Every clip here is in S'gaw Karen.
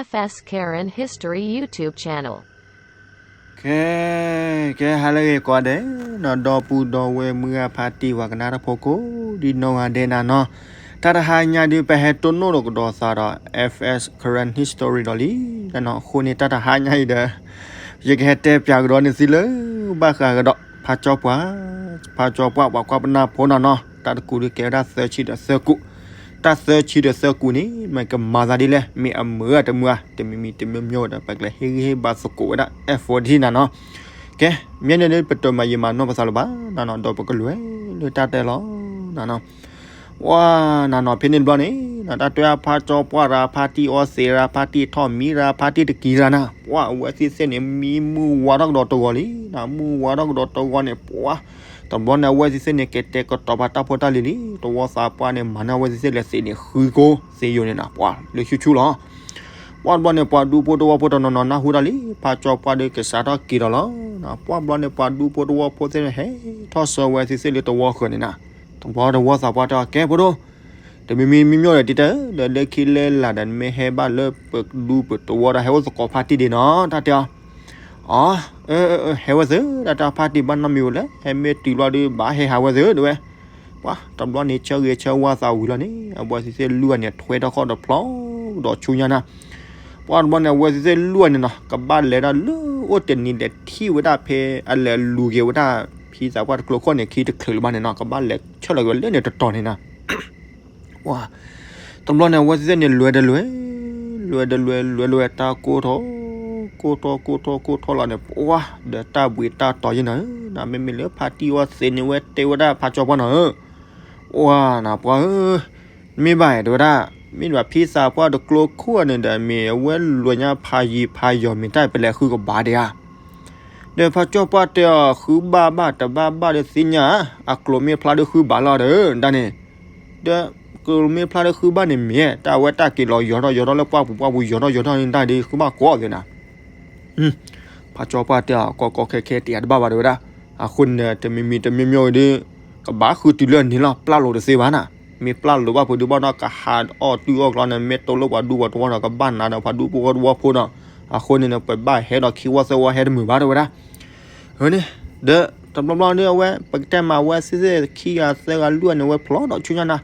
F S Karen History YouTube channel. ကဲ ကဲ ဟါလၢအဂ့ၤကိးဂၤဒဲး ဒီပုၢ်ဒီဝဲၢ်မုၢ်ဂၢ်ဖါတံၢ်ပှၤကနၣ်တၢ်ဖိကိးဒ်နီၢ်ဂၤဒဲးနၤနီၤ, တၢ်တဟါညါဒုး ပဟဲတိၢ်နီၣ်ဒီးကဒီးသးဒီး F S Karen History ဒီးလံ နနီၤ, အဃိန့ၣ် တၢ်တဟါညါအံၤဒီး ယကဟဲတဲပၠးကဒီးန့ၣ်သံလၢ ဘၣ်ဃးကဒီး ဖါကၠီပှၢ် ဖါကၠီပှၢ် ပှၤကွၢ်ပနၢ်ဖိနီၤနီၤ, တၢ်တကူးဒုးကဲဝဲဒၣ်သၢဆံဒီးသၢကူး, တၢ်သၢဆံဒီးသၢကူးန့ၣ် မ့ၢ်ကမၤသးဒ်လဲၣ်, မ့ၢ်အမုာ်ဧါတမုာ်ဧါ တမံၤမံၤတမံၤမံၤဒီး ပကလဲၤဟ့ၣ်ဂံၢ်ဟ့ၣ်ဘါသကိးဝဲဒၣ် F O D နၤနီၤ. ကဲ မ့ၢ်န့ၣ်ဒုး ပတမၤယံာ်မၤနီၢ်ပသးလၢၤဘၣ် နနီၤ, ဒီးပကလဲၤလၢတၢ်တဲလီၤ နနီၤ. ပှၤ နနီၤ ဖဲန့ၣ်တဘျီန့ၣ် တၢ်တဲဖါကၠီပှၢ်ရၤ ဖါတံၢ်အီသံးရၤ ဖါတံၢ်ထီၣ်မံရၤ ဖါတံၢ်တကံၤရၤနၤ, ပှၤ အဝဲသ့ၣ်သ့ၣ်န့ၣ် မံမုၢ်ဝါထီၣ်ကဒီးတဝီလံ, မုၢ်ဝါထီၣ်ကဒီးတဝီန့ၣ် ပှၤ တဘျီန့ၣ် အဝဲသ့ၣ်သ့ၣ်န့ၣ် ကတဲာ်ကတီၤပာ်တၢ်ဖိတၢ်လံၤလံ, တဝီသးပှၢ်န့ၣ် မၤန့ၢ်အဝဲသ့ၣ်သ့ၣ်လဲၤသံးန့ၣ် ဃုကိၢ်သ့ယိာ်န့ၣ်နၤ, ပှၤ လၢဆူၣ်ဆူၣ်လီၤ. ပှၤတဘျီန့ၣ် ပှၤဒူဖိတဝီဖိတနီၤနီၤ နၢ်ဟူတၢ်လံ ဖါကၠီပှၢ်ဒုးကစးထီၣ်က့ၤဒီးလီၤ. ပှၤတဘျီန့ၣ် ပှၤဒူဖိတဝီဖိသ့ၣ်န့ၣ် ဟဲထီၣ်ဆှၢဝဲသ့ၣ်သ့ၣ်လၢတဝီဃၢၤန့ၣ်နၤ, တဘျီတဝီသးပှၢ်တဲအီၤ ကဲ ဖိဒိၣ်, တမံၤမံၤမံၤမံၤဒီး တံၤတဲဧၢ, ဒီးလၢခံလဲၤလးဒီး နမ့ၢ်ဟဲဘၣ်လၢပဒူပတဝီဒီး ဟဲအိၣ်သကိးဖါတံၢ်ဒံးနီၤ, တၢ်တဲအီၤ. အီ ဟဲဝဲသ့ၣ်, တၢ်တဲဖါတံၢ်ဘၣ်နီတမံၤဝဲလဲၣ်, ဟဲမ့ၢ်တုၤလီၤဒုး ဘၣ်ဟဲဟးဝဲသ့ၣ် တဲဝဲ. ပှၤ တဘျီန့ၣ် ဆၢဂ့ၤဆၢဝါသးဝံၤလီၤန့ၣ် အဝဲသ့ၣ်သ့ၣ်လွံၢ်ဂၤန့ၣ် ထွဲထီၣ်ခီၣ်ဒီးဖျီဒီးဆူညါနၤ. ပှၤတဘျီန့ၣ် အဝဲသ့ၣ်သ့ၣ်လွံၢ်ဂၤန့ၣ်နီၤ ကဘၣ်လဲၤဒၣ်လၢအိၣ်တနံၤဒီးထံၣ်ဝဲဒၣ်ဖဲအလဲၤလူၤက့ၤဝဲဒၣ် ဖံသးပှၢ်တကျိခိၣ်န့ၣ် ခံတချုးလၢၤဘၣ်န့ၣ်နီၤ, ကဘၣ်လဲၤဆၢထၢၣ်က့ၤဝဲလၢန့ၣ်တတီၤန့ၣ်နၤ. ပှၤ တဘျီန့ၣ် အဝဲသ့ၣ်သ့ၣ်န့ၣ် လဲၤဒီးလဲၤ, လဲၤဒီးလဲၤ, လဲၤဒီးလဲၤ တၢ်ကိၢ်ထီၣ်, ကိၢ်ထီၣ် ကိၢ်ထီၣ် ကိၢ်ထီၣ်လီၤန့ၣ် ပှၤ ဒီးတၢ်ဘှံးတၢ်တီၤယဲနၤဧၢ, နမ့မ့ၢ်လၢဖါတံၢ်အီသံးန့ၣ် ဝဲတဲဝဲဒၣ်ဖါကၠီပှၢ်နီၤဧၢ, ပှၤနၤပှၤဧၢ, မ့ၢ်ဘၣ်တဲဝဲဒၣ်, မ့ၢ်ဒၣ်ဖံသးပှၢ်တကျိခိၣ်န့ၣ်ဒီး မ့ၢ်အဝဲလွဲၢ်ညါဖးယံၤဖးယီၤ မ့ၢ်တၢ်ပလဲၤဃုကဘၣ်ဒံးဧါ. ဒီးဖါကၠီပှၢ်တဲအီၤ ဃုဘၣ်ဘၣ်တဘၣ်ဘၣ်ဒီးသ့ၣ်ညါ, အကျိၤမ့ၢ်ဖျါဒီးဃုဘၣ်လီၤဒီး ဒၣ်န့ၣ်, ဒီးကျိၤမ့ၢ်ဖျါဒီးဃုဘၣ်န့ၣ်မ့ၢ် တၢ်ဝဲတၢ်က့ၤလီၤယီၤထီၣ်ယီၤထီၣ်လၢပှၢ်ပူၤပှၢ်ပူၤ ယီၤထီၣ်ယီၤထီၣ်န့ၣ် တၢ်ဒ်ဃုဘၣ်ကိးသ့ၣ်နၤ. ဖါကၠီပှၢ်တဲအီၤ ကီကီခဲခဲတယၤတဘၣ်ဘၣ်တဲဝဲဒၣ်, အဃိန့ၣ် တမံၤမံၤတမံၤမံၤဒီး ကဘၣ်ဃုတုၤလၢန့ၣ်လီၤ ပျၢ်လိာ်တသ့ဘၣ်နၤ, မ့ၢ်ပျၢ်လိာ်ဘၣ်ဖုးဒုးဘၣ်နီၤ ကဟးအီၣ်တုၤအီၣ်ကျီန့ၣ် မ့ၢ်တိၢ်လၢပှၤဒူပှၤတဝီဒီး ကဘၣ်နၤဒီးပှၤဒူပှၤတဝီဖိဒီး, အဃိန့ၣ် ပဘၣ်ဟဲဒီးခံဝီသၢဝီဟဲတမုာ်ဘၣ်တဲဝဲဒၣ်. န့ၣ်, ဒီးတဘျီဘျီဒီး အဝဲ ပကတဲမး အဝဲသ့ၣ်သ့ၣ်ခံဂၤသၢဂၤလွံၢ်ဂၤန့ၣ် ဝဲဖျီဒီးဆူညါနၤ,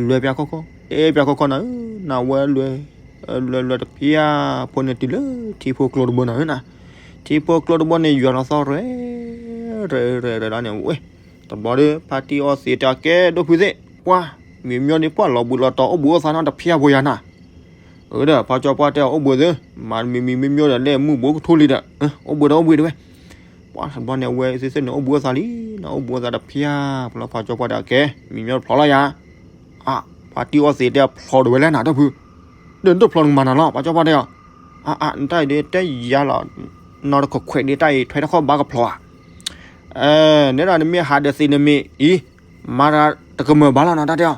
လဲၤပၠးခီခီ တဲပၠးခီခီနၤဧၢ, နဝဲလဲၤ လဲၤလဲၤတဖျၢၣ်ဖိန့ၣ် တုၤလၢထံဖိကျိတဘိနၤဧၢနၤ, ထံဖိကျိတဘိန့ၣ် ယွၤလီၤသီၣ်ရဲၣ် ရဲၣ်ရဲၣ်ရဲၣ်လီၤန့ၣ်ဝဲ, တဘျီဒီး ဖါတံၢ်အီသံးတဲအီၤ ကဲဒိၣ်ဖုသ့ၣ်, ပှၤ မ့ၢ်မညီဒ်ပှၤလီၤဘှံးလီၤတီၤအိၣ်ဘှံးအိၣ်သါနီတဖျၢၣ်ဖိယၤနၤ, အၢ ဒီး ဖါကၠီပှၢ်တဲအီၤ အိၣ်ဘှံးသ့ၣ်, မၤမံၤမံၤမ့ၢ်မညီဒီး လၢမုၢ်ဘိကထူၣ်လံဒီး အိၣ်ဘှံးဒီးအိၣ်ဘှံးတဲဝဲ, ပှၤတဘျီန့ၣ် အဝဲသ့ၣ်သ့ၣ်န့ၣ် အိၣ်ဘှံးအိၣ်သါလံ, အိၣ်ဘှံးအိၣ်သါတဖျၢၣ်ဖိလီၤ ဖါကၠီပှၢ်တဲအီၤ ကဲ မ့ၢ်မညီတဖျီလီၤယၤ, အါ ဖါတံၢ်အီသံးတဲအီၤ ဖျီဒၣ်ဝဲလဲၣ်နၤ ဒိၣ်ဖု, ဒီးနတဖျီနကမၤနၤလီၤ ဖါကၠီပှၢ်တဲအီၤ, အါအါ နတၢ်အံၤဒ်တဲယၤလီၤ, နီတခီခွဲးဒ်တၢ်အံၤ ထွဲထီၣ်ခီၣ်ဘၣ်ကဖျီဧါ အဲ နဲဒၣ်နမ့ၢ်ဟးဒီးသံးန့ၣ်မ့ၢ်အံၤ, မၤတၢ်တကမၢၢ်ဘၣ်လီၤနီၤ တၢ်တဲအီၤ,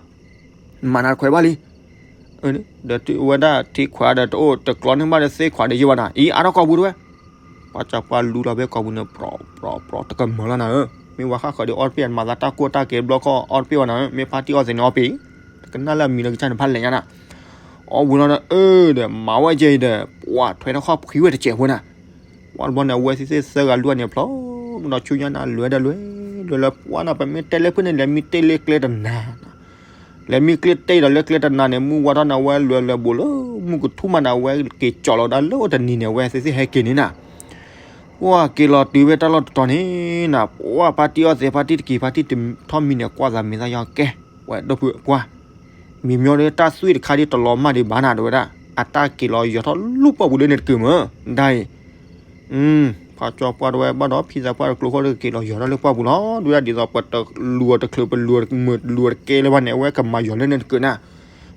မၤနၤတခွဲးဘၣ်လံ, ဒီးဝဲဒၣ်ထံခွးဒီးတအိၣ်တကျီန့ၢ်ဘၣ်ဒီးသ့ခွးဒီးယံာ်ဘၣ်နၤ အံၤ အါထီၣ်ကိာ်ပူၤတဝဲ, ပှၤကၠီပှၢ်လူလီၤဖဲကိာ်ပူၤန့ၣ် ပြီပြီပြီတကမၢၢ်လီၤနၤဧၢ, မ့ၢ်ဝဲဃၣ်ဃၢၤဒီးအီၣ်တပ့ၢ် မၤသးတၢ်ကိၢ်တၢ်ကဲဘျီခီၣ်အီၣ်တပ့ၢ်ဘၣ်နၤဧၢ, မ့ၢ်ဖါတံၢ်အီသံးန့ၣ်အီၣ်ပ့ၢ်, တကနၣ်လၢအမံၤလၢကစၢ်န့ၣ်ဖးလဲၣ်ညါနၤ, အီၣ်ဝံၤလီၤဒီး အၢ ဒီးမၤဝဲကဲအံၤဒီး ပှၤထွဲထီၣ်ခီၣ်ဖှံဝဲတစဲးဖိနၤ ပှၤတဘျီန့ၣ် အဝဲသ့ၣ်သ့ၣ်သၢဂၤလွံၢ်ဂၤန့ၣ် ဖျီ ဒီးဆူညါနၤ လဲၤဒီးလဲၤ လဲၤလၢပှၢ်နၤ ပမ့ၢ်တဲလၢဖုန့ၣ် လဲၤမံတ့ၢ်လၢကျဲတနၤ, လဲၤမံကျဲတ့ၢ်ဒီးလၢကျဲတနၤန့ၣ် မုၢ်ဝါထီၣ်န့ၣ် အဝဲလဲၤလဲၤဘူးလၢမုၢ်ကထူၣ်မးန့ၣ် အဝဲက့ၤကၠီလီၤဒၣ်လၢအိၣ်တနံၤန့ၣ် အဝဲသ့ၣ်သ့ၣ်ဟဲက့ၤန့ၣ်နၤ, ပှၤက့ၤလီၤတုၤဖဲတၢ်လီၢ်တတီၤန့ၣ်နၤ ပှၤဖါတံၢ်အီသံး ဖါတံၢ်တကံၤ ဖါတံၢ်ထီၣ်မံန့ၣ် ကွၢ်သးမံသးယီၤကဲ, ဝဲဒိၣ်ဖုပှၢ် မံၤမညီဒီးတၢ်သွံၣ်တခါဒ်တလီၤမၢ်ဒံးဘၣ်နၤ တဲဝဲဒၣ်, အတၢ်က့ၤလီၤယီၤထီၣ်လူၢ်ပှၢ်ပူၤလၢန့ၣ်တကုာ်မး, ဒ်အံၤ, ဖါကၠီပှၢ်တဲဝဲ ဘၣ်ဒီးဖံသးပှၢ်တကျိခိၣ်ဒီးက့ၤလီၤယီၤထီၣ်လၢပှၢ်ပူၤလီၤ, ဒ်ဝဲဒၣ်ဒ်သိးပတလူၤအီၤတချုး ပလူၤအီၤတကဲလၢၤဘၣ်န့ၣ် အဝဲကမၤယီၤလၢန့ၣ်တကုာ်နၤ,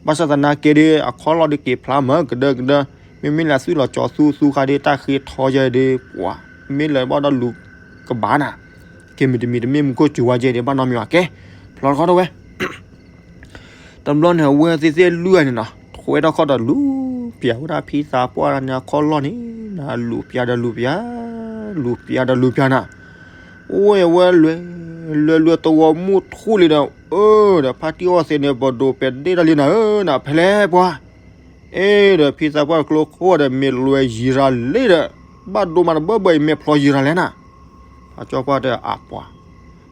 ဘၣ်ဆၣ်သနာ်က့ဒီး အခီၣ်လီၢ်ဒီးက့ၤဖျါမးကဒၢကဒၢ, မ့မ့ၢ်လၢသွံၣ်လီၤကၠီသူသူခါဒီး တၢ်ဃ့ထီယဲဒီး ပှၤ မ့ၢ်လၢဘၣ်ဒီးလူၤကဘၣ်နၤ, ကဲမ့ၢ်တမံၤတမ့ၢ်မူခိၣ်စူၤဝါယဲဒီး ဘၣ်နီတမံၤဘၣ်ကဲ, ဖျီတခီတဝဲ တဘျီန့ၣ် အဝဲသ့ၣ်သ့ၣ်လွံၢ်ဂၤန့ၣ်နီၤ ထွဲထီၣ်ခီၣ်ဒီးလူၤပျးဝဲဒၣ်ဖံသးပှၢ်န့ၣ်အခီၣ်လီၢ်န့ၣ်နၤ, လူၤပျးဒီးလူၤပျး, လူၤပျးဒီးလူၤပျးနၤ, အိၣ်ဝဲလဲၤ, လဲၤလဲၤတဝီမုၢ်ထူၣ်လံဒီး အၢ ဒီးဖါတံၢ်အီသံးန့ၣ် ပဒိးပဲာ်ဒ့ၣ်တၢ်လံနၤဧၢ နၤ ဖဲလဲၣ်ပှၤ, အဲ ဒီးဖံသးပှၢ်ကျိခိၣ်ဒီး မ့ၢ်လွဲယံၤရၤလံဒီး ဘၣ်ဒိမးတဘၢဘၢအံၤ မ့ၢ်ဖျီယံၤရၤလဲၣ်နၤ. ဖါကၠီပှၢ်တဲအပှၤ,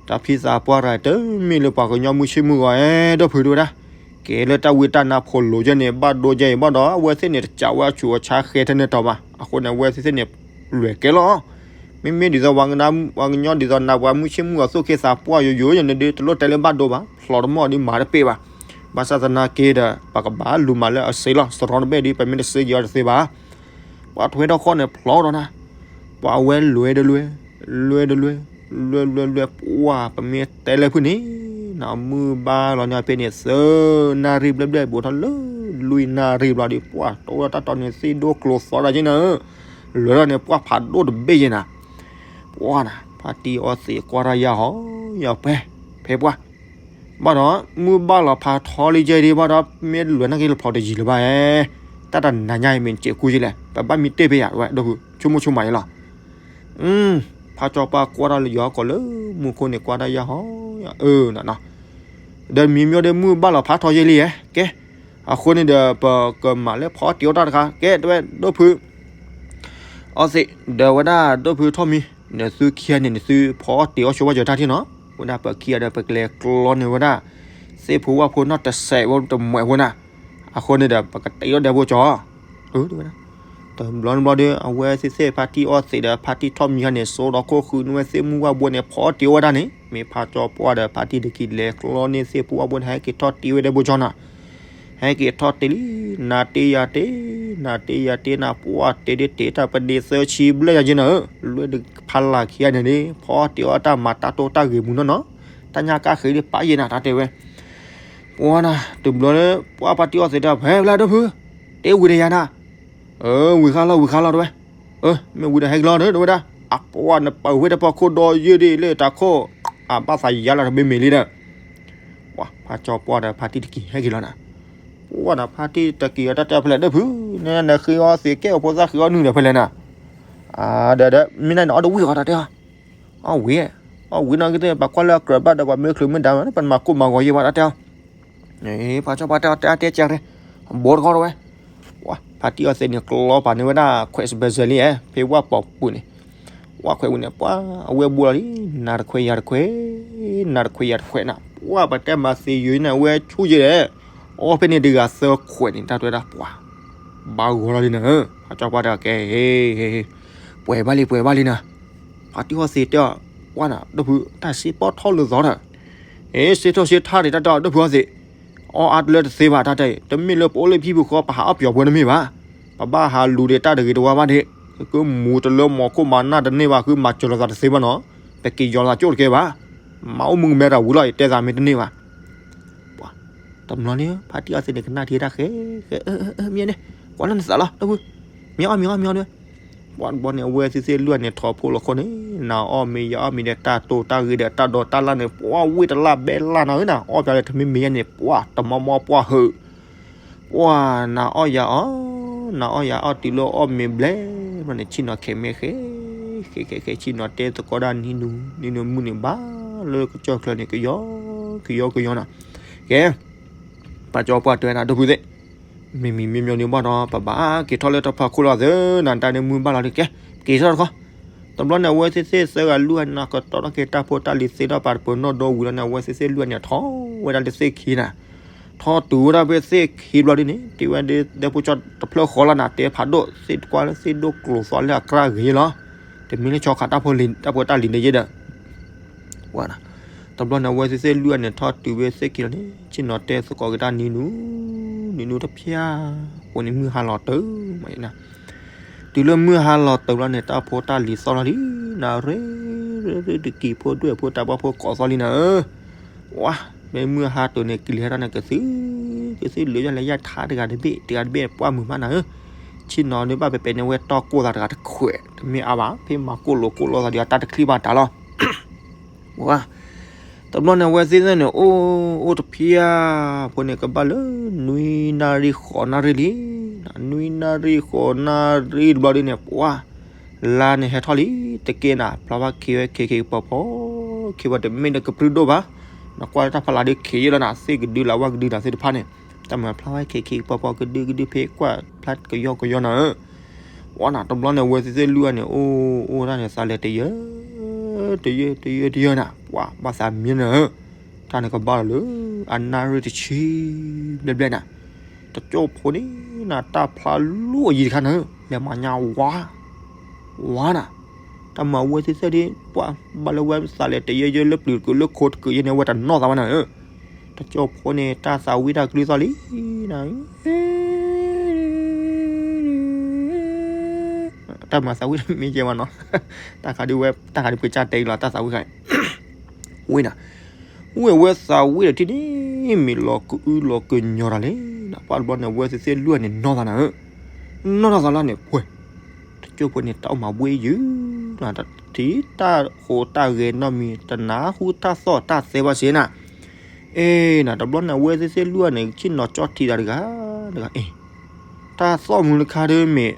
တၢ်ဖံသးပှၢ်တဂၤတမ့ၢ်လၢပှၤကညီမုၢ်ဆ့ၣ်မုၢ်ဂီၤဧါ ဒီပုၢ်ဝဲၢ်ဒၣ်, ကဲလၢတၢ်ဝံတၢ်နါဖိးလိာ်ယဲန့ၣ် ဘၣ်ဒိယဲအံၤဘၣ်ဒီး အဝဲသ့ၣ်န့ၣ် တကးဝဲအဆူးအဆါဃဲထဲန့ၣ်တီၤဘၣ်. အဃိန့ၣ် အဝဲသ့ၣ်သ့ၣ်န့ၣ် လွဲၢ်ကဲလီၤ. မ့မ့ၢ်ဒ်သိးပှၤကညီဒ်သိးနၤပှၤမုၢ်ဆ့ၣ်မုၢ်ဂီၤသိၣ်က့သးပှၢ်ယိယိယဲန့ၣ်ဒီး တလိၣ်တဲလၢဘၣ်ဒိဘၣ်, ဖျီတမီၢ်ဒီးမၤတပ့ၢ်ဘၣ်. ဘၣ်ဆၣ်သနာ်က့ဒီး ပကဘၣ်လူၤမၤလၢအစ့လီၤ, စရီတဘ့ၣ်ဒီး ပမ့ၢ်တစ့က့ၤအီၤတသ့ဘၣ်. ပှၤထွဲထီၣ်ဃီန့ၣ်ဖျီဒီးနၤ, ပှၤအဝဲလွဲၢ်ဒီးလွဲၢ်, လွဲၢ်ဒီးလွဲၢ်, လွဲၢ်လွဲၢ်လွဲၢ်, ပှၤပမ့ၢ်တဲလၢဖုၣ်န့ၣ် နမုၢ်ဘၣ်လီၤန့ၣ်ဖဲန့ၣ် သၢနၣ်ရံၣ်ဘျဲၣ်ဘျဲၣ် ဘူးထီၣ်လၢလွံၢ်နၣ်ရံၣ်ဘျီဒီး ပှၤတိၢ်ထီၣ်တၢ်တီန့ၣ် သ့ၣ်ဒိၣ်ကျိၤသီတၢ်က့နၤ, လွဲၢ်ထီၣ်န့ၣ် ပှၤဖးဒိၣ်တဘ့ၣ်ယဲနၤ. ပှၤနၤ ဖါတံၢ်အီသံးကွၢ်တၢ်ယါဟီ, ယပှဲၤ, ဖဲပှၤ ဘၣ်ဒီး မုၢ်ဘၣ်လီၤဖးထီလံယဲဒံးဘၣ်ဒီး မ့ၢ်လွဲၢ်နာ်က့လၢဖျီတယံၤလၢၤဘၣ်, တၢ်တနၤညါအံၤမ့ၢ်စဲးကူယဲလဲၣ်, ပဘၣ်မံတ့ၢ်ဖဲယၤဝဲ ဒီပုၢ်ဝဲၢ် ဆိကမိၣ်ဆိကမးယဲလီၤ. ဖါကၠီပှၢ်ကွၢ်တၢ်လၢယီၤကီးလၢမူခိၣ်န့ၣ် ကွၢ်တၢ်ယါဟီ, အၢနၤနီၤ, ဒီးမံၤမ့ၢ်ဒီးမုၢ်ဘၣ်လီၤဖးထီယဲလံဧါ, ကဲ, အဃိန့ၣ်ဒီး ပကမၤလၢဖီအီၣ်တ့ၤအီၣ်တၢ်တခါ, ကဲ တဲဝဲ ဒီပုၢ်ဝဲၢ် အီသံး ဒီးဝဲဒၣ်ဒီပုၢ်ဝဲၢ်ထီၣ်မံၤ, နသုခံဂၤန့ၣ် နသုဖီအီၣ်တ့ၤအီၣ်ဆိဝဲယတၢ်ထံၣ်နီၤ, ဝဲဒၣ်ပခံဂၤဒီး ပကလဲၤကျီန့ၢ်ဝဲဒၣ် သ့ၣ်ဖိဝၣ်ဖိနီၢ်တစဲးဖိတမှဲးဖိနၤ, အဃိန့ၣ်ဒီး ပကတ့အီၣ်ဒဲးဘိကၠီ, အၢ တဲဝဲဒၣ်, တဘျီတဘျီဒီး အဝဲသ့ၣ်သ့ၣ်ဖါတံၢ်အီသံးဒီး ဖါတံၢ်ထီၣ်မံၤခါန့ၣ် စိဒီးခိၣ်ဃုန့ၢ်ဝဲသ့ၣ်မုၢ်ဝၣ်ဘိန့ၣ် ဖီအီၣ်တ့ၤအီၣ်ဝဲဒၣ်န့ၣ် မ့ၢ်ဖါကၠီပှၢ်ဒီး ဖါတံၢ်တက့ၤလဲၤကျီန့ၢ်သ့ၣ်ဖိဝၣ်ဘိန့ၣ် ဟဲက့ၤထီၣ်တ့ဝဲဒဲးဘိကၠီနၤ ဟဲက့ၤထီၣ်တ့လံ, နၤတ့ယၤတ့, နၤတ့ယၤတ့နၤ ပှၢ်တ့ဒ်တ့တၢ်ပဒ့သၢဆံဘျဲၣ်ယၤက့နၤဧၢ, လွဲၢ်ဒုးဖးလၢ်ခံဂၤန့ၣ်န့ၣ် ဖီအီၣ်တ့အီၣ်တၢ်မၤတၢ်တိၢ်တၢ်ဂ့ၤမူနီၢ်နီၢ်, တၢ်ညၣ်ကၢ်ဃ့ဒ်ပာ်ယဲနၤ တၢ်တဲဝဲ, ပှၢ်နၤ တဘျီလၢ ပှၢ်ဖါတံၢ်အီသံးတဲ ဖဲဖဲလၢ ဒီပုၢ်ဝဲၢ်, တ့ဝံၤဒီးယၤနၤ, အၢ ဝံၤဃါလီၤ ဝံၤဃါလီၤတဲဝဲ, အၢ မ့ၢ်ဝံၤဒီးဟဲက့ၤလီၤဒီး တဲဝဲဒၣ်, အပှၢ်နပာ်ဝဲတပီခိၣ်ဒီးယဲဒ်လၢတၢ်ခိၣ်, အဘၣ်သးယါလီၤတဘ့ၣ်မ့ၢ်လံဒီး, ပှၢ်ဖါကၠီပှၢ်ဒီးဖါတံၢ်တက့ၤဟဲက့ၤလီၤနၤ, ပှၢ်နၤဖါတံၢ်တက့ၤအီၤတၢ်တဲဖဲလဲၣ် ဒီပုၢ်ဝဲၢ်, နဃ့အီသံးကဲအဖိသၣ်ဃ့အီနုၢ်ဒီးဖဲလဲၣ်နၤ, ဒီးဒီး မ့ၢ်နၤန့ၣ်အီၣ်တဝံၣ်ဃီတၢ်တဲအီၤ, အီၣ်ဝံၤ, အီၣ်ဝံၤနီၢ်က့သ့ၣ် ပှၤကွၢ်လၢအကြၢးဘၣ်ဒီးပှၤမ့ၢ်ချုးမ့ၢ်ဒါ ပနမၤကိၢ်မၤဂီၤယဲဘၣ်တၢ်တဲအီၤ ဖါကၠီပှၢ်တဲအီၤတဲအါတဲကဲရ့, ဘိတခီတဝဲ, ဖါတံၢ်အီသံးန့ၣ် ကျီပာ်န့ၢ်ဝဲဒၣ်ခွဲးစဘဲးစဲးလံ, ဖဲဝၣ်ပိာ်ပူၤန့ၣ်, ဝၣ်ခွဲးပူၤန့ၣ် ပှၢ်အဝဲဘူးလီၤလံ, နၤတခွဲးယၤတခွဲး, နၤတခွဲးယၤတခွဲးနၤ, ပှၢ်ပတဲမၤသံယိၤန့ၣ် အဝဲဆူၣ်ယဲလဲၣ်, အီၣ်ဖဲန့ၣ်တဂၤသၢခွဲးန့ၣ် တၢ်တဲဝဲဒၣ်ပှၢ်, ဘၣ်ဂီၤလီၤလံနၤ, ဖါကၠီပှၢ်တဲအီၤကဲ, ပှဲၤဘၣ်လံ ပှဲၤဘၣ်လံနၤ, ဖါတံၢ်အီသံးတဲအီၤ, ပှၢ်နၤ ဒီပုၢ်ဝဲၢ် တၢ်စ့ပီၣ်ထီၣ်လၢသီဒီး အ့ စ့ထီၣ်စ့ထါဒံးတၢ်တဲအီၤ ဒီပုၢ်ဝဲၢ်သ့ၣ်, အီၣ်အါတလၢတသ့ဘၣ်တၢ်တဲအံၤ တမ့ၢ်လၢပအိၣ်လၢဖံဖုဃီ ပဟးအီၣ်ပယီၤပှဲၤတမ့ၢ်ဘၣ်, ပဘၣ်ဟးလူၤဒံးတၢ်တဂ့ၤတဝါဘၣ်ဒံး, ကမူၤတလၢမီၤခိၣ်မၤနၢ်တန့ၢ်ဘၣ် ဃုမၤစၢၤလိာ်သးတသ့ဘၣ်နီၤ, ပက့ၤယီၤလိာ်သးကၠိၣ်တကဲဘၣ်, မၤအိၣ်မုၢ်ကမဲတၢ်ဝံၤလီၤ ယတဲသးမ့ၢ်တန့ၢ်ဘၣ် ပှၤ တဘျီန့ၣ် ဖါတံၢ်အီသံးန့ၣ် ကနၣ်ထံတၢ်ဃဲ, မ့ၢ်န့ၣ် ကွၢ်လၢနသးလီၤ ဒီပုၢ်ဝဲၢ်, မ့ၢ်အီၣ်မ့ၢ်အီၣ်မ့ၢ်အီၣ်ဒၣ်ဝဲ, ပှၤတဘျီန့ၣ် အဝဲသ့ၣ်သ့ၣ်လွံၢ်ဂၤန့ၣ် ထီၣ်ဖိလီၤခိၣ်န့ၣ်, နၤအီၣ်မ့ၤယၤအီၣ်မ့ၤဒီး တၢ်တိၢ်တၢ်ဂ့ၤဒီး တၢ်ဒိးတၢ်လၣ်န့ၣ် ပှၤဝ့ၢ်တလၣ်ဘဲလၣ်နၤဧၢနၤ, အီၣ်ပျးလၢတမ့ၢ်မ့ၢ်ယဲန့ၣ် ပှၤတမီမီပှၢ်ဟုး ပှၢ်နၤအီၣ်ယၤအီၣ်, နၤအီၣ်ယၤအီၣ်တုၤလၢအီၣ်မ့ၤဘျဲၣ်ဘျီန့ၣ် ဆ့ၣ်နီၤခဲးမ့ၢ်ဃဲ, ဃဲဃဲဃဲ ဆ့ၣ်နီၤတဲသကိးဒၣ်နံၤနူၤ, နံၤနူၤမုၢ်န့ၣ်ဘၣ်လၢကစၢၢ်ချၢန့ၣ် ကယီ ကယီကယီနၤ, ကဲ ပှၤကၠီပှၢ်တဲနၤ ဒီပုၢ်ဝဲၢ်သ့ၣ်, မ့မ့ၢ်မ့မ့ၢ်န့ၣ်ဘၣ်ဒီး ပဘၣ်က့ၤထီၣ်လၢတၢ်ဖီခိၣ်လီၤသ့နၤ, တၢ်န့ၣ်မုၢ်ဘၣ်လီၤဒီး ကဲ က့ၤထီၣ်တခီ တဘျီန့ၣ် အဝဲသ့ၣ်သ့ၣ်သၢဂၤလွံၢ်ဂၤန့ၣ် ကတီၤထီၣ်က့ၤတၢ်ဖိတၢ်လံၤသ့ဒီးပာ်တပၢၤနီၣ်ဒီဝံၤလီၤန့ၣ် အဝဲသ့ၣ်သ့ၣ်လွံၢ်ဂၤန့ၣ် ထီၣ်ဝဲဒၣ်လၢသ့ၣ်ခံနၤ, ထီၣ်တုၤဝဲဒၣ်ဖဲသ့ၣ်ခံဘျီဒ်န့ၣ် တုၤဝဲဒၣ်ဒီးဖိကၠီတဖျၢၣ်ဃီလီၤနၤ တဲဖးဒိၣ် သ့ၣ်တကွၢ်လၢသ့ၣ်ဒိၣ်ကျိၤသီလၢအကြၢးဂ့ၤလီၤ, တမ့ၢ်လၢဆီခးတၢ်ဖိတၢ်လံၤန့ၣ်ယဲဒီး ပှၤနၤ, တဘျီန့ၣ်အဝဲသ့ၣ်သ့ၣ်လွံၢ်ဂၤန့ၣ် ထီၣ်တုၤဝဲသ့ၣ်ခံလီၤန့ၣ် ဆ့ၣ်နီၤတဲသကိးက့ၤတၢ်နံၤနူၤ, နံၤနူၤတဖျၢၣ်, အဃိန့ၣ်မုၢ်ဟါလီၤတုၤမးနၤ, တုၤလၢမုၢ်ဟါလီၤတုၤလီၤန့ၣ် တၢ်ဖိတၢ်လံၤသီၣ်လီၤလံ, နၤရ့ရ့ရ့တကံၤဖိဒွဲၣ်ဖိတၢ်ပှၢ်ဖိကိးသီလံနၤဧၢ, ဝါ, မ့ၢ်မုၢ်ဟါတုၤန့ၣ် ကလံၤဟဲထီၣ်န့ၣ် ကသု, ကသုလၢယလဲၤယါထါတဂၤတဘ့ၣ် တဂၤတဘ့ၣ်ပှၢ်မုာ်မးနၤဧၢ, ဆ့ၣ်နီၤန့ၣ်ဘၣ်ပဲပဲန့ၣ် အဝဲတီၢ်ကိၢ်သးတဂၤတခွဲး တမ့ၢ်အါဘၣ် ဖဲမၤကိၢ်လိာ်ကိၢ်လိာ်သးဒီးအတၢ်တချံဘၣ်တၢ်လီၤ ဝါ, တဘျီန့ၣ် အဝဲသ့ၣ်န့ၣ် အိၣ်အိၣ်တဖျၢၣ်ဖိန့ၣ် ကဘၣ်လၢ နွံနၣ်ရံၣ်ဃိးနၣ်ရံၣ်လံ, နွံနၣ်ရံၣ်ဃိးနၣ်ရံၣ်တဘျီဒ်န့ၣ် ပှၤ လါန့ၣ်ဟဲထီၣ်လံ တက့ၢ်နၤ ဖျါဘၣ်ခံဝဲခံခံကပီၤဖီ, ခံဝဲတမ့ၢ်ဒီးကပြုၢ်ဒိၣ်ဘၣ်, နကွၢ်လၢတၢ်ဖီလာ်ဒ်ခံးယဲလီၤနၤ သ့ၣ်ကဒုလၢဝၣ်ကဒုနၤသ့ၣ်တဖၣ်န့ၣ် တၢ်မၤဖျါဝဲခံခံပီပီကဒုကဒုဖဲကွၢ်ဖျါကယီကယီနၤဧၢ, ဝါနၤ တဘျီန့ၣ် ဝဲသ့ၣ်သ့ၣ်လွံၢ်ဂၤန့ၣ် အိၣ်အိၣ်တၢ်န့ၣ် သးလဲၤတယၢ တယၢ တယၢ တယၢနၤ ပှၤဘၣ်သးမံနၤဧၢ, တၢ်န့ၣ်ကဘၣ်လီၤလၢ အနၣ်ရံၣ်တဆံဘျဲၣ်ဘျဲၣ်နၤ, တကၠိဖိန့ၣ်နၤ တၢ်ဖျါလိၣ်အယံၤတခါနၤဧၢ, လဲၤမၤညါဝါ ဝါနၤ, တၢ်မၤဝဲသ့ၣ်သ့ၣ်ဒ် ပှၤဘၣ်လၢဝဲသးလဲၤတယၢယၢလၢပျုၤတကုာ်လၢခိတကုာ်ယဲန့ၣ် ဝဲတနီၣ်သးဝဲနၤဧၢ, တကၠိဖိန့ၣ် တၢ်သးဝံၣ်တၢ်ကလုၢ်သီၣ်လံနၤ တၢ်မၤသးဝံၣ်တမ့ၢ်ကဲမနီၤ, တၢ်ခါဒ်ဝဲ တၢ်ခါဒ်ပကစၢ်တဲအံၤလီၤ တၢ်သးဝံၣ်ခါအံၤ, ဝံၤနၤ, ဝံၤဝဲသးဝံၣ်ဒီးထံၣ်န့ၣ် မ့ၢ်လီၤကအုလီၤကညီၤတၢ်လဲၣ်နၤ, ပှၤတဘျီန့ၣ် ဝဲသ့ၣ်သ့ၣ်လွံၢ်ဂၤန့ၣ် နီၣ်သးနၤဧၢ, နီၣ်ထီၣ်သးလၢန့ၣ် ပှဲၤ တကၠိဖိန့ၣ် တၢ်အိၣ်မၤဘှ့ယုာ်နၤ, တထံၣ်တၢ်ဃိးတၢ်ဂဲၤနီတမံၤ တနၢ်ဟူတၢ်သီၣ်တၢ်သဲဘၣ်စ့နၤ, အ့နၤ တဘျီန့ၣ် ဝဲသ့ၣ်သ့ၣ်လွံၢ်ဂၤန့ၣ် ဆ့ၣ်နီၤကၠီထံသးတဂၤ တဂၤအ့ၣ် တၢ်သီၣ်မုၢ်တခါဒ်မ့ၢ်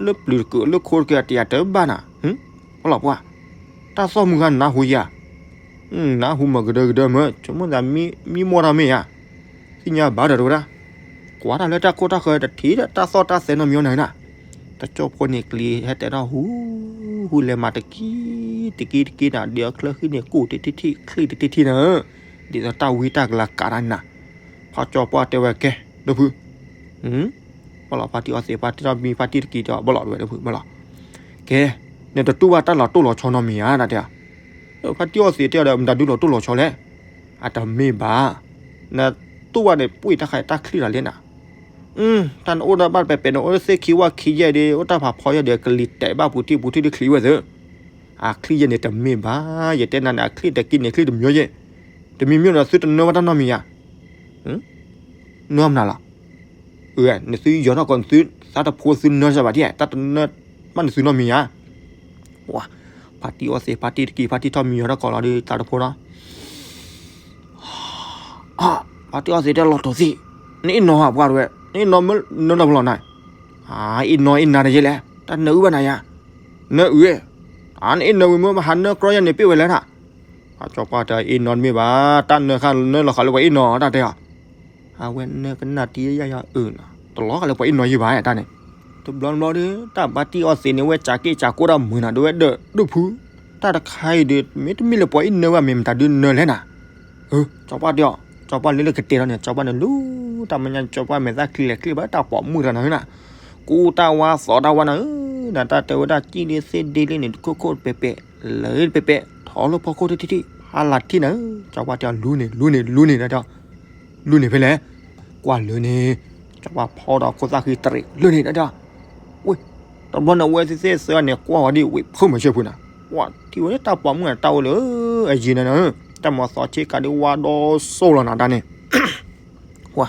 လၢပျုၤတကုာ်လၢခိတကုာ်အတယၤတဘၣ်နၤ, ပလီၤပှၢ်, တၢ်သီၣ်မုၢ်ခါနၢ်ဟူယၤ, နၢ်ဟူမၤကဒၢကဒၢမ့ၢ် ဆိကမိၣ်သးမံမီၢ်တၢ်မ့ၢ်ယၤ, သ့ၣ်ညါဘၣ်ဒီးတဝဲဒၣ်, ကွၢ်တၢ်လၢတၢ်ခိၣ်တၢ်ဃၢၤတထံၣ်ဒီးတၢ်သီၣ်တၢ်သဲနီတမံၤအီၤနၤနၤ, တကၠိဖိန့ၣ်ကျံၤဟဲတဲထီၣ်ဟူ ဟူလဲၤမၤတကံတကံတကံနၤ ဒ်အချၢဃံန့ၣ် ကိၢ်တထံၣ်ထံၣ် ချံၣ်တထံၣ်ထံၣ်နၤ, ဒ်သိးတၢ်ဝံတၢ်ကလၤကးတၢ်နၤ, ဖါကၠီပှၢ်တဲဝဲကဲ ဒီဖု ဘၣ်လီၤ ဖါတံၢ်အီသံး ဖါတံၢ်ထီၣ်မံ ဖါတံၢ်တကံးတဲအီၤ ဘၣ်လီၤ တဝဲဒၣ်ဖု ဘၣ်လီၤ, ကဲ နတတူၢ်ဘၣ်တၢ်လီၤတိၢ်လီၤဆီနီတမံၤဧါ တၢ်တဲအီၤ, ဖါတံၢ်အီသံးတဲအီၤဒီး မတၤဒုလီၤတိၢ်လီၤဆီလဲၣ်, အတမ့ၢ်ဘၣ်, နတူၢ်ဘၣ်န့ၣ် ပှ့ၢ်တၢ်ခါတၢ်ချံၣ်တၢ်လဲၣ်နၤ, တၢ်နအိၣ်ဒၣ်ဘၣ်ပဲးပဲး နအိၣ်သ့ၣ်ခံဝၣ်ခံယဲၢ်ဒီး အိၣ်တၢ်ဖးဖီယဲၢ်ဒီး ကလံၤတဲာ်ဘၣ်ပူၤထံၣ်ပူၤထံၣ်ဒီးချံဝဲသ့ၣ်, အချံၣ်ယဲၢ်န့ၣ်တမ့ၢ်ဘၣ်, ယတဲနၤန့ၣ် အချံၣ်တကံးန့ၣ် ချံၣ်တမံၤယဲၢ်, တမံၤမ့ၢ်ဒီးသုတနၢဘၣ်တၢ်နီတမံၤဧါ နၢမနုၤလီၤ, နသုယီၤထီၣ်ကီး နသုသးတဖိသုနၢစၢၤဘၣ်ဒ် တၢ်တနၢဘၣ်နသုနီတမံၤဧါ, ဝါ, ဖါတံၢ်အီသံး ဖါတံၢ်တကံး ဖါတံၢ်ထီၣ်မံယီၤထီၣ်ကီးလီၤဒီး သးတဖိဒီး ဖါတံၢ်အီသံးတဲလီၤတိာ်သံး, နအ့ၣ်နီၤဟးပှၢ်တဝဲ, နအ့ၣ်နီၤမ့ၢ်နၢတဘျီနၤ, အ့ၣ်နီၤအ့ၣ်နၤတယဲၢ်လဲၣ်, တၢ်နၢအုၣ်ဘၣ်နၤယါ, နၢအုၣ်, အနအ့ၣ်နၢဝံၤမ့ၢ်ဟးနၢကြီယဲၢ်န့ၣ်ပ့ၢ်ဝဲလဲၣ်နၤ, ဖါကၠီပှၢ်တဲအ့ၣ်နီၤတမ့ၢ်ဘၣ်, တၢ်နၢခါနၢလီၤဃာ်လၢပှၤအ့ၣ်နီၤတၢ်တဲအီၤ, အဝဲနၢကနၣ်တံၢ်ယါယါအုၣ်နီၤ တလီၤဃာ်လၢပှၤအ့ၣ်နီၤယံၢ်ဘၣ်တၢ်န့ၣ်, တဘျီတဘျီဒီး တၢ်ဖါတံၢ်အီသံးန့ၣ် ဝဲကးက့ၢ်ကးကိၢ်တၢ်မုာ်နၤ ဒ်ဝဲဒၢးဒိၣ်ဖု, တၢ်တခါအံၤဒီး မ့တမ့ၢ်လၢပှၤအ့ၣ်နၢဘၣ် မ့ၢ်မတၤဒုနၢလဲၣ်နၤ, ကၠီပှၢ်တဲအီၤ, ကၠီပှၢ်လၢလၢကတဲထီၣ်န့ၣ် ကၠီပှၢ်န့ၣ်လူၤ, တၢ်မဲာ်ညါ ကၠီပှၢ်မဲာ်သၣ်ချံလဲၤချံဘၣ် တၢ်ပိာ်မုၣ်တဂၤနၤဧၢနၤ, ကူတၢ်ဝါသီတၢ်ဝါနၤဧၢ, နတၢ်တဲဝဲဒၣ်ကံၣ်လံသ့ၣ်ဒ့လံန့ၣ် တခိၣ်ခိၣ်တပဲာ်ပဲာ်, လၢတပဲာ်ပဲာ် ထီၣ်လၢဖီခိၣ်ထံထံထံ ဖးလၢ်ထံနၤဧၢ, ကၠီပှၢ်တဲအီၤ လူၤန့ၣ် လူၤန့ၣ် လူၤန့ၣ် တၢ်တဲအီၤ, လူၤန့ၣ်ဖဲလဲၣ်, ကွၢ်လၢန့ၣ်, ကၠီပှၢ်ဖီဒီးခိၣ်သၣ်ဃံတရံး လူၤန့ၣ် တၢ်တဲအီၤ, ဝ့ၢ်, တဘျီန့ၣ် ဝဲသ့ၣ်သ့ၣ်သၢန့ၣ် ကွၢ်ဝဲဒ်ဝ့ၢ်ဖုမၤဆၢဖုနၤ, ဝဲထံၣ်ဝဲလၢတၢ်ပိာ်မုၣ်နၤ တၢ်အိၣ်လၢ အယံၤနၤနၤဧၢ, တၢ်မၤသီဆ့ကၤဒ်ဝါဒီစိလီၤနၤတၢ်န့ၣ် ဝါ,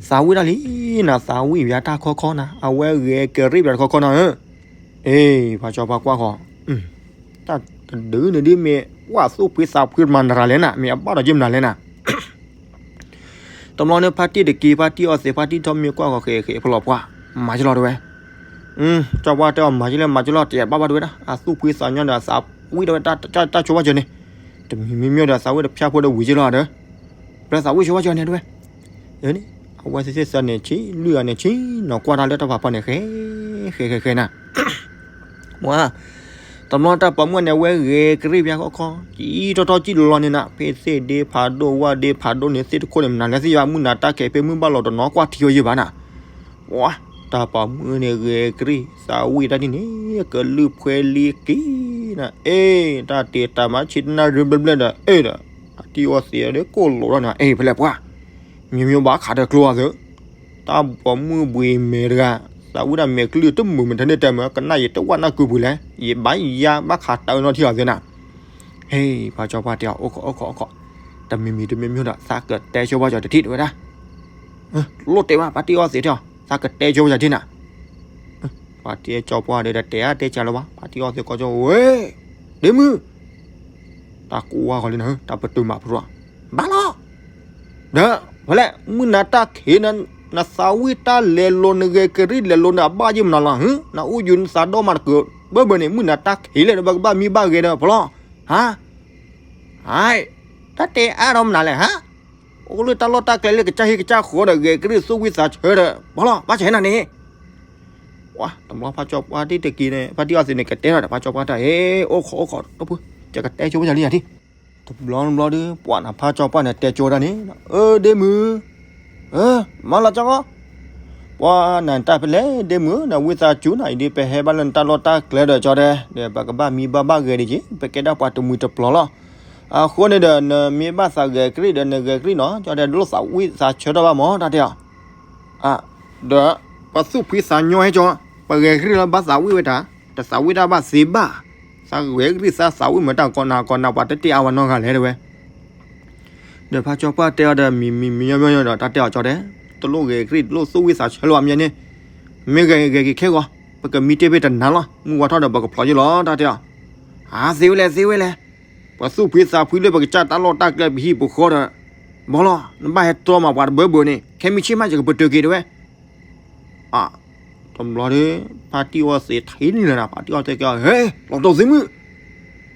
သးဝံၣ်တၢ်လံနၤ, သးဝံၣ်ပၠးတၢ်ခီခီနၤ, အဝဲဂဲၤကရံၣ်ပၠးတခီခီနၤဧၢ, အ့ ဖါကၠီပှၢ်ကွၢ်ဃီ, တၢ်တဒုန့ၣ်ဒ်မ့ၢ် ဝဲသူၣ်ဖှံသးဖှံမၤနရၤလဲၣ်နၤ, မ့ၢ်အဘၣ်ဒီးယ့ၢ်မနုၤလဲၣ်နၤ, တဘျီန့ၣ် ဖါတံၢ်တက့ၤ ဖါတံၢ်အီသံး ဖါတံၢ်ထီၣ်မံကွၢ်ဃီ ဃဲၤဃဲၤဖလီၤပှၢ်, မၤကလီၤတဝဲ ကၠီပှၢ်တဲအီၤ မၤကလီၤ မၤကလီၤ တယဲၢ်ဘၣ်ဘၣ်တဝဲဒၣ် အသူၣ်ဖှံသးညီဒီး သးဝံၣ်တဝဲ တၢ်ဆိဝဲကၢၤန့ၣ်, တမံၤမံၤမံၤဒီး သးဝံၣ်တဖၠၣ်ဖိဒီးဝံၤကလီၤဒီး, ဘျီသးဝံၣ်ဆိဝဲကၢၤန့ၣ်တဝဲ, အဝဲသ့ၣ်သ့ၣ်သၢန့ၣ် ဆံလွံၢ်ဂၤန့ၣ် ဆံနီၤကွၢ်တၢ်လၢတၢ်ဖးဖီန့ၣ် ဃဲၤဃဲၤဃဲၤဃဲၤနၤ ဝါ, တဘျီတၢ်ပိာ်မုၣ်န့ၣ် အဝဲဂဲၤကရံၣ်ပၠးခီခီ ကံထီၣ်ထီၣ်ကံလီၤန့ၣ်နၤ, ဖဲသ့ၣ်ဒ့ဖးဒိၣ် ဝၣ်ဒ့ဖးဒိၣ်န့ၣ် သ့ၣ်တခိၣ်န့ၣ် မနုၤလဲၣ်သ့ၣ်ယွၤ မုၢ်နၤတၢ်ခဲး ဖဲမုၢ်ဘၣ်လီၤတနီၤ ကွၢ်ထံဝဲယံာ်ဘၣ်နၤ, ဝါ, တၢ်ပိာ်မုၣ်န့ၣ် ဂဲၤကရံၣ် သးဝံၣ်တၢ်ဒ်န့ၣ် ကလုၢ်ဖှဲလံက့ၤနၤ, အ့ တၢ်တ့တၢ်မၤဆံးတနၢ်ရ့ဘျဲၣ်ဘျဲၣ်ဒီး အ့ဒီး ဖါတံၢ်အီသံးဒီးကိၢ်လိာ်ထီၣ်န့ၣ် အ့ ဖဲလဲၣ်ပှၢ် မ့မ့ၢ်ဘၣ်ခးတၢ်ကျိအီၤသု, တၢ်ပိာ်မုၣ်ဘှံးမဲာ်တဂၤ, သးဝံၣ်ဒၣ်မဲာ်ကလုၢ်တမုာ်မ့ၢ်ထဲန့ၣ်တဲမ့ၢ် ကနၣ်ယတဝၣ်နၢ်ကုပူၤလဲၣ်, ယဘၣ်ယါဘၣ်ခးတၢ်နီၢ်ထံအီၤသုနၤ, ဟ့ၣ် ဖါကၠီပှၢ်တဲအီၤ အိၣ်ခိးအိၣ်ခိးအိၣ်ခိး, တမံၤမံၤတမံၤမံၤဒီး သးကတဲဆိဝဲကၢၤတထံၣ်တဝဲဒၣ်, လိၣ်တဲဘၣ် ဖါတံၢ်အီသံးတဲအီၤ သးကတဲဆိဝဲကၢၤတထံၣ်နၤ, ဖါတံၢ်ကၠီပှၢ်ဒီး တတဲအါတဲကၢၤလၢၤဘၣ် ဖါတံၢ်အီသံးကိးကၠီဝဲ, ဒ့မုၢ် တၢ်ကိးဝါဂီၤလံနၤ တၢ်ပတုာ်မးဖုရီ, ဘၣ်လီၤ, ဒီး ဖဲလဲၣ် မုၢ်နၤတၢ်ခံးနၤ, နသးဝံၣ်တၢ်လဲၤလိၤ နဂဲၤကရံၣ်လဲၤလိၤ နအဘၣ်ယ့ၢ်မနုၤလီၤ, နအိၣ်ယူၤနသးဒီမးတကုာ်ဘၢဘၢန့ၣ် မုၢ်နၤတၢ်ခံးလဲၣ် နဘၣ်ကဘၣ်မံဘၣ်ဂဲၤဒီးဖလီၢ်, ဟါ, ဟါ, တၢ်တဲအါထီၣ်မနုၤလဲၣ် ဟါ, အိၣ် အိၣ်လၢတၢ်လီၢ်တၢ်ကျဲလၢကစၢ်ဟ့ၣ်ကစၢ်ဃီဒီး ဂဲၤကရံၣ်သူၣ်ဝံသးဆၢဒီး ဘီလီၤ ဘၣ်ဆၣ်ဟဲနၤန့ၣ် ဝါ တဘျီဖါကၠီပှၢ်တံၢ်တက့ၤန့ၣ် ဖါတံၢ်အီသံးန့ၣ် ကတဲထီၣ်ဒီးဖါကၠီပှၢ်တၢ် ဟ့ အိၣ်ခိးအိၣ်ခိး ဒီပုၢ် ယကတဲကၠိဝဲယၤလံယၤထံၣ် တဘျီတဘျီဒီး ပှၤနဖါကၠီပှၢ်န့ၣ် တဲကၠိဝဲဒၣ်န့ၣ် အၢ ဒ့မုၣ် မၤလီၤကၠီကီ ပှၤနတၢ်ဖဲလဲၣ် ဒ့မုၣ် နဝံသးစူၤနၤ အံၤဒ်ပဟဲဘၣ်လၢနတၢ်လီၢ်တၢ်ကျဲဒီးကၠီတဲ ဒီးပကဘၣ်မံဘၣ်ဘၣ်ဂဲၤဒံးက့ၤ ပကဲဒၣ်ပှၤတမှံၤတပျီၤလီၤ. အဃိန့ၣ်ဒီး နမ့ၢ်ဘၣ်သးဂဲၤကရံၣ်ဒီး နဂဲၤကရံၣ်နီၤ ကၠီတဲ ဒ်လိၣ်သးဝံၣ်သးဆၢထီၣ်ဘၣ်မး တၢ်တဲအီၤ ဒီး ပသူၣ်ဖှံသးညီဟဲကၠီ ပဂဲၤကရံၣ်လၢဘၣ်သးဝံၣ်ဝဲတၢ် တသးဝံၣ်တၢ်ဘၣ်သ့ဘၣ် သးဂဲၤကရံၣ်သးသးဝံၣ်မ့ၢ်တၢ်ကီနၤကီနၤ ပှၤတတဲအါဝဲနီတဂၤလဲၣ်တဲဝဲ ဒီးဖါကၠီပှၢ်တဲအီၤဒီး မံၤမံၤမံၤညီညီညီဒီး တၢ်တဲအီၤကၠီတဲ တလိၣ်ဂဲၤကရံၣ် တလိၣ်သူၣ်ဝံၣ်သးဆၢလၢၤဘၣ်မ့ၢ်န့ၣ် မ့ၢ်ဂဲၤဂဲၤက့ၤခဲဂီၤ ပကမံတ့ၢ်ဖဲတနၤလီၤ မုၢ်ဝါထီၣ်ဒီးပကဖျိးယ့ၢ်လီၤ တၢ်တဲအီၤ အါ သ့ဝဲလဲၣ် သ့ဝဲလဲၣ် ပှၤသူၣ်ဖှံသးဖှံလၢပကစၢ်တၢ်လီၢ်တၢ်ကျဲပဟံၣ်ပဃီဒီး ဘီလီၤ နဘၣ်ဟဲတြီမးပှၤတဘၢဘၢန့ၣ် ခဲမုၢ်ဆ့ၣ်မးယကပတုာ်က့ၤတဲဝဲ အ တဘျီဒီး ဖါတံၢ်အီသံးထံၣ်န့ၣ်လီၤနၤ ဖါတံၢ်အီသံးက့ၤ ဟဲ လီၤတီၢ်သ့မုၣ်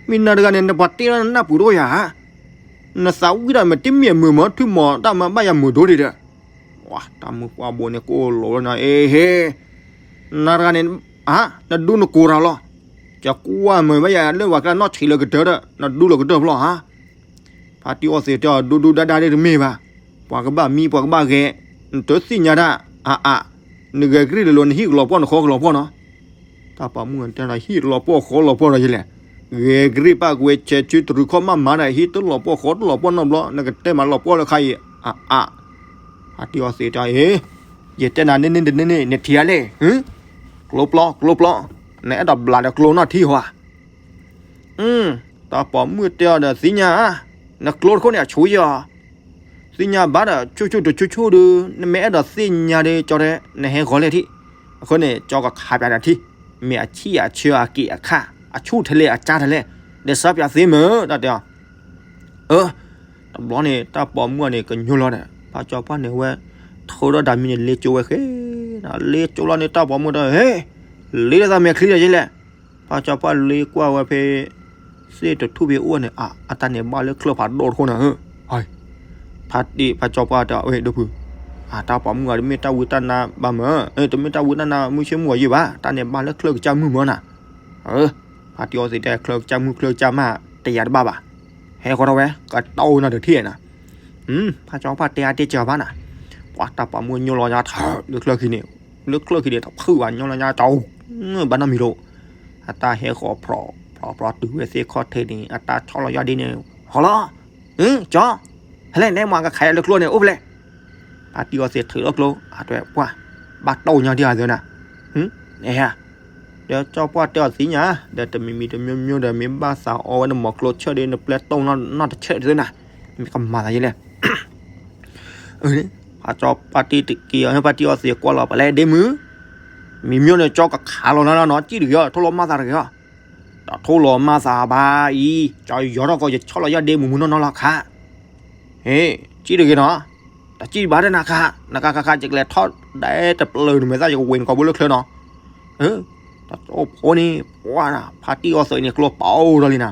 မ့ၢ်နၤတဂၤန့ၣ် နပှၤတ့လၢနနၢ်ပူၤတအိၣ်ယၤဧါ နသးဝံၣ်တၢ်မ့ၢ်တမ့ၢ်မုာ်မၢ ထုးမီၤတၢ်မၤဘၣ်ယၤမုာ်ဒိၣ်ဒံးဒီး ဝါ တၢ်မုၢ်ပှၢ်ဘိန့ၣ် ကအိၣ်လီၤဝဲနီၤ အ့ဟ့ နၤတဂၤန့ၣ် အ နဒူနကိးတၢ်လီၤ ယကွၢ်မုာ်ဘၣ်ယၤလၢပှၤကျါနီၢ်ဆံးလၢကတၢၢ်ဒီး နဒူလၢကတၢၢ်ဖျီၣ်ဧါ ဖါတံၢ်အီသံးတဲအီၤ ဒူဒူဒါဒါဒ်တမ့ၢ်ဘၣ်, ပှၤကဘၣ်မံ ပှၤကဘၣ်ဂဲၤ, နတသ့ၣ်ညါတၢ်, အါအါ, နဂဲၤကရံၣ်လၢလီၤ နဟံၣ်ကလီၤပှီၢ် နဃီကလီၤပှီၢ်နီၤ. တၢ်ပိာ်မုၣ်တဲဒီး ဟံၣ်လီၤပှီၢ်ဃီလီၤပှီၢ်ဒီးယလဲၣ်, ဂဲၤကရံၣ်ပာ်ကွဲးဆဲးဆူတရူးခီၣ်မးမးဒီး ဟံၣ်တလီၤပှီၢ်ဃီတလီၤပှီၢ်နီတဘျီ နကတဲမးလီၤပှီၢ်လၢခါအံၤ, အါအါ. ဖါတံၢ်အီသံးတဲအီၤ အ့ ယတဲနၤန့ၣ်န့ၣ်တန့ၢ်န့ၣ် နထံၣ်ဧါလဲၣ်, ကျိပျီ ကျိပျီ, နအဲၣ်ဒိးဘျးဒီးကျိနီၢ်ထံဟီဧါ. တၢ်ပိာ်မုၣ်တဲအီၤဒီး သ့ၣ်ညါဧါ, နကျိတခိၣ်န့ၣ် အဆူၣ်ယီၤ, သ့ၣ်ညါဘၣ်ဒီး ဆူၣ်ဆူၣ်တဆူၣ်ဆူၣ်ဒီး နမ့ၢ်အဲၣ်ဒိးသ့ၣ်ညါဒီး ကၠီတဲ နဟဲဂီၤလဲၣ်ထံၣ်, အဃိန့ၣ် ကၠီကခးပၠးနၤထံၣ်, မ့ၢ်အဆံၣ်အဆၢအက့ၢ်အခါ, အဆူၣ်ထဲလဲၣ်အကၢ်ထဲလဲၣ်, ဒီးစးပၠးသ့မ့ၢ် တၢ်တဲအီၤ အၢ တဘျီန့ၣ် တၢ်ပိာ်မုၣ်အီၤန့ၣ် ကညိလီၤဒီး ဖါကၠီပှၢ်န့ၣ်ဝဲ ထၢထီၣ်ဒၣ်မံန့ၣ် လ့ကၠိဝဲဃဲ, လ့ကၠိလီၤန့ၣ် တၢ်ပိာ်မုၣ်ဒီး ဟ့ၣ်, လ့လၢသးမဲာ်ချံဒီးယလဲၣ်. ဖါကၠီပှၢ်လ့ကွၢ်ဝဲဖဲ သ့ၣ်တထူၣ်ဖဲအိၣ်န့ၣ် အ အတၢ်န့ၣ်ဘၣ်လၢချၢၣ်ဖးဒိၣ်တခိၣ်န့ၣ်, ဖါတံၢ် ဖါကၠီပှၢ်တဲ ဝဲဒိၣ်ဖု, အတၢ်ပိာ်မုၣ်အီၤ တမ့ၢ်တၢ်ဝံတၢ်နါဘၣ်မ့ၢ်, တမ့ၢ်တၢ်ဝံတၢ်နါမုၢ်ဆ့ၣ်မုၢ်ဂီၤယဲၢ်ဘၣ်, တၢ်န့ၣ်ဘၣ်လၢချၢၣ်ကစၢ်မုၢ်မ့ၢ်နၤ. ဖါတံၢ်အီသံးတဲ ချၢၣ်ကစၢ်မုၢ်ချၢၣ်ကစၢ်မး တယၤတဘၣ်ဘၣ်, ဟဲဃီထီၣ်ဝဲ ကတီၢ်နၤတထံၣ်နၤ. ဖါကၠီပှၢ်တဲအါတဲစှၤဘၣ်နၤ, ပှၤတၢ်ပိာ်မုၣ်ညိလီၤညါထၢလၢချၢၣ်ခံန့ၣ်, လၢချၢၣ်ခံန့ၣ် တဖုဘၣ်ညိလီၤညါတၢ်, ဘၣ်နီတမံၤလီၤ. အတၢ်ဟဲဃီၤဖျိးဖျိးဖျိးတုၤဝဲသ့ၣ်ခီၣ်ထံးန့ၣ် အတၢ်ဆီၣ်လီၤယီၢ်ဒ့န့ၣ်, ဟီလီၤ, ကၠီ, ဟဲလဲၣ်နဲမၤကခးယၤလၢကျိန့ၣ် အိၣ်ဖဲလဲၣ်. ဖါတံၢ်အီသံးထုးလီၤကျိ အတဲပှၢ်, ဘၣ်တီၢ်ညါဒံးဧါသၢနၤ, နဟဲဧါ. ဒီးကၠီပှၢ်တဲအီၤသ့ၣ်ညါ, ဒီးတမံၤမံၤတမံၤမံၤဒီး မ့ၢ်ဘၣ်သးအီဝဲနမီၤကျိဆၢၣ်ဒီး နပျဲတိၢ်နီၢ်တဆၢၣ်သၢနၤ, မ့ၢ်ကမၤသးယဲလဲၣ်. ဖါကၠီပှၢ်တံၢ်တက့ၢ်အီၤ ဖါတံၢ်အီသံးကွၢ်လီၤ ပှၤလဲၣ်ဒ့မုၣ်, မံၤမံၤန့ၣ် ကၠီကခးလီၤနၤလီၤနီၤ စံၣ်တဂ့ၤအီၤ ထိၣ်လီၤမၢ်သးတဂ့ၤအီၤ. တထိၣ်လီၤမၢ်သးဘၣ်အံၤ ကၠီယီၤထီၣ်ကီး ယဆီၣ်လီၤယီၢ်ဒ့မုၢ်မုၢ်နီၢ်နီၢ်လီၤခါ ဟ့ၣ်, စံၣ်တဂ့ၤနီၤ, တစံၣ်ဘၣ်တနၤခါ, နကခါခါ ယကလဲၤထီၣ်ဒဲတပျၢၤနမဲာ်သၣ် ယကဝ့ၤနကိာ်ဘိလၢချၢနီၤ. တၢ်အိၣ်ဖိန့ၣ် ပှၢ်နၤ ဖါတံၢ်အီသံးန့ၣ် ကျိပအိၣ်ထီၣ်လံနၤ.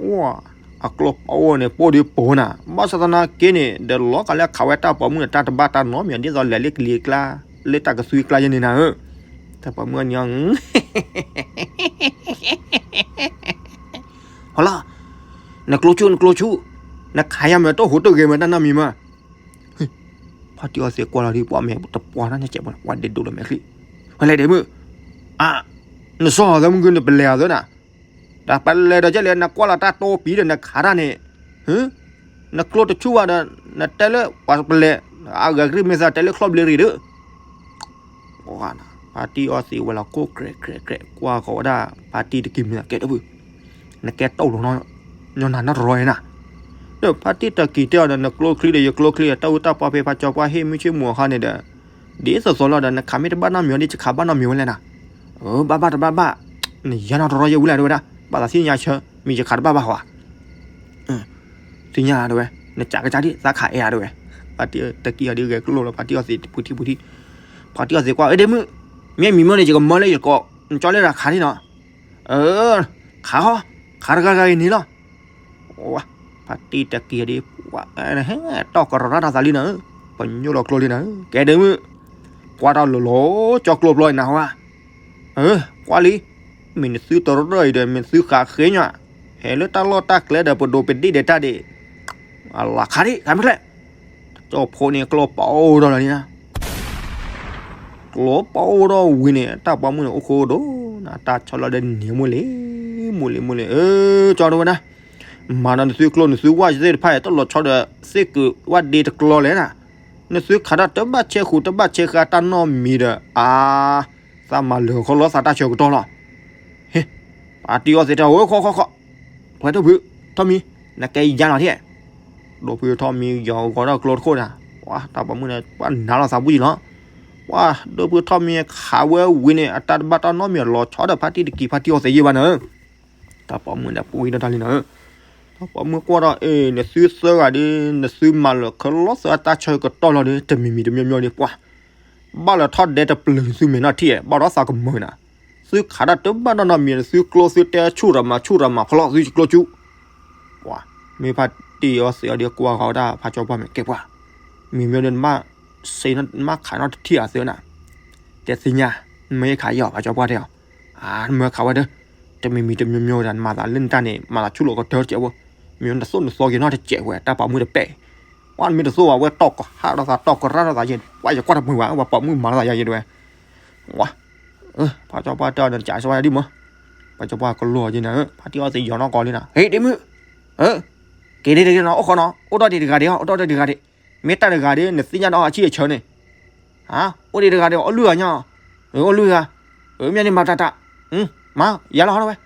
ပှၢ် အကျိပအိၣ်န့ၣ် ပိၢ်ဒုးပိာ်နၤ, ဘၣ်ဆၣ်သနာ်က့န့ၣ် ဒီးလီၤကးလၢအခးဝဲတၢ်ပိာ်မုၣ်န့ၣ် တၢ်တဘၣ်တၢ်နီတမံၤ ဒ်သိးလဲၤလၢကလံၤကျါ လၢတၢ်ကသွံကျါယဲန့ၣ်နၤဧၢ. တၢ်ပိာ်မုၣ်န့ၣ် ဟီလီၤ, နကျိဆူၣ် နကျိဆူၣ်, နခးယၤမ့ၢ်တအိၣ်ဟူးတဂ့ၤမ့ၢ်တၢ်နီတမံၤမး. ဖါတံၢ်အီသံးကွၢ်လီၤဒ်ပှၤမဲာ်တပှၢ်တၢ်ညါကဲးပှၤ ပှၤဒဲးဒိၣ်လီၤမဲာ်ချံ, ဖဲလဲၣ်ဒ့မုၣ်, အါ, နစီၣ်သးမုၢ်ဂုၢ် နပလဲၤအီၤသၢနၤ, တၢ်ပလဲၤဒီးကဲလဲၣ် နကွၢ်လီၤတၢ်တိပံၤဒီးနခးတၢ်န့ၣ်, နကျိတဆူၣ်ဘၣ်ဒီး နတဲလၢပှၤပလဲၤ, အဂၤကရံၣ်မ့ၢ်သးတဲလၢချီၣ်ဘျ့ရံၣ်ဒီး ဖါတံၢ်အီသံးဝဲလီၤကိၢ်ကြဲးကြဲးကြဲး ကွၢ်ဃီၤဝဲဒၣ် ဖါတံၢ်တကံၢ်မ့ၢ်ကဲတဘုၣ်, နကဲတိၢ်လီၤ ညီနၤနီတရီန့ၣ်နၤ, ဒီးဖါတံၢ်တကံၢ်တဲအီၤဒီး နကျိချံဒီးယကျိချံ တၢ်အူတၢ်ပီဖဲဖါကၠီပှၢ်ဟ့ၣ်မုၢ်ဆ့ၣ်မုၢ်အခါန့ၣ်ဒီး ဒ်သိးသိးလီၤဒီး နခးမ့ၢ်တဘၣ်နီတမံၤဒီး ယခးဘၣ်နီတမံၤဝဲလဲၣ်နၤ, ဘၣ်ဘၣ်တဘၣ်ဘၣ်, နယၤနီတရီယဲဝဲလဲၣ်တဲဝဲဒၣ် ဘၣ်သးသ့ၣ်ညါဆၢ မ့ၢ်ယခးတဘၣ်ဘၣ်ဟီဧါ သ့ၣ်ညါတဲဝဲ, နကးကစၢ်ဒ်သးခးအဲၣ်ဧါတဲဝဲ, ဖါတံၢ်တကံၢ်အီၤဒ်ဂဲၤကျိလီၤ ဖါတံၢ်အီသံးပူၤထံပူၤထံ, ဖါတံၢ်အီသံးကွၢ် အၢ ဒ့မုၣ်, မ့ၢ်မံၤမ့ၢ်န့ၣ် ယကမၢလၢယကိး နကၠီလၢတၢ်ခးန့ၣ်နီၤ, ခးဟီ, ခးတဂၤဂၤအံၤန့ၣ်လီၤ. ဖါတံၢ်တကံၢ်အီၤဒ် ပှၤ ဟဲတီၢ်ကရၢတၢ်သးလံနၤဧၢ, ပညိၣ်လီၤကျိလံနၤဧၢ, ကဲဒ့မုၣ်, ကွၢ်တၢ်လီၤလီၤ ကၠီကျိပျီနၤဟါ, အၢ ကွၢ်လံ, မ့ၢ်နသုတရၢၢ်အံၤဒီး မ့ၢ်သုဃးဃ့ညါ, ဟဲလၢတၢ်လီၢ်တၢ်ကျဲဒီး ပဒိးပဒံၣ်ဒဲးတၢ်ဒံး, အလၤခါဒံး ခါမ့ၢ်ချဲ, တကၠီဖိန့ၣ် ကျိပအိၣ်ဒီးလီၤလံနၤ ကျိပအိၣ်ဒီးဝံၤန့ၣ် တၢ်ပိာ်မုၣ်န့ၣ် အိၣ်ခိၣ်ဒိၣ်နၤ တၢ်ဆီလီၤဒီးန့ၣ် မိၢ်လံ, မိၢ်လံ မိၢ်လံ, အၢ ကၠီတဝဲဒၣ်, မၤဒီးနသုကျိနသုဝၣ်သ့ၣ်တဖၣ်အံၤ တၢ်လီၤဆီဒီးသ့ၣ်ကုးဝၣ်ဒ့တကျီလဲၣ်နၤ, နသုခးတၢ်တဘၣ်ဆဲးဃူတဘၣ်ဆဲးဃာ်တၢ်နီတမံၤဒီး အါ, သးမၤလၢာ်ခီလီၤသးတၢ်ဆၢကတီၢ်လီၤ, ဟ့, ပှၤတံၢ်အီၣ်သ့ၣ်တဖၣ် အိၣ်ခီခီခီ, ပှၤဒိၣ်ဖုထီၣ်မံၤ, နကဲယါလီၤထံၣ် ဒိၣ်ဖုထီၣ်မံၤ ယီၤဂီၤထီၣ်ကျိတခိၣ်နၤ, ပှၤတၢ်ပိာ်မုၣ်န့ၣ် ပှၤနၤလီၤသးဘူၣ်ယံၤလီၤ, ပှၤဒိၣ်ဖုထီၣ်မံၤခးဝဲဝံၤန့ၣ် အတၢ်တဘၣ်တၢ်နီတမံၤ လီၤဆီဒီးဖါတံၢ်တက့ၤ ဖါတံၢ်အီၣ်သ့ၣ်ယံၤဘၣ်နၤဧၢ, တၢ်ပိာ်မုၣ်ဒီးပှၤဝံၤဒီးတၢ်လံနၤဧၢ, တၢ်ပိာ်မုၣ်ကွၢ်ဒီး အ့ နသုသၢဂၤဒီး နသုမၤလၢာ်ခီလီၤသးတၢ်ဆၢကတီၢ်လီၤဒီး တမံၤမံၤတမံၤမံၤဒီး ပှၤ ဘၣ်လၢထီၣ်ဒဲတပျုၤသုမဲာ်နီၢ်ထံၣ် ဘၣ်ဒီးသးကမုာ်နၤ, သုခးတၢ်တဘၣ်နီတမံၤ သုကျိသုတဲဆူၣ်ရၤမၤဆူၣ်ရၤမၤဖီလီၤသုကျိကၠူ, ပှၤ မ့ၢ်ဖါတံၢ်အီၣ်သ့ၣ်အီၤဒီးကွၢ်ဃီၤဝဲဒၣ်ဖါကၠီပှၢ်မဲာ် ကဲပှၤ, မံၤမံၤဒီးနဘၣ် စ့ နဘၣ်ခးနီတထံၣ်အီၤသ့နၤ, တဲသ့ၣ်ညါ, နမ့ၢ်ခးယီၤဖါကၠီပှၢ်တဲအီၤ, အါ နမ့ၢ်ခးဝဲဒီး တမံၤမံၤတမံၤမံၤဒီး နမၤသးလၢနတၢ်န့ၣ် မၤသးဆူၣ်လီၤကတၢၢ်တကဲးဖိ, မ့ၢ်နတသိၣ်နသီက့ၤနီတစဲးဝဲ တၢ်ပိာ်မုၣ်တပဲာ်, ပှၤမ့ၢ်တသိၣ်ဘၣ်ဝဲတီၢ်ကဟၣ်ဒီးသးတီၢ်ကရၢ်ဒီးသးယဲၢ် ပှၤယကွၢ်တမုာ်ဘၣ် ပှၤပိာ်မုၣ်မၤလီၤသးယဲၢ်ယဲၢ်တဝဲ, ဝါ ဖါကၠီပှၢ်တဲအီၤဒီး နကးစၢၤဝဲဒၣ်ဒ်မး, ဖါကၠီပှၢ်ကလိာ်အီၤက့ၤနၤဧၢ, ဖါတံၢ်အီၣ်သ့ၣ်ယီၤနီၢ်ကီးလံနၤ, ဟ့ၣ်ဒ့မုၣ်, က့ၤဒ့တဂ့ၤနီၤ အိၣ်ဃီနီၤ အိၣ်ဒီးဒ့တဂၤဒ့ အိၣ်ဒီးဒ့တဂၤဒ့, မ့ၢ်တၢ်တဂၤဒ့ နသ့ၣ်ညါဒီးအဆံၣ်အဆၢန့ၣ်, အိၣ်ဒ့တဂၤဒ့ အိၣ်လွံၢ်ဂၤညါ, အိၣ်လွံၢ်ဂၤ, မ့ၢ်န့ၣ်မၤတၢ်တၢ်, မၤ ယၤလီၤဟီဝဲ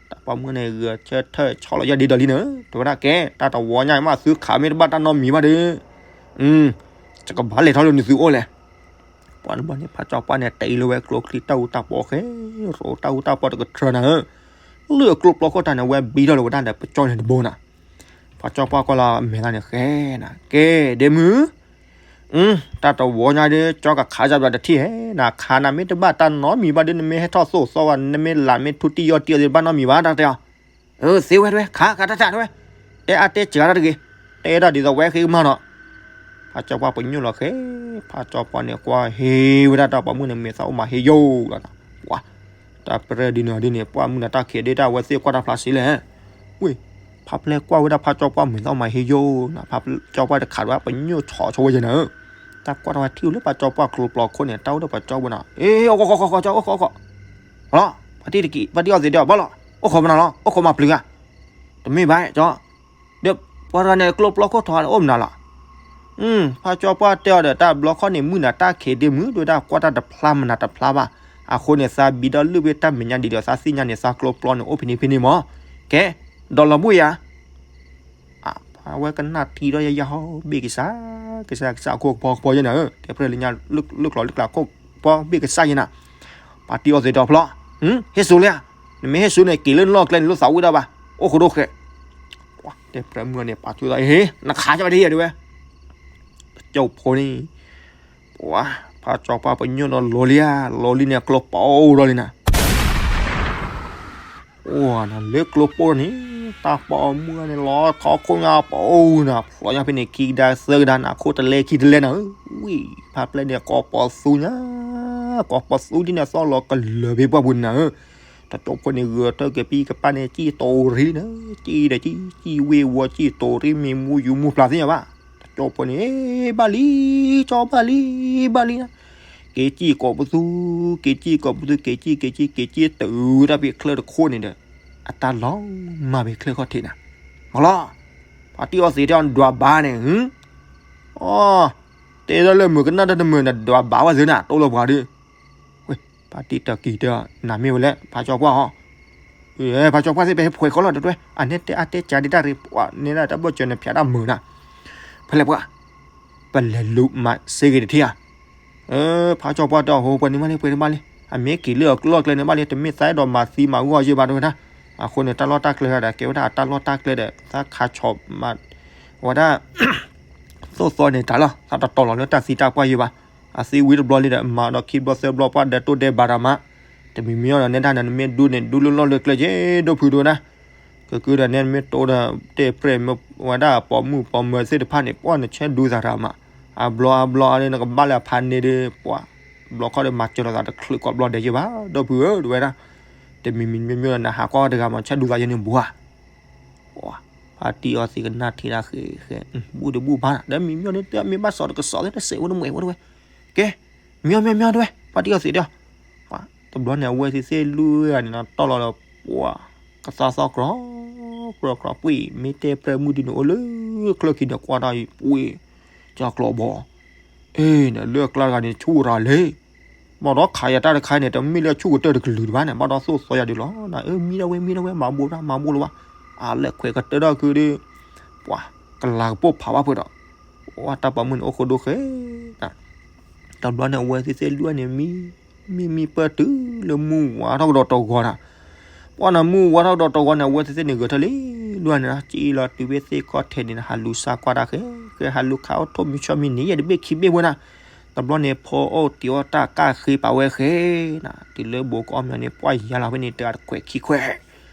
တၢ်ပိာ်မုၣ်န့ၣ် ဂဲၤဆၢထၢၣ်ဆီလီၤယဲၢ်ဒ့ဒီးလံနၤ, တဲဝဲဒၣ်ကဲ တၢ်တဝီညါမး သုခးမ့ၢ်တဘၣ်တၢ်နီတမံၤဘၣ်ဒီး, ယကဘၣ်လဲၤထီၣ်လၢနသုအိၣ်လဲၣ်, ပှၤတဘျီန့ၣ် ဖါကၠီပှၢ်န့ၣ် တ့လၢဝဲကျိချံတၢ်အူတၢ်ပီၣ်ဃဲ, ရိးတၢ်အူတၢ်ပီၣ်တကထြၢနၤဧၢ, လၢအကျိပျီခိၣ်တၢ်န့ၣ် ဝဲဘံထီၣ်လၢဝဲဒၣ်ဒီး ပကၠီန့ၣ်တဘိနၤ, ဖါကၠီပှၢ်ကွၢ်လီၤမဲာ်သးန့ၣ်ဃဲနၤ, ကဲ ဒ့မုၣ် တၢ်တဝီညါဒီး ကၠီကခးယၤဘျီတထံၣ်ဟဲ, နခးနၤမ့ၢ်တဘၣ်တၢ်နီတမံၤဘၣ်ဒီး နမ့ၢ်ဟဲထီၣ်သိၣ်သီဝဲ နမ့ၢ်လၢမ့ၢ်ထူတံၢ်ယီၢ်တံၢ်အီၤဒီး တဘၣ်နီတမံၤဘၣ် တၢ်တဲအီၤ, သ့ဝဲတဝဲ ခးခးတၢ်တၢ်တဝဲ, တဲအါတဲစှၤတၢ်တဂ့ၤ, တဲဒၣ်ဒ်သိးဝဲဃ့ကမၢ်နီၤ, ဖါကၠီပှၢ်ပညိၣ်လီၤဃဲ, ဖါကၠီပှၢ်န့ၣ်ကွၢ်ဟ့ဝဲဒၣ်တၢ်ပိာ်မုၣ်န့ၣ် မ့ၢ်သးအိၣ်မၤဟ့ယိာ်လီၤနၤ, ကွၢ် တၢ်ပြၢဒ်န့ၣ်ဒ်န့ၣ် ပှၢ်မုၢ်နၤတၢ်ခံးဒ့တၢ်ဝဲသ့ၣ်ကွၢ်တၢ်ဖျါဆံးလဲၣ်, ဝ့ၢ် ဖါပျဲၢ်ကွၢ်ဝဲဒၣ်ဖါကၠီပှၢ်မ့ၢ်သးအိၣ်မၤဟ့ယိာ်နၤ, ဖါကၠီပှၢ်တခးဒီးပညိၣ်ဆီဆီဝဲယဲၢ်နၤဧၢ, တၢ်ကွၢ်တၢ်ဝဲထံၣ်လၢပှၤကၠီပှၢ်ကျိပျီခိၣ်န့ၣ် တၢ်အိၣ်ဒီးပှၤကၠီပှၢ်နီၤ, အိၣ်ခိးခိးခိး ကၠီအိၣ်ခိးခိး, လီၤ ဖါတံၢ်တကံး ဖါတံၢ်အီၣ်သ့ၣ်ဒီး ဘၣ်လီၤ အိၣ်ခိးမနုၤလီၤ အိၣ်ခိးမၤပျုၤဧါ, တမ့ၢ်ဘၣ်ကၠီ, ဒီးပှၤတဂၤန့ၣ် ကျိပျီခိၣ်ထီၣ်အိၣ်မနုၤလီၤ, ဖါကၠီပှၢ်တဲအီၤဒီး တၢ်ဘျီခီၣ်န့ၣ် မုၢ်နၤတၢ်ခံးဒ့မုၢ် ဒိၣ်ဝဲဒၣ်ကွၢ်တၢ်တဖျါမနၤတဖျါဘၣ်, အဃိန့ၣ် သးဘံဒီးလုၢ်ဝဲတၢ်မဲာ်ညါဒ်ဒီး သးသ့ၣ်ညါန့ၣ် သးကျိပျီန့ၣ် အိၣ်ဖဲန့ၣ်ဖဲန့ၣ်မး, ကဲ, ဒီးလီၤဘှံးယၤ အဝဲကနၣ်ထံဒီးယယဟီ ဘ့ၣ်ကစၢ် ကစၢ်ကစၢ်အခိၣ်ကပီၤကပီၤယဲၢ်နၤဧၢ, တဲဖျၢၣ်လၢညါ လၢကျိၤလၢကျါခိၣ်ကပီၤဘ့ၣ်ကစၢ်ယဲၢ်နၤ, ဖါတံၢ်အီၣ်သ့ၣ်ဒီးဖျီ, ဟ့ၣ်စူၤလံဧါ, နမ့ၢ်ဟ့ၣ်စူၤန့ၣ် က့ၤလၢနလီၢ်ကျဲန့ၣ် လိၣ်သးဝံၣ်ဒၣ်ဘၣ်, အိၣ်ခိးဒိၣ်ဃဲ, တဲဖျၢၣ်မုၢ်န့ၣ် ပာ်ဆူၣ်သး ဟ့ၣ် နခးကၠီဒ်ယဲၢ်တဲဝဲ, ကၠီဖိန့ၣ် ပှၤ ဖါကၠီပှၢ်ပညိၣ်ဒီးလီၤလံဧါ, လီၤလံန့ၣ် ကျိပအိၣ်ဒီးလံနၤ အိၣ်နၤလၢကျိပိၢ်န့ၣ်, တၢ်ပိာ်မုၣ်န့ၣ် လီၤခီခိၣ်ညါပအိၣ်နၤ, ဖျိညါဖဲန့ၣ် ခံကဒါသၢကဒါနၤ, ခိၣ်တလဲခံတလဲနၤဧၢ, ဝံၢ် ဖါပျဲၢ်န့ၣ် ကိးပီၤသူညါ, ကိးပီၤသူဒ်န့ၣ် သီၣ်လီၤကလၢာ်ဖဲပှၢ်ပူၤနၤဧၢ, တကၠီဖိန့ၣ် ဂုာ်ထၢၣ်က့ၤပံကပၢ်န့ၣ် စံၣ်တိၤရံနၤ, စံၣ်ဒီးစံၣ်, စံၣ်ဝ့ၢ်ဝီ စံၣ်တိၤရံ မ့ၢ်မူယူၤမူဖျါသ့ၣ်ညါဘၣ်, တကၠီဖိန့ၣ် ဘၣ်လံ, ကၠီဘၣ်လံ, ဘၣ်လံနၤ က့ၤစံၣ်ကိးပသူ, က့ၤစံၣ်ကိးပသူ, က့ၤစံၣ် က့ၤစံၣ် က့ၤစံၣ် တုၤဒၣ်ဖဲချၢၣ်တခိၣ်န့ၣ်ဒီး, အတၢ်လီၤမၢ်ဖဲချၢၣ်ခီၣ်ထံးနၤ, မ့ၢ်လီၤ, ဖါတံၢ်အီၣ်သ့ၣ်တဲအီၤ နဒွးဘၣ်န့ၣ်, အီ, တဲဒၣ်လၢမုၢ်ကနၣ်တၢ်တမုာ်န့ၣ် ဒွးဘၣ်ဝဲသ့ၣ်နၤ တိၢ်လၢပှၤဒီး ဝ့ၢ် ဖါတံၢ်တၢ်ကံၤတဲအီၤ နမ့ၢ်ဝဲလဲၣ် ဖါကၠီပှၢ်ဟီ, ဖါကၠီပှၢ်သ့ၣ် ပဟဲဖှဲးဃီလီၤတတွဲ အန့ၣ်တဲအါတဲကၢဒ်တၢ်ရ့ ပှၤန့ၣ်ဒၣ်တၢ်ဘၢၣ်စၢၤန့ၣ်ဖျါတၢ်မုာ်နၤ, ဖဲလဲၣ်ပှၤ, ပလဲၤလူၤမၤစ့ဂ့ၤတထံၣ်ဧါ, ဖါကၠီပှၢ်တဲအီၤ ဟိ ပှၤန့ၣ်မးလံ ပှၤန့ၣ်မးလံ, အမ့ၢ်က့ၤလၢအကျိအကျဲန့ၣ်မးလံ တမ့ၢ်သးအဲၣ်ဒိးမၤသံမၤဂီၢ်ယဲၢ်ဘၣ်တဲဝဲဒၣ်, အဃိန့ၣ် တၢ်လီၢ်တၢ်ကျဲဒၣ် ကဲဝဲဒၣ်အတၢ်လီၢ်တၢ်ကျဲဒီး သးခးဆီၣ်မၤ ဝဲဒၣ် သိၣ်သီန့ၣ်တၢ်လီၤ သးတတီၤလီၤလၢတၢ်သံတၢ်ပှၢ်ယဲၢ်ဘၣ်, အသံဝံၤတဘျီလံဒီး မၤဒီးခံဘျီသၢဘျီပှၢ်ဒဲးတိၢ်ဒဲးဘၣ်တၢ်မး, တမံၤမံၤအီၤဒီးနဲဒၣ်နမ့ၢ်ဒူန့ၣ် ဒူလၢလီၢ်လၢကျဲက့ၤ ဒိၣ်ဖုဒိၣ်ဝဲဒၣ်, ကကုဒီးနဲမ့ၢ်တိဒီး တဲပြဲၢ်မ့ၢ်ဝဲဒၣ်ပိာ်မုၣ်ပိာ်မၢၤသ့ၣ်တဖၣ်န့ၣ် ပှၢ်နဆဲးဒူသးတၢ်မး, အဘျီအဘျီန့ၣ် နကဘၣ်လၢအဖးန့ၢ်ဒီး ပှၢ် ဘျီခီဒီးမၤစၢၤလိာ်သးတချုးကိးဘျီဒဲးယဲၢ်ဘၣ် ဒီပုၢ်ဧၢ တဝဲဒၣ်, တမံၤမံၤမ့ၢ်မ့ၢ်ဒီး နဟးကွၢ်တဂၤမး ဆဲးဒူသးယဲၢ်န့ၣ်ဘှါ ဖါတံၢ်အီသံးကနၣ်ထံတၢ်ဃဲဃဲ, ဘူၣ်တဘူၣ်ဘၣ်နၤ ဒီးမံၤမ့ၢ်န့ၣ် တမ့ၢ်ဘၣ်စီၤတကစီၤသ့ၣ် တစဲးအိၣ်တမှဲးဝဲတဝဲ, ကဲ, မ့ၢ်မ့ၢ်မ့ၢ်တဝဲ ဖါတံၢ်အီသံးဒီး, တဘျီန့ၣ် အဝဲသ့ၣ်သ့ၣ်လွံၢ်ဂၤန့ၣ်နီၤ တီၢ်လီၤဒီး ပှၢ် ကသါသီကြီကြီကြီ ပှ့ၤ မ့ၢ်တဲပြဲၢ်မုၢ်ဒ်န့ၣ် အိၣ်လၢချၢၣ်ခံဒီးကွၢ်တၢ်အံၤ ပှ့ၤ ကၢ်ကျီဘီ အ့ၣ် နလၢအကျါတဂၤန့ၣ် ဆူၣ်တၢ်လဲၣ်, ဘၣ်ဒီးခးယၤတၢ်တခါန့ၣ် တမ့ၢ်လၢဆူၣ်ကတၢၢ်တကလုာ်တဘၣ်န့ၣ် ဘၣ်ဒီးသိၣ်သီယၤဒ်လီၤနၤ, အၢ မံဒၣ်ဝဲ မံဒၣ်ဝဲ မၤဘိတၢ် မၤဘိလီၤဘၣ်, အလဲၤခွဲးကတၢၢ်ထီၣ်ခုဒီး ပှၤ ကလၤကပိာ်ဖးဘၣ်ဖုးဒီး ပှၤတၢ်ပိာ်မုၣ်န့ၣ် အိၣ်ဃိဒိၣ်ဃဲ တဘျီန့ၣ် အဝဲသ့ၣ်သ့ၣ်လွံၢ်ဂၤန့ၣ် မံ မံ မံပၢၢ်တုၤလၢမုၢ်ဝါထီၣ်ကဒီးတဂီၤနၤ, ပှၢ်နၤ မုၢ်ဝါထီၣ်ကဒီးတဂီၤန့ၣ် အဝဲသ့ၣ်သ့ၣ်န့ၣ်ဂဲၤထၢၣ်လံ လွံၢ်ဂၤန့ၣ် စံၣ်လီၤတုၤဖဲသ့ၣ်ခီၣ်ထံးန့ၣ် ဟးလူၤစါကွၢ်တၢ်ဃဲ ဃဲဟးလူၤခးအိၣ်ထိၣ်မံၤဆီမံၤန့ၣ် ယဲၢ်တဘ့ၣ်ခံဘ့ၣ်ဝဲနၤ, တဘျီန့ၣ် ဖီအီၣ်တံၤအီၣ်တၢ်ကၢ်ဃ့ပာ်ဝဲဃဲနၤ, တုၤလၢဘိးကအီၣ်မ့ၤန့ၣ် ပှၢ်ယါလီၤဖဲန့ၣ် တဂၤတခွဲးခံခွဲး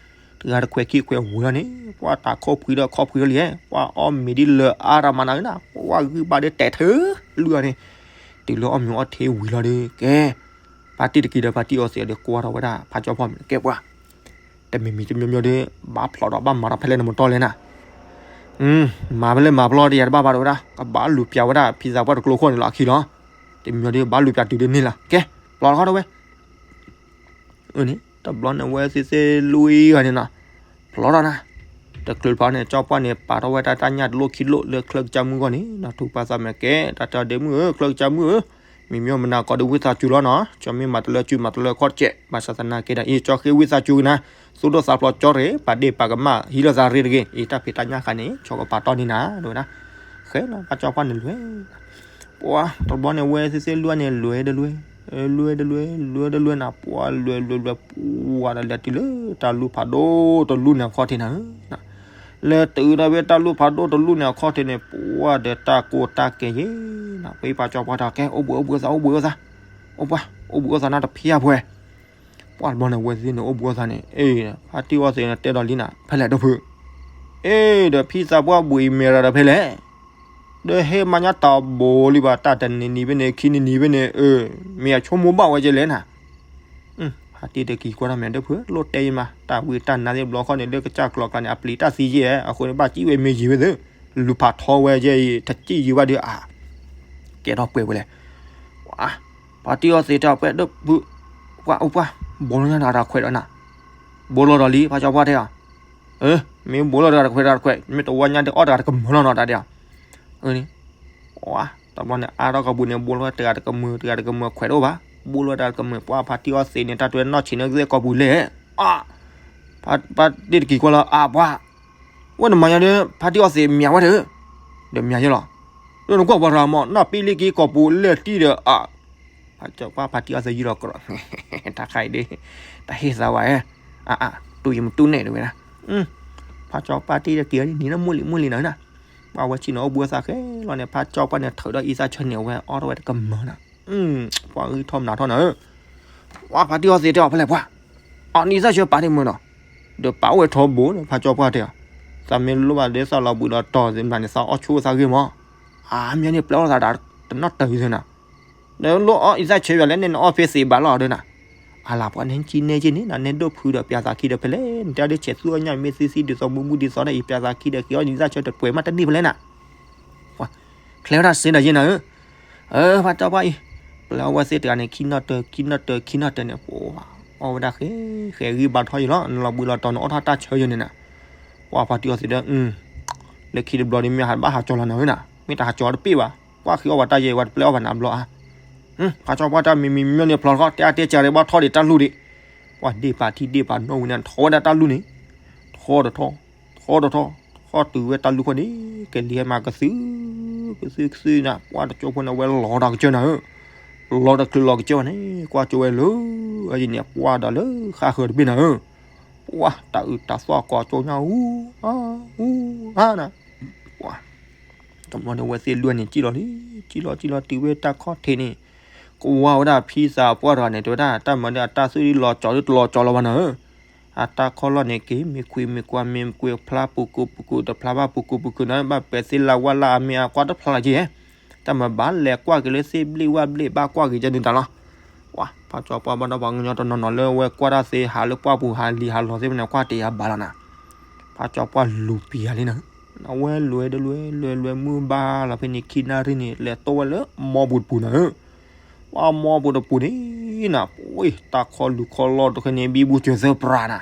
တဂၤတခွဲးခံခွဲးဝံၤလီၤန့ၣ် ပှၢ်တၢ်ခိၣ်ဖှံဒီးခီၣ်ဖှံလီၤလံ, ပှၢ်အီၣ်မ့ၤဒ်လၢအါတၢ်မၤနၤနၤ, ပှၢ်ဂံၢ်ဘါဒီးတဲာ်ထၢလွံၢ်ဂၤန့ၣ်, တုၤလၢအီၣ်မ့ၤအီၣ်ထံဝံၤလီၤဒီး ကဲ, ဖါတံၢ်တက့ၤဒီးဖါတံၢ်အီသံးဒီးကွၢ်ထီၣ်ဝဲဒၣ် ဖါကၠီဖီၣ်မ့ၤန့ၣ် ကဲပှၢ်, တမံၤမံၤတမံၤမံၤဒီး ဘၣ်ဖျိးဒီးဘၣ်မၤထီၣ်ဖဲလဲၣ်နမတီၢ်လဲၣ်နၤ, မၤဖဲလဲၣ်မၤဖျိးတယၤတဘၣ်ဘၣ်ဒီးဝဲဒၣ် ကဘၣ်လူၤပျးဝဲဒၣ်ဖံသးပှၢ်တကျိခိၣ်န့ၣ်လီၤအခံလီၤ, တမံၤမံၤဒီး ဘၣ်လူၤပျးတုၤဒ်န့ၣ်လီၤ ကဲ, ဖျိးထီၣ်ဝဲ အန့ၣ် တဘျီန့ၣ် အဝဲသ့ၣ်သ့ၣ်လွံၢ်ဂၤန့ၣ်နီၤ, ဖျိးထီၣ်နၤ, တချုးဖျိးန့ၣ် ကၠီပှၢ်န့ၣ် ပာ်ထီၣ်ဝဲတၢ်တၢ်ညၣ်တလိၣ်ခံလိၣ်လၢချၢကစၢ်မုၢ်ဂီၢ်န့ၣ် နီၤထူပာ်သးမဲာ်ကဲ တၢ်တဲအီၤဒ့မုၣ်ဧၢ ချၢကစၢ်မုၢ်ဧၢ, မ့မ့ၢ်မနၤကိးဒီးဝံသးစူၤလီၤနီၤ, ကၠီမ့ၢ်မၤတလၢစူၤ မၤတလၢခီၣ်တကဲး ဘၣ်ဆၣ်သနာ်က့ဒီး အံၤကၠီဃ့ဝံသးစူၤကနၤ, သူၣ်ဒိၣ်သးဖျိးကၠီတဂ့ၤ ပာ်ဒ့ၣ်ပာ်ကမၣ် ဟံးလိာ်သးရ့တဂ့ၤ, အံၤတၢ်ဖံးတၢ်ညၣ်ဃါန့ၣ် ကၠီကပာ်တီၢ်န့ၢ်နၤ ဒ်ဝဲဒၣ်, ဃဲလီၤ ဖါကၠီပှၢ်န့ၣ်လွဲ ပှၤ တဘျီန့ၣ် အဝဲသ့ၣ်သ့ၣ်လွံၢ်ဂၤန့ၣ် လွဲတလွဲ, လွဲတလွဲ လွဲတလွဲနၤ, ပှၤလွဲလွဲလွဲ ပှၤဒီးလဲၤတုၤလၢတၢ်လူၢ်ဖးဒိၣ်တလူၢ်န့ၣ်အခီၣ်ထံးနၤ, လဲၤတုၤဒီးဖဲတၢ်လူၢ်ဖးဒိၣ်တလူၢ်န့ၣ်အခီၣ်ထံးန့ၣ် ပှၤဒီးတၢ်ကိၢ်တၢ်ကဲယဲနၤ, ဖဲဖါကၠီပှၢ်တဲ ကဲ အိၣ်ဘှံးအိၣ်ဘှံးအသး အိၣ်ဘှံးအိၣ်သး, အိၣ်ပှၤ အိၣ်ဘှံးအိၣ်သးနၤတဖံးအါပှဲၤ ပှၢ်တဘျီန့ၣ် အဝဲသ့ၣ်န့ၣ် အိၣ်ဘှံးအိၣ်သးန့ၣ် အ့ၣ် ဖါတံၢ်အီသံးန့ၣ် တဲဒီးလံနၤ ဖဲလဲၣ်ဒီဖု, အ့ၣ် ဒီးဖံသးပှၢ်ဘှံးအံၤမဲာ်ရၤဒီးဖဲလဲၣ်, ဒီးဟဲမၤညါတၢ်ဘိလံဘၣ် တၢ်တနံၤနံၤဖဲန့ၣ် ခံနံၤနံၤဖဲန့ၣ် အၢ မ့ၢ်အဆိကမိၣ်ဘၣ်ဝဲကဲလဲၣ်နၤ, ဖါတံၢ်တက့ၤကွၢ်ထီၣ်မဲာ်ဒီဖု လိၣ်တဲယံၤမး တၢ်ဝံတၢ်နါသ့ၣ်ဘျီခီန့ၣ် လၢကစၢ်ကျီၤကျါန့ၣ် အပျံၤတၢ်သံယဲၢ် အဃိန့ၣ် ဘၣ်စံၣ်ဝဲမ့ၢ်ယံၤဝဲသ့ၣ်, လူၤဖးထီဝဲကဲအံၤ တစံၣ်ယံၤဘၣ်ဒီးအါ ကဲထီၣ်ပှဲၤဝဲလဲၣ်, ပှၤ ဖါတံၢ်အီသံးတဲအီၤ ပှဲၤဒီဖု, ပှၢ်အိၣ်ပှၢ် ဘိလီၤညါတဂၤတခွဲးဒီးနၤ, ဘိလီၤဒီးလံ ဖါကၠီပှၢ်တဲအီၤ, မ့ၢ်ဘိလီၤတဂၤတခွဲးတဂၤတခွဲး မ့ၢ်တဝီညါဒီးအီၣ်တဂၤတကမၢၢ်လီၤနီၤ တၢ်တဲအီၤ, အန့ၣ် ပှၤ တဘျီန့ၣ် အါထီၣ်ကပူၤန့ၣ် ဘိလီၤတဂၤတကမၢၢ် တဂၤတကမၢၢ်ခွဲးတအိၣ်ဘၣ်, ဘိလီၤတဂၤတကမၢၢ် ပှၤဖါတံၢ်အီသံးန့ၣ် တၢ်တွဲနီၢ်ဆံးန့ၣ်ကသ့ၣ်ကီၢ်ပူၤလဲၣ်, အ ဖါတံၢ်တက့ၤကွၢ်လီၤ အပှၤ ဝဲနမၤညါဒီး ဖါတံၢ်အီသံးမၠးဝဲတၢ်, ဒီးမၠးယဲလီၤ, ဒီးနကွၢ်ပှၤတဂၤမး နီၢ်ပံလံက့ကီၢ်ပူၤလဲၣ်တံၢ်ဒီး အ ဖါကၠီပှၢ်ဖါတံၢ်အီသံးယံၤလီၤကရီး, တၢ်ခါအံၤဒ် တၢ်ဟ့ၣ်သးဝဲ, အ အ တူၢ်ယမတူၢ်နဲၣ်တဝဲဒၣ်, ဖါကၠီပှၢ်တံၢ်တက့ၤနံၤလၢမုၢ်လံမုၢ်လံနၤ, ပှၤဝဲဆ့ၣ်နီၤအိၣ်ဘှံးအိၣ်သးဃဲလီၤန့ၣ် ဖါကၠီပှၢ်န့ၣ် ထုးဒီးအံသၣ်ဆၢန့ၣ် အဝဲအီၣ်ထီၣ်ဝဲတကမၢၢ်နၤ, ပှၤဂံၢ်ထီၣ်မနၤထီၣ်နၤဧၢ, ပှၤဖါတံၢ်အီသံးတဲအီၤဖဲလဲၣ်ပှၤ, အနံၤသၣ်ဆၢပာ်တ့ၢ်မုၢ်နီၤ, ဒီးပာ်အိၣ်ဝဲထီဘိန့ၣ် ဖါကၠီပှၢ်တဲအီၤ, သးမ့ၢ်လိၣ်ဘၣ်ဒီးသးလီၤဘှံးလီၤတီၤသ့ၣ်မနၤန့ၣ် သးအီၣ်ဆိသးဂ့ၢ်မး, အမ့ၢ်န့ၣ်ပျဲအီၣ်သးဒီးတနီၣ်တၢၤသ့နၤ, ဒီးလိၣ်အီၣ်အံသၣ်ဆၢယွၤလဲၣ်န့ၣ် နအီၣ်ဖဲသ့ဘၣ်လီၤဒီးနၤ, အလၤပှၤန့ၣ်ကံနဲက့န့ၣ် နနဲၣ်ဒိၣ်ဖုဒီးပျးသးခံဒီးဖဲလဲၣ် နတဲဒ်ဆဲးသူၣ်အီၣ်ညၣ် မ့ၢ်သံသံဒ်သိးမူမူဒ်သိးဒီးအံၤ ပျးသးခံဒီးက့ၤအီၣ်နံၤသၣ်ဆၢတပှဲၤမးတန့ၢ်ဖဲလဲၣ်နၤ ချဲဝဲဒၣ်စ့ဒီးယဲနၤဧၢ, ဖါကၠီပှၢ်အံၤ, ပျဲအဝဲသ့ၣ်တဂၤန့ၣ် ခံနီၣ်တၢၤ ခံနီၣ်တၢၤ ခံနီၣ်တၢၤန့ၣ် ပှၤအီၣ်ဝဲဒၣ်ဃဲ ဃဲဂံၢ်ဘါထီၣ်ယံၤလီၤ နလီၤဘှံးလီၤတီၤန့ၣ် အီၣ်ထီၣ်တၢ်ဆၢယဲန့ၣ်နၤ, ပှၤဖါတံၢ်အီသံးဒီး, လၢခံတဘျီဒီးမ့ၢ်ဟးဘၣ်ဟးကၠီလီၤနၤဧၢနၤ မ့ၢ်တဟးကၠီတပ့ၢ်ဘၣ်, ပှၤဃ့အီၣ်ဝဲတၢ်ယဲအံၤ ဝဲတပျဲအီၣ်ဘၣ်နၤဘျီဧါ, ဖါကၠီပှၢ်တၢ်မံၤမံၤမ့ၢ်န့ၣ်ဖျိးထီၣ် တဲအါတဲကၢ်ရဲၣ်ဘၣ်ထီၣ်ဒံးတၢ်လူၢ်ဒံး, ပှၤဒ့ၣ်ပာ်ထံဒ့ၣ်ပာ်နိဝံၤန့ၣ် ထီၣ်ဝဲဒၣ်တၢ်လူၢ်န့ၣ်, ထီၣ်ဒီးထီၣ်, ထီၣ်ဒီးထီၣ်, ထီၣ်တုၤဝဲတၢ်လူၢ်ခီၣ်န့ၣ် ကလံၤဟဲမၤကသု, ကသုကသုနၤ ပှၤတကၠိဖိန့ၣ် အဝဲလီၤတၢ်ကစၢၢ်နၤဧၢ, လီၤတချုးလီၤကစၢၢ်ဝဲန့ၣ် ကွၢ်ကၠိဝဲလၢ, အယံၤန့ၣ် ပှၤဒီးလၢဃါဃၢၤတဘ့ၣ်နၤဧၢ, ပှၤတၢ်အုးတၢ်သီၣ်ကိးကၠိညါအူ, အူ, အါနၤ, ပှၤ တဘျီန့ၣ်အဝဲသ့ၣ်လွံၢ်ဂၤန့ၣ် စံၣ်လီၤလံ, စံၣ်လီၤစံၣ်လီၤတုၤဝဲတၢ်ခီၣ်ထံးန့ၣ်, ကွၢ်ဝဲဒၣ်ဖံသးပှၢ်တဂၤန့ၣ် တဲဝဲဒၣ် တၢ်မၤဒီးအတၢ်သူၣ်ဒ်လီၤကၠီၤဒ်တလီၤကၠီၤလီၤဘၣ်နၤဧၢ, အတၢ်ခီၣ်လီၢ်န့ၣ်က့ၤ မ့ၢ်ခွံမ့ၢ်ကွၢ် မ့ၢ်ကွံာ်ဖျါပူၤကူပူၤကူ တဖျါဘၣ်ပူၤကူပူၤကူန့ၣ် ဘၣ်ပဲာ်သ့ၣ်လၢဝၣ်လၢအမ့ၢ်အကွၢ်တဖျါလၢက့ၤ တၢ်မၤဘၣ်လဲၤကွၢ်က့ၤလၢသ့ၣ်ဘျ့ၣ်ဝၣ်ဘျ့ၣ်ဘၣ်ကွၢ်က့ၤကန့ၣ်တၢ်လီၤ. ပှၤဖးကၠီပှၢ်ဘၣ်ဒီးပှၤကညီတနီၤနီၤလၢဝဲကွၢ်တၢ်သ့ ဟးလၢပှၢ်ပူၤဟးလံၤဟးလီၤသ့ၣ်ဖဲန့ၣ် ကွၢ်တ့ၢ်ယၤဘၣ်လီၤနၤ. ဖးကၠီပှၢ်လူၤပံၤယၤလံနၤ, အဝဲလွဲဒလွဲလွဲလွဲမုၢ်ဘၣ်လီၤဖဲန့ၣ် ခံနၣ်ရံၣ်န့ၣ် လဲၤတိၢ်ဝဲလၢမီပူၤတပူၤနၤဧၢ ပှၤမီပူၤတပူၤန့ၣ်နၤ, ပှၤတၢ်ခီလူၤခီလီၢ်တခါန့ၣ် ဘံဘူစၢၤသၢပြးနၤ,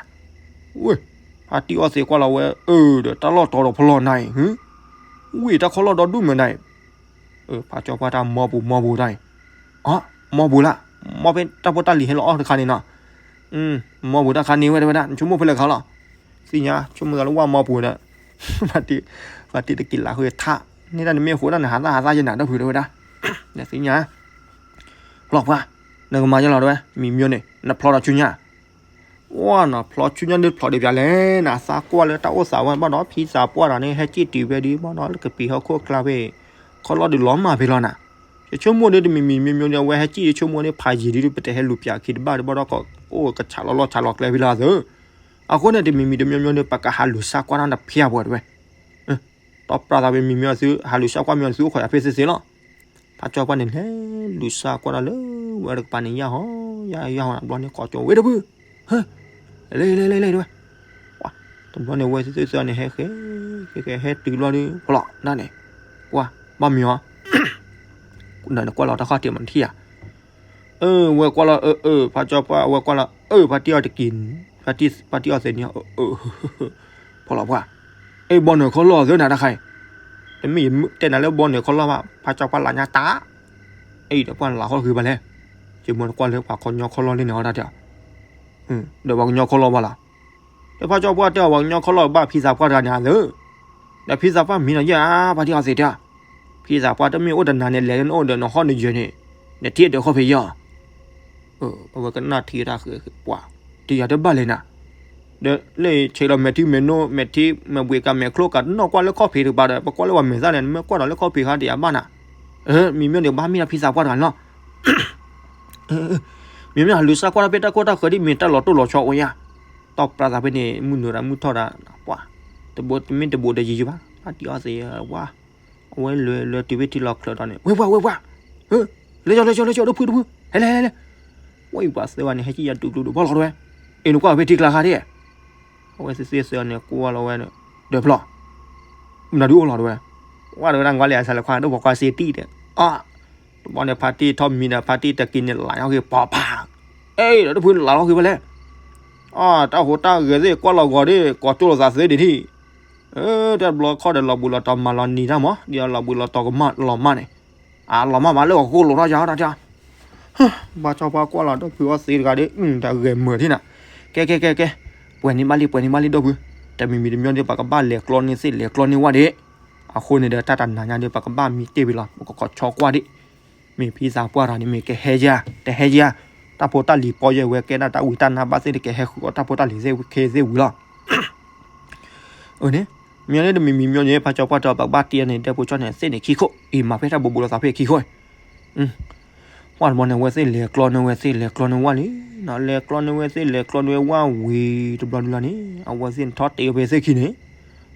ဝ့ၢ်, ဖါတံၢ်အီၣ်သ့ကွၢ်လီၤဝဲ အၢ ဒီးတၢ်လီၢ်တီၤဒီးဖလီၢ်နၤအံၤ, ဝ့ၢ် တၢ်ခီလီၢ်ဒီဒူၣ်မုၢ်နၤအံၤ, ဖးကၠီပှၢ်တၢ်မီပူၤမီပူၤတၢ်အံၤ, အ မီပူၤလၢ, မီဖဲတၢ်ဖိတၢ်လံၤဟဲလီၤအီၣ်တခါန့ၣ်နီၤ, မီပူၤတၢ်ခါန့ၣ်ဝဲတဝဲဒၣ် နဆိကမိၣ်ဖဲလဲၣ်ခါလီၤ, သ့ၣ်ညါ ဆိကမိၣ်ဂၤလၢဝၣ်မီပူၤဒီး ဖါတံၢ်တက့ၤလးဃုထး, န့ၣ်ဒၣ်နမ့ၢ်ဃိဒၣ်နဟးသၣ်ဟးသၣ်ယဲနၤ ဒီပုၢ်ဝဲၢ်တဝဲဒၣ်, နသ့ၣ်ညါ, ဖျီၣ်ပှၢ်, နကမၤယဲလီၤတဝဲ မံၤမၠိန့ၣ် နဖျီဒီးဆူညါ, ဝၢ်နီၤ ဖျီဆူညါဒုးဖျီဒံးပၠးလဲၣ်နၤ, သးကွၢ်လၢတၢ်အိၣ်သးဝဲဘၣ်ဒီး ဖံသးပှၢ်တဂၤန့ၣ် ဟဲစံၣ်တုၤဖဲဒုးဘၣ်ဒီး လၢကပံာ်ဟီၣ်ခိၣ်ချါဖဲ ခီလီၢ်ဒုးလီၤမၢ်ဖဲလီၤနၤ, ယဆိကမိၣ်ဒုးတမံၤမံၤမံၤမံၤဒုး အဝဲဟဲစံၣ်ယဆိကမိၣ်ဒုး ဖးယံာ်ဒုး ပတဟဲလူၤပၠးခံတဘၣ်ဒုးဘၣ်ဒီး ကအိၣ်ကဆးလီၤလီၢ်ဆးလီၤကျဲဖဲလီၤသု, အဃိန့ၣ် တမံၤမံၤတမံၤမံၤဒုး ပကဟးလူၤစၢ်ကွၢ်တၢ်နဖျါပှဲၤတဝဲ တီပျၢ်သးဖဲမံၤမၠိသု ဟးလူၤစၢ်ကွၢ်မံၤသုအိၣ်ခိးယၤဖဲသ့သ့လီၤ. ဖးကၠီပှၢ်န့ၣ် လဲၤလူၤစၢ်ကွၢ်တၢ်လၢ ဝဲတကပၤန့ၣ် ယၢ်ဟီ ယၢ်ဟီ ဘျီန့ၣ် ကိးကၠီဝဲတဖု, ဟဲလဲၤလဲၤလဲၤလဲၤတဝဲ, တဘျီန့ၣ် ဝဲသ့ၣ်သ့ၣ်န့ၣ် ဟဲဃဲ ဃဲဃဲဟဲတုၤဘျီဒုး ဖျီၣ်ဒၣ်န့ၣ်, ကွၢ် ဘၣ်မံၤအီၤ နကွၢ်လီၤတၢ်ခီၣ်ထံးမၤထံၣ်ဧါ, အၢ ဝဲကွၢ်လီၤ အၢ အၢ ဖးကၠီပှၢ် အဝဲကွၢ်လီၤ အၢ ဖါတံၢ်အီၣ်တက့ၢ်, ဖါတံၢ်အီၣ်သ့ၣ်န့ၣ် အၢ ဖျီၣ်ပှၢ်, အဲ ဘီနုာ်ခီလီၢ်သ့ၣ်နၤတခါအံၤ, တမ့ၢ်ယတဲနၤလၢဘီနုာ်ခီလီၢ်ဘၣ် ဖးကၠီပှၢ်လၢညါတၢ်, အဲ ဒီးပှၢ်လၢဟီၣ်ဃုာ်ဘၣ်လဲၣ်, ယမ့ၢ်ကွၢ်လၢပှၤကညီခီလီၢ်လံန့ၣ် အီၣ်တၢ်တၢ်, ဒီးပှၤကညီခီလီၢ်ဘၣ်လီၤ, ဒီးဖးကၠီပှၢ်တဲအီၤ ပှၤကညီခီလီၢ်ဘၣ်ဖံသးပှၢ်တဂၤန့ၣ်ဧါသၢ ဒီးဖံသးပှၢ်မံၤနီၤယဲၢ်ဧါ ဖါတံၢ်အီၣ်သ့ၣ်တၢ်, ဖံသးပှၢ်တမ့ၢ်အိၣ်တနၤန့ၣ် လဲၤနအိၣ်ဒီးနဟီၣ်နယၢၤန့ၣ်, နထံၣ်အဒၢးခီၣ်ဖံးယီၤ, အဝဲကနၣ်ထံတၢ်ဃဲၤပှၤ, တယၤတဘၣ်လဲၣ်နၤ, ဒီးလၢဆဲးလီၤမဲာ်ထံမဲာ်နိ မဲာ်ထံမဲာ်ဘှံးကၤမဲာ်ချိကၤ တနီၣ်ကွၢ်လၢခီၣ်ဖံးတကပၤဒီး ပကွၢ်လၢပှၤမဲာ်သၣ်န့ၣ် နမ့ၢ်ကွၢ်ဒီးလၢခီၣ်ဖံးခါတယၤဘၣ်နၤ, မံၤမ့ၢ်န့ၣ် ဘၣ်မ့ၢ်ဒၣ်ဖံသးပှၢ်တဂၤန့ၣ်လီၤ မ့မ့ၢ်ဟးလူၤစၢ်ကွၢ်တၢ်ဖဲတၢ်ခိၣ်တၢ်ဃၢၤဒ်မ့ၢ်တၢ်လီၤတိၢ်လီၤဆီအိၣ်ယါ, တီပျၢ်သးဖဲန့ၣ် မုၢ်နုာ်ဒီးမုၢ်ထီၣ်ဒီး, ပှၤ, တဘိတမ့ၢ်တဘိဒီးယံာ်ယံာ်ဘၣ်, ဖါတံၢ်အီၣ်သ့ၣ်ဝါ, အဝဲလဲၤလဲၤတုၤဖဲထံလီၤချၢဒီးန့ၣ် ဝဲပှၤဝဲပှၤ, လဲၤကၠီလဲၤကၠီလဲၤကၠီ ဒီပုၢ်ဒီပုၢ်, ဟဲလဲၤဟဲလဲၤလဲၤ, ဝဲအံၤပှၤသၢဝဲန့ၣ် ဟဲကံၣ်ယၤဒုးကျိဒုးဖီၣ်လီၤတဝဲ, အ့ၣ်နကွၢ်ဖဲထံကျါခါဒၣ် အဝဲသ့ၣ်သ့ၣ်သၢန့ၣ် ကွၢ်လီၤဝဲ, ဒီးဖျီၣ်, မနုၤဒုးအိၣ်လီၤတဝဲ, ဝဲတဝဲဒၣ် ကွၢ်လၢအဆၢလၢခွါ ဒိၣ်ဖိခွါစ့တံၢ်ဒီး, အ, တဘျီန့ၣ် ဖါတံၢ်ထီၣ်မံဒီး ဖါတံၢ်တက့ၤန့ၣ် လးထီၣ်က့ၤပီၤဖး, အ့ၣ်ဒီးတဖုလးထီၣ်က့ၤဝဲလဲၣ်, အ, တၢ်ဟူးတၢ်ဂဲၤသ့ၣ် ကွၢ်လီၤဂီၤဒၣ် ကိးကၠိလိာ်သးသ့ဒံးထံၣ်, တဘျီခီၣ်ဒီးလီၤဘှံးလီၤတီၤမၤလီၤနံၤတၢ်မး ဒ်လီၤဘှံးလီၤတီၤကမၣ်လီၤမၢ်န့ၣ်, အလီၤမၢ်မးလၢအဃိလိာ်ထီၣ်ယၤတၢ်, ဘၣ်ဆီဖါကွၢ်လီၤ ဒီပုၢ်အီၣ်သ့တဂၤဒီး တၢ်ဂဲၤမုာ်ထံၣ်နၤ, ကဲကဲကဲကဲ, ပှဲၤန့ၢ်ဘၣ်လံ ပှဲၤန့ၢ်ဘၣ်လံ ဒီပုၢ်, တမံၤမံၤတမံၤဒီး ပကဘၣ်လဲၤကျီန့ၢ်သ့ၣ်လဲၤကျီန့ၢ်ဝၣ်ဒံး, အဃိန့ၣ်ဒီး တၢ်တနၤညါဒီး ပကဘၣ်မံတ့ၢ်ဝံၤလီၤ ပကခိးဆီကွၢ်ဒံး, မ့ၢ်ဖံသးပှၢ်တဂၤန့ၣ် မ့ၢ်ကဟဲယါ တဟဲယါ, တၢ်ဖိတၢ်လံၤပီယဲၢ်ဝဲကဲဒၣ်တၢ်ဝံတၢ်နါဘၣ်သ့ၣ် တကဟဲဃုာ်အီၤတၢ်ဖိတၢ်လံၤသ့ၣ်ခဲသ့ၣ်ဝံၤလီၤ အန့ၣ်, မ့ၢ်န့ၣ်တမံၤမံၤမ့ၢ်န့ၣ် ဖါကၠီပှၢ်တဲအီၤ ပကဘၣ်တ့န့ၣ် ဒဲဖိကၠီန့ၣ် သ့ၣ်န့ၣ်ခံခိၣ် အံၤမၤဖဲတၢ်ဘိးဘိးလိာ်သးဖဲခံခိၣ်, ပှၢ်တဘျီန့ၣ် အဝဲသ့ၣ်လဲၤကျီန့ၢ်ဝဲသ့ၣ် လဲၤကျီန့ၢ်ဝၣ်လံ, လဲၤကျီန့ၢ်ဝဲသ့ၣ် လဲၤကျီန့ၢ်ဝဲဝၣ်ဝံၤတဘျီဒုလီၤန့ၣ် အဝဲသ့ၣ်န့ၣ်ထီၣ်တဲဝဲဖဲသ့ၣ်ခံန့ၣ်,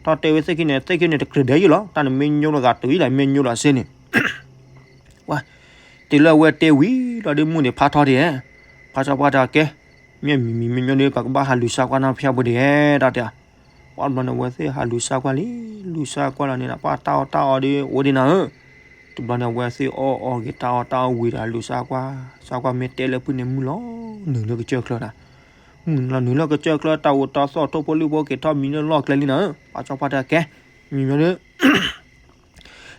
ထီၣ်တဲဝဲသ့ၣ်ခံန့ၣ် သ့ၣ်ခံန့ၣ်တကြၢးဒဲးယံၤလီၤ တၢ်န့ၣ်မ့ၢ်ညိလိာ်သးတုၤလီၤ မ့ၢ်ညိလီၤစ့န့ၣ် ဝဲ, တုၤလၢအဝဲတဲဝံၤလီၤဒီး မုၢ်န့ၣ်ဖးထီဒံး, ဖါကၠီပှၢ်တဲအီၤ ကဲ, မ့ၢ်မံၤမံၤမ့ၢ်ညီဒီး ပကဘၣ်ဟးလူၤစၢ်ကွၢ်နီၢ်ဖၠါပူၤဒံး, တၢ်တဲ, ပှၢ်တဘျီန့ၣ် အဝဲသ့ၣ်ဟးလူၤစၢ်ကွၢ်လံ, လူၤစၢ်ကွၢ်လီၤန့ၣ်ဒီး ပှၢ်တၢ်အီၣ်တၢ်အီဒီး အိၣ်ဒံးနၤဧၢ, တဘျီန့ၣ် အဝဲသ့ၣ်အီၣ်အီၣ်က့ၤတၢ်အီၣ်တၢ်အီဝံၤဒီး လူၤစၢ်ကွၢ်, စၢ်ကွၢ်မ့ၢ်တဲလၢဖုန့ၣ် မုၢ်လီၤနုာ်လၢကစၢၢ်ချၢနၤ, မုၢ်လီၤနုာ်လၢကစၢၢ်ချၢ တၢ်အိၣ်တၢ်ဆိးထိၣ်ဖိလံၣ်ဖိက့ၤထီၣ်မံလၢလီၢ်ကျဲလံနၤဧၢ, ပှၢ်ကၠီပှၢ်တဲအီၤ ကဲ, မံၤညီဒီး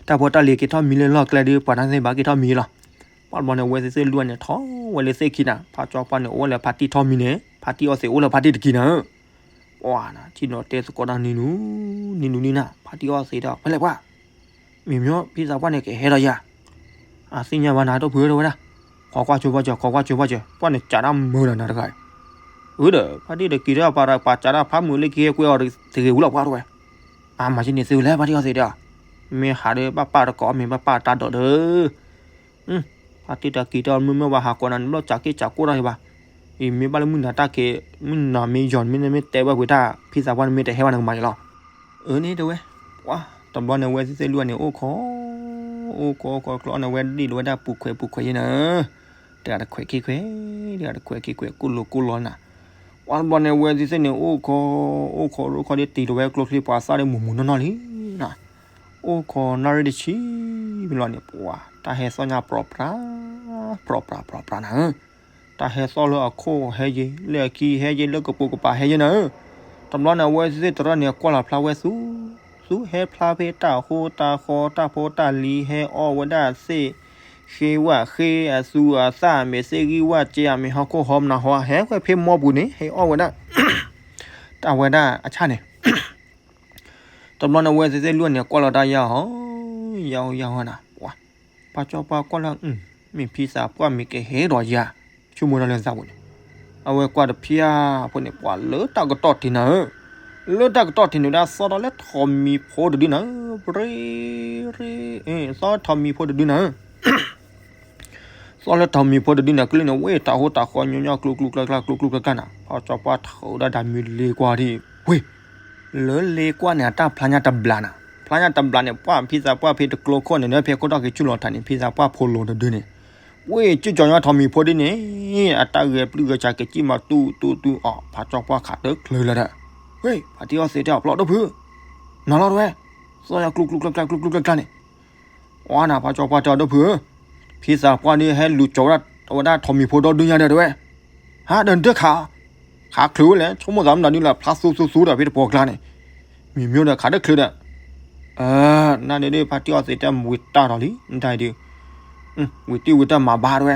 တၢ်ဖိတၢ်လံၤက့ၤထီၣ်မံလၢလီၢ်ကျဲဒီး ပှၤတၢ်သ့ၣ်ဘၣ်က့ၤထီၣ်မံလီၤ, ပှၢ်တဘျီန့ၣ် အဝဲသ့ၣ်သ့ၣ်လွံၢ်ဂၤန့ၣ် ထီၣ်ဝဲလၢသ့ၣ်ခံနၤ, ဖါကၠီပှၢ်န့ၣ် အိၣ်ဝဲလၢဖါတံၢ်ထီၣ်မံန့ၣ်, ဖါတံၢ်အီၣ်သ့ၣ်အိၣ်လၢဖါတံၢ်တက့ၤနၤဧၢ, ပှၢ်နၤ ထံၣ်နီၤတဲသကိးတၢ်နံၤနူၤ, နံၤနူၤနံၤနၤ, ဖါတံၢ်အီၣ်သ့ၣ်ဒီး ဖဲလဲၣ်ပှၢ် မ့ၢ်မ့ၢ်ဖံသးပှၢ်န့ၣ် ကဟဲဒီးယၤ, အသ့ၣ်ညါဘၣ်နၤ ဒီပုၢ်ဝဲၢ်ဝဲဒၣ်, ခိးကွၢ်ဆိပှၢ်စၢၤ ခိးကွၢ်ဆိပှၢ်စၢၤ ပှၢ်န့ၣ်စးတၢ်မုာ်နၤနၤတဂၤ, အၢဒီး ဖါတံၢ်တက့ၤဒီးပှၤပာ်စးတၢ်ဖးမုာ်လၢကဟဲကွဲအီၤတဂ့ၤဝံၤလီၤပှၢ်တဝဲ, အမၤယန့ၣ်သ့ဝဲလဲၣ် ဖါတံၢ်အီၣ်သ့ၣ်ဒီး, မ့ၢ်ဟးဒီးဘၣ်ပာ်တကိး မ့ၢ်ဘၣ်ပာ်တၢ်ဒီးဒီး ဖါတံၢ်တက့ၤဒီး မုၢ်မ့ၢ်ဝဲဟးကိးနၤန့ၣ် ဘျီစးက့စးကိၢ်တၢ်ဟ့ဘၣ်, အံၤမ့ၢ်ဘၣ်လၢမုၢ်နၤတၢ်က့ၤ, မုၢ်နၤမ့ၢ်ယီၤန့ၣ် မ့ၢ်နမ့ၢ်တဲဘၣ်ကွံာ်တၢ် ဖံသးပှၢ်န့ၣ်မ့ၢ်တဟဲဘၣ်နကမၤယလီၤ. အၢန့ၣ်တဲဝဲ, ပှၤ တဘျီန့ၣ် ဝဲသ့ၣ်သ့ၣ်လွံၢ်ဂၤန့ၣ် အိၣ်ခိး, အိၣ်ခိးအိၣ်ခိးကျီန့ၣ် ဝဲဒၣ်ဒ်လီၤဝဲဒၣ်ပူၤခွဲးပူၤခွဲးယဲန့ၣ်, တဂၤတခွဲးခံခွဲး, တဂၤတခွဲးခံခွဲး ကိၢ်လိၤကိၢ်လီၤနၤ. ပှၤတဘျီန့ၣ် ဝဲသ့ၣ်သ့ၣ်န့ၣ် အိၣ်ခိး, အိၣ်ခိးအိၣ်ခိးဒ် တံၤလီၤဝဲကျိချံ ပှၤသၣ်ဒီးမုၢ်မုၢ်နီၢ်နီၢ်လံနၤ. အိၣ်ခိးနၣ်ရံၣ်တဆံဘျီန့ၣ် ပှၤ တၢ်ဟဲသီၣ်ညါပြီပြါ, ပြီပြါပြီပြါနၤဧၢ. တၢ်ဟဲသီၣ်လၢအခိၣ်ဟဲယ့ၤ, လၢအခံဟဲယ့ၤ, လၢကပိာ်ကပၤဟဲယ့ၤနၤဧၢ. တဘျီန့ၣ် အဝဲသ့ၣ်သ့ၣ်တရၢၣ်န့ၣ် ကွၢ်လီၤဖျါဝဲသူ, သူဟဲဖျါဖဲတၢ်ဃိတၢ်ဃီတၢ်ဖိတၢ်လံၤ ဟဲအီၣ်ဝဲဒၣ်သ့ၣ်, ဃ့ဝၣ်ဃ့အသူအသၣ် အမဲာ်သ့ၣ်ဂံၢ်ဝၣ်စ့ အမဲာ်ဟီၣ်ခိၣ်ဟီမနၤဟီ ဟဲဝဲဖဲမီပူၤန့ၣ် ဟဲအီၣ်ဝဲဒၣ် တၢ်ဝဲဒၣ်အဆၣ်န့ၣ် တဘျီန့ၣ် ဝဲသ့ၣ်သ့ၣ်လွံၢ်ဂၤန့ၣ် ကွၢ်လီၤတၢ်ယါဟီ, ယါဟီယါဟီနၤ, ပှၤ ပှၤကၠီပှၢ်ကွၢ်လၢ မ့ၢ်ဖံသးပှၢ်မ့ၢ်ကဟဲဒီးယၤ, ဆိကမိၣ်ဒီးလၢသးပူၤန့ၣ်, အဝဲကွၢ်တဖျၢၣ်ဖိန့ၣ် ပှၤလၢတၢ်ကတီၢ်ထံးနၤဧၢ, လၢတၢ်ကတီၢ်ထံးန့ၣ်ဒၣ် သီၣ်ထီၣ်လၢထိးမံၤဖိတဒုနၤဧၢ, ရ့, ရ့, သီၣ်ထီၣ်ထိးမံၤဖိတဒုနၤဧၢ သီၣ်လၢထိးမံၤဖိတဒုန့ၣ် ကလုၢ်န့ၣ် ဝ့ၢ်တၢ်ဟိတၢ်ဃီညီညီ ကျူကျူကျါကျါ ကျူကျူကျါကျါနၤ, ပှၤကၠီပှၢ်ထီၣ်ဝဲဒၣ်တၢ်မံၤလ့ကွၢ်ဒံး, ဝ့ၢ်, လၢလ့ကွၢ်န့ၣ် အတၢ်ဖျါညါတဘျီနၤ, ဖျါညါတဘျီန့ၣ် ပှၤဖံသးပှၢ်ဖဲတကျိခိၣ်န့ၣ် ဖဲခိၣ်ထီၣ်က့ၤဆူၣ်လီၤထးန့ၣ် ဖံသးပှၢ်ဖိလိၤတဒုန့ၣ်, ဝ့ၢ် ကၠူၣ်ကၠီညီထိးမံၤဖိဒုန့ၣ်, အတၢ်ဂဲၤပျုၢ်ဂဲၤဆးကစံၣ်မၤတူၢ်တူၢ်တူၢ်အီၤ, ပှၤကၠီပှၢ်ခးတချုးလၢၤဒီး, ဝ့ၢ် ဖါတံၢ်အီသံးတဲအီၤ ဖျီၣ်ဒိၣ်ဖုး, နၤလီၤတဝဲ, သီၣ်ညါကျူကျူကျါကျါ ကျူကျူကျါကျါန့ၣ် ဝါနၤ ပှၤကၠီပှၢ်တဲအီၤ ဒိၣ်ဖုးဧၢ, ဖံသးပှၢ်ဒုးဟဲလူၤကၠီဝဲဒၣ် ဝဲဒၣ်ထိးမံၤဖိဒီဒုညါဒီးတဝဲ, ဟါ ဒီးနတခး, ခးချုးဝဲလဲၣ်, ဆိကမိၣ်သးမနုၤဒုးလၢဖျါသူသူသူဒီးဖဲတပှီၤကျါန့ၣ်, မံၤမၠိဒီးခးတချုးဒီး, နန့ၣ်ဒုး ဖါတံၢ်အီသံးတဲဝံၤတၢ်ထီၣ်လံ နတၢ်အံၤဒုး, ဝံၤတံၢ်ဝံၤတၢ်မၤဘၣ်တဝဲ,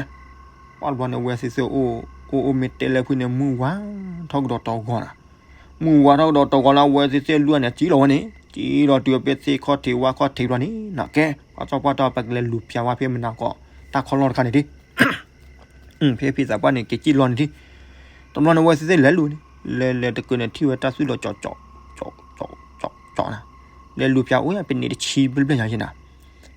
ပှၤတဘျီန့ၣ် ဝဲသ့ၣ်သ့ၣ်အိၣ်, အိၣ်အိၣ်မ့ၢ်တဲလၢဖုန့ၣ် မုၢ်ဝါထီၣ်ကဒီးတီၤဂီၤနၤ မုၢ်ဝါထီၣ်ကဒီးတီၤဂီၤလၢ အဝဲသ့ၣ်သ့ၣ်လွံၢ်ဂၤန့ၣ် စံၣ်လီၤဝဲန့ၣ် စံၣ်လီၤတုၤဖဲသ့ၣ်ခီၣ်ထံးဝၣ်ခီၣ်ထံးဘျီန့ၣ် နကဲ ပှၤကၠီပှၢ်တဲအီၤ ပကလဲၤလူၤဖၠးဝဲဖဲမုၢ်နၤကီး တၢ်ခီလီၢ်တခါန့ၣ်ဒံး, ဖဲဖံသးပှၢ်န့ၣ် က့ၤစံၣ်လီၤန့ၣ်ဒံး, တဘျီန့ၣ် အဝဲသ့ၣ်သ့ၣ်လဲၤလူၤန့ၣ် လဲၤလဲၤတကုာ်န့ၣ် ထံၣ်ဝဲတၢ်သွံၣ်လီၤကၠီးကၠီး ကၠီးနၤ, လဲၤလူၤဖၠးအိၣ်ယါ ပနံးတဆံဘျဲၣ်ဘျဲၣ်ညါယဲနၤ,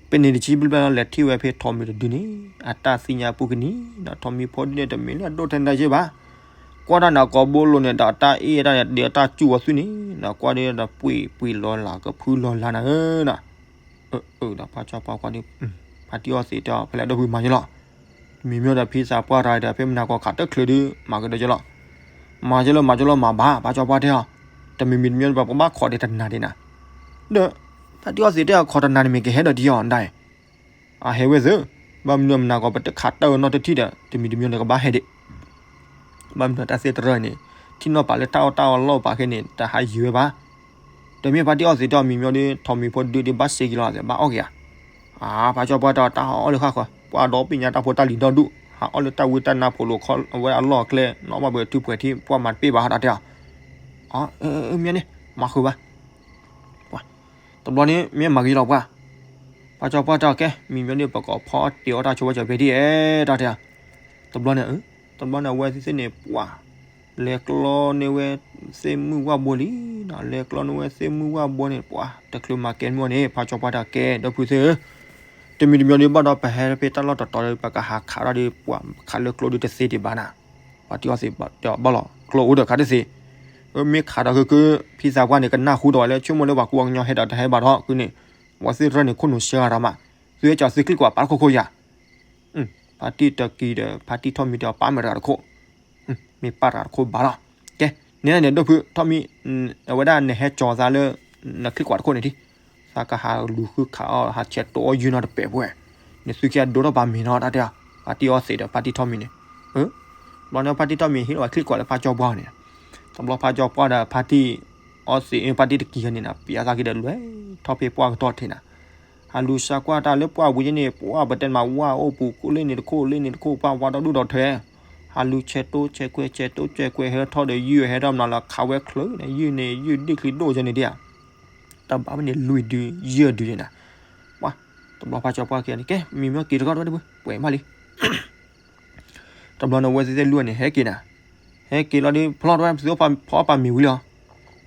ပနံးတဆံဘျဲၣ်ဘျဲၣ်လီၤ လဲၤထံၣ်ဝဲဖဲထိးမံၤတဒုန့ၣ် အတၢ်သ့ၣ်ညါပူၤကနံၤ ထိးမံၤဖိဒုန့ၣ်တမ့ၢ်လၢအဒိၣ်ထဲန့ၣ်ယဲဘၣ်, ကွၢ်တၢ်န့ၣ် ကိးဘိလိၤန့ၣ်ဒီး တၢ်အ့ၣ်တၢ်န့ၣ် ဒုးတၢ်စူၣ်ဝဲသွံၣ်န့ၣ် နကွၢ်ဒုးဒီး ပှ့ၤပှ့ၤလီၤလးကဖုလီၤလးနၤဧၢနၤ, အၢ ဒီးပှၤကၠီပှၢ်ကွၢ်ဒုး, ဖါတံၢ်အီသံးတဲအီၤ ဖဲလဲၣ်ဒိၣ်ဖုးမၤယလီၤ, မံၤမၠိဒီးဖံသးပှၢ်တၢ်ဒီး ဖဲမုၢ်နၤကီးခးတချုးဒုး မၤကဒီးယလီၤ, မၤယလီၤ မၤယလီၤ မၤဘၣ် ပှၤကၠီပှၢ်တဲအီၤ, တမံၤမံၤတမံၤ ပကဘၣ်ခိးဒံးတနၤဒံးနၤ, ဒီး ဖါတံၢ်အီသံးတဲအီၤ ခိးတနၤန့ၣ်မ့ၢ်ကဟဲဒီးတယီၢ်ဒၣ်အံၤ အဟဲဝဲသ့ၣ်, ဘၣ်မနုၤမုၢ်နၤကီး ပတခးတၢ်အနီၢ်တထံၣ်ဒီး တမံၤတမံၤန့ၣ်ကဘၣ်ဟဲဒံး, ဘၣ်မနုၤတၢ်သ့ၣ်တရၢၣ်န့ၣ် ထံၣ်နီၣ်ပာ်လၢတၢ်အီၣ်တၢ်အီလီၢ်ပာ်ခဲန့ၣ် တဟးယံၤဝဲဘၣ်, ဒီးမ့ၢ်ဖါတံၢ်အီသံးတဲအီၤ မံၤမၠိဒီး ထိးမံၤဖိဒုးဒုးဘၣ်စ့က့ၤလီၤ ဘၣ်အီၣ်က့ၤဧါ, အါ ပှၤကၠီပှၢ်တဲအီၤ တၢ်ဟးအီၣ်လၢဃၣ်ဃၢၤ ပှၤဒီပညါတၢ်ဖိတၢ်လံၤဒီဒူၣ် ဟးအီၣ်လၢတၢ်ဝံတၢ်နါဖိးလိာ်ခီဝဲအလီၢ်အကျဲ နီၣ်ဘၣ်ဘၢထုပှဲၤထံ ပှၤမၤတပ့ၢ်ဘၣ်ဟးတၢ်တဲအီၤ, အၢ မ့ၢ်န့ၣ် မၤဃုာ်ဘၣ် တဘျီန့ၣ် မ့ၢ်မၤဂ့ၤလီၤပှၤ, ပှၤကၠီပှၢ်တဲအီၤ ကဲ မံၤမၠိန့ၣ် ပကဖီအီၣ်တ့ၤအီၣ်တၢ်ဆိဝဲကၠီၤဖဲဒ်အဲၣ်တၢ်တဲ, တဘျီန့ၣ် တဘျီန့ၣ် အဝဲသ့ၣ်သ့ၣ်န့ၣ် ပှၤ လဲၤကျီန့ၢ်ဝဲ သ့ၣ်မုၢ်ဝၣ်ဘိလံ, လဲၤကျီန့ၢ်ဝဲသ့ၣ်မုၢ်ဝၣ်ဘိန့ၣ် ပှၤ တချုးမၤကဲမုၢ်န့ၣ် ပှၤကၠီပှၢ်တဲအီၤ ကဲ ဒီပုၢ်ဝဲၢ်သ့ၣ်ဧၢ, တမံၤတမံၤဒုး ဘၣ်ဒီးပဟဲဖဲတၢ်လီၢ်တတီၤဒီး ပကဟးခးဒီး ပှၤခးလၢကျိဒုးတသ့ဒံးဘၣ်နၤ, ပှၤတံၢ်အီသံးတဲအီၤ ဘၣ်လီၤ ကျိအိၣ်ဒီးခးတသ့, မ့ၢ်ခးဒီးကက ဖံသးပှၢ်န့ၣ် ကနၢ်ဟူဒီးဝဲလၢ ဆိကမိၣ်လၢပှၤကူပှၤကညီဟဲဒီးတဟဲဘၣ်ထီၣ် ဃုန့ၣ်, ပှၤသ့ၣ်တရၢၣ်န့ၣ် ခိၣ်နူာ်ဆှၢဂၤဒီးမး, သုဟဲကၠီၤသုချံကွၢ်ပာ်တခိၣ်ခိၣ်ယၤ, ဖါတံၢ်တကံၤဒီး ဖါတံၢ်ထိးမံၤတဲအီၤ ပာ်မ့ၢ်တဂၤတခိၣ်, မ့ၢ်ပာ်တဂၤတခိၣ်ဘၣ်လီၤ, ကဲ န့ၣ်န့ၣ် ဒီပုၢ်ဝဲၢ်ထိးမံၤ, အဝဲဒၣ်နဟဲကၠီၤသးလၢ နချံကွၢ်တခိၣ်န့ၣ်ဒံး, သးကဟးလူၤဃုခးအီၣ် ဟးဆဲးတိၢ်အီၣ်ယုၢ်နီတပဲာ်ပှဲၤ, နသုခံဂၤဒိၣ်ထီၣ်ပာ်မ့ၤနီၤ တၢ်တဲအီၤ, ဖါတံၢ်အီသံးဒီး ဖါတံၢ်ထိးမံၤန့ၣ်, တဘျီန့ၣ် ဖါတံၢ်ထိးမံၤဟ့ၣ်လီၤဝဲချံကွၢ်လၢဖါကၠီပှၢ်န့ၣ်, တဘျီဖါကၠီပှၢ်ဒီး ဖါတံၢ်အီသံး ဖါတံၢ်တကံၤန့ၣ် ပျဲသးက့ၤဒီးလွဲၢ်ထီၣ်ဖဲပှၢ်ကတီၢ်ထံးနၤ, ဟးလူၤစးကွၢ်တၢ်လၢပှၢ်ဝံၤန့ၣ် ပှၢ်ပတဲမးဝၣ်အိၣ်ပူၤ လ့ၣ်န့ၣ်တခိၣ် လ့ၣ်န့ၣ်တခိၣ် ပှၢ်ဝါဒီဒူၣ်ဒီးထွဲ, ဟးလူၤဆဲးတိၢ်ဆဲးကွဲး ဆဲးတိၢ်ဆဲးကွဲး ဟဲထီၣ်ဒီးယုၢ်ဟဲထီၣ်မနုၤလီၤ ခးဝဲချုးန့ၣ် ယုၢ်န့ၣ် ယုၢ်ဒ့ၣ်ချံဒိၣ်ယဲန့ၣ်ဒံးဧါ, တၢ်ဘၣ်မ့ၢ်န့ၣ် လွံၢ်ဒုယဲၢ်ဒုယဲနၤ, ပှၤ တဘျီဖါကၠီပှၢ်က့ၤန့ၣ် ကဲ မံၤမၠီက့ၤတကီၢ်တဝဲတပူၤ ပှဲၤမးလံ တဘျီန့ၣ် ဝဲသ့ၣ်သ့ၣ်လွံၢ်န့ၣ် ဟဲက့ၤနၤ, ဟဲက့ၤလီၤဒီး ဖျီၣ်တဝဲ သုအိၣ်ဖီအီၣ်ပာ်မ့ၤဝံၤလီၤ,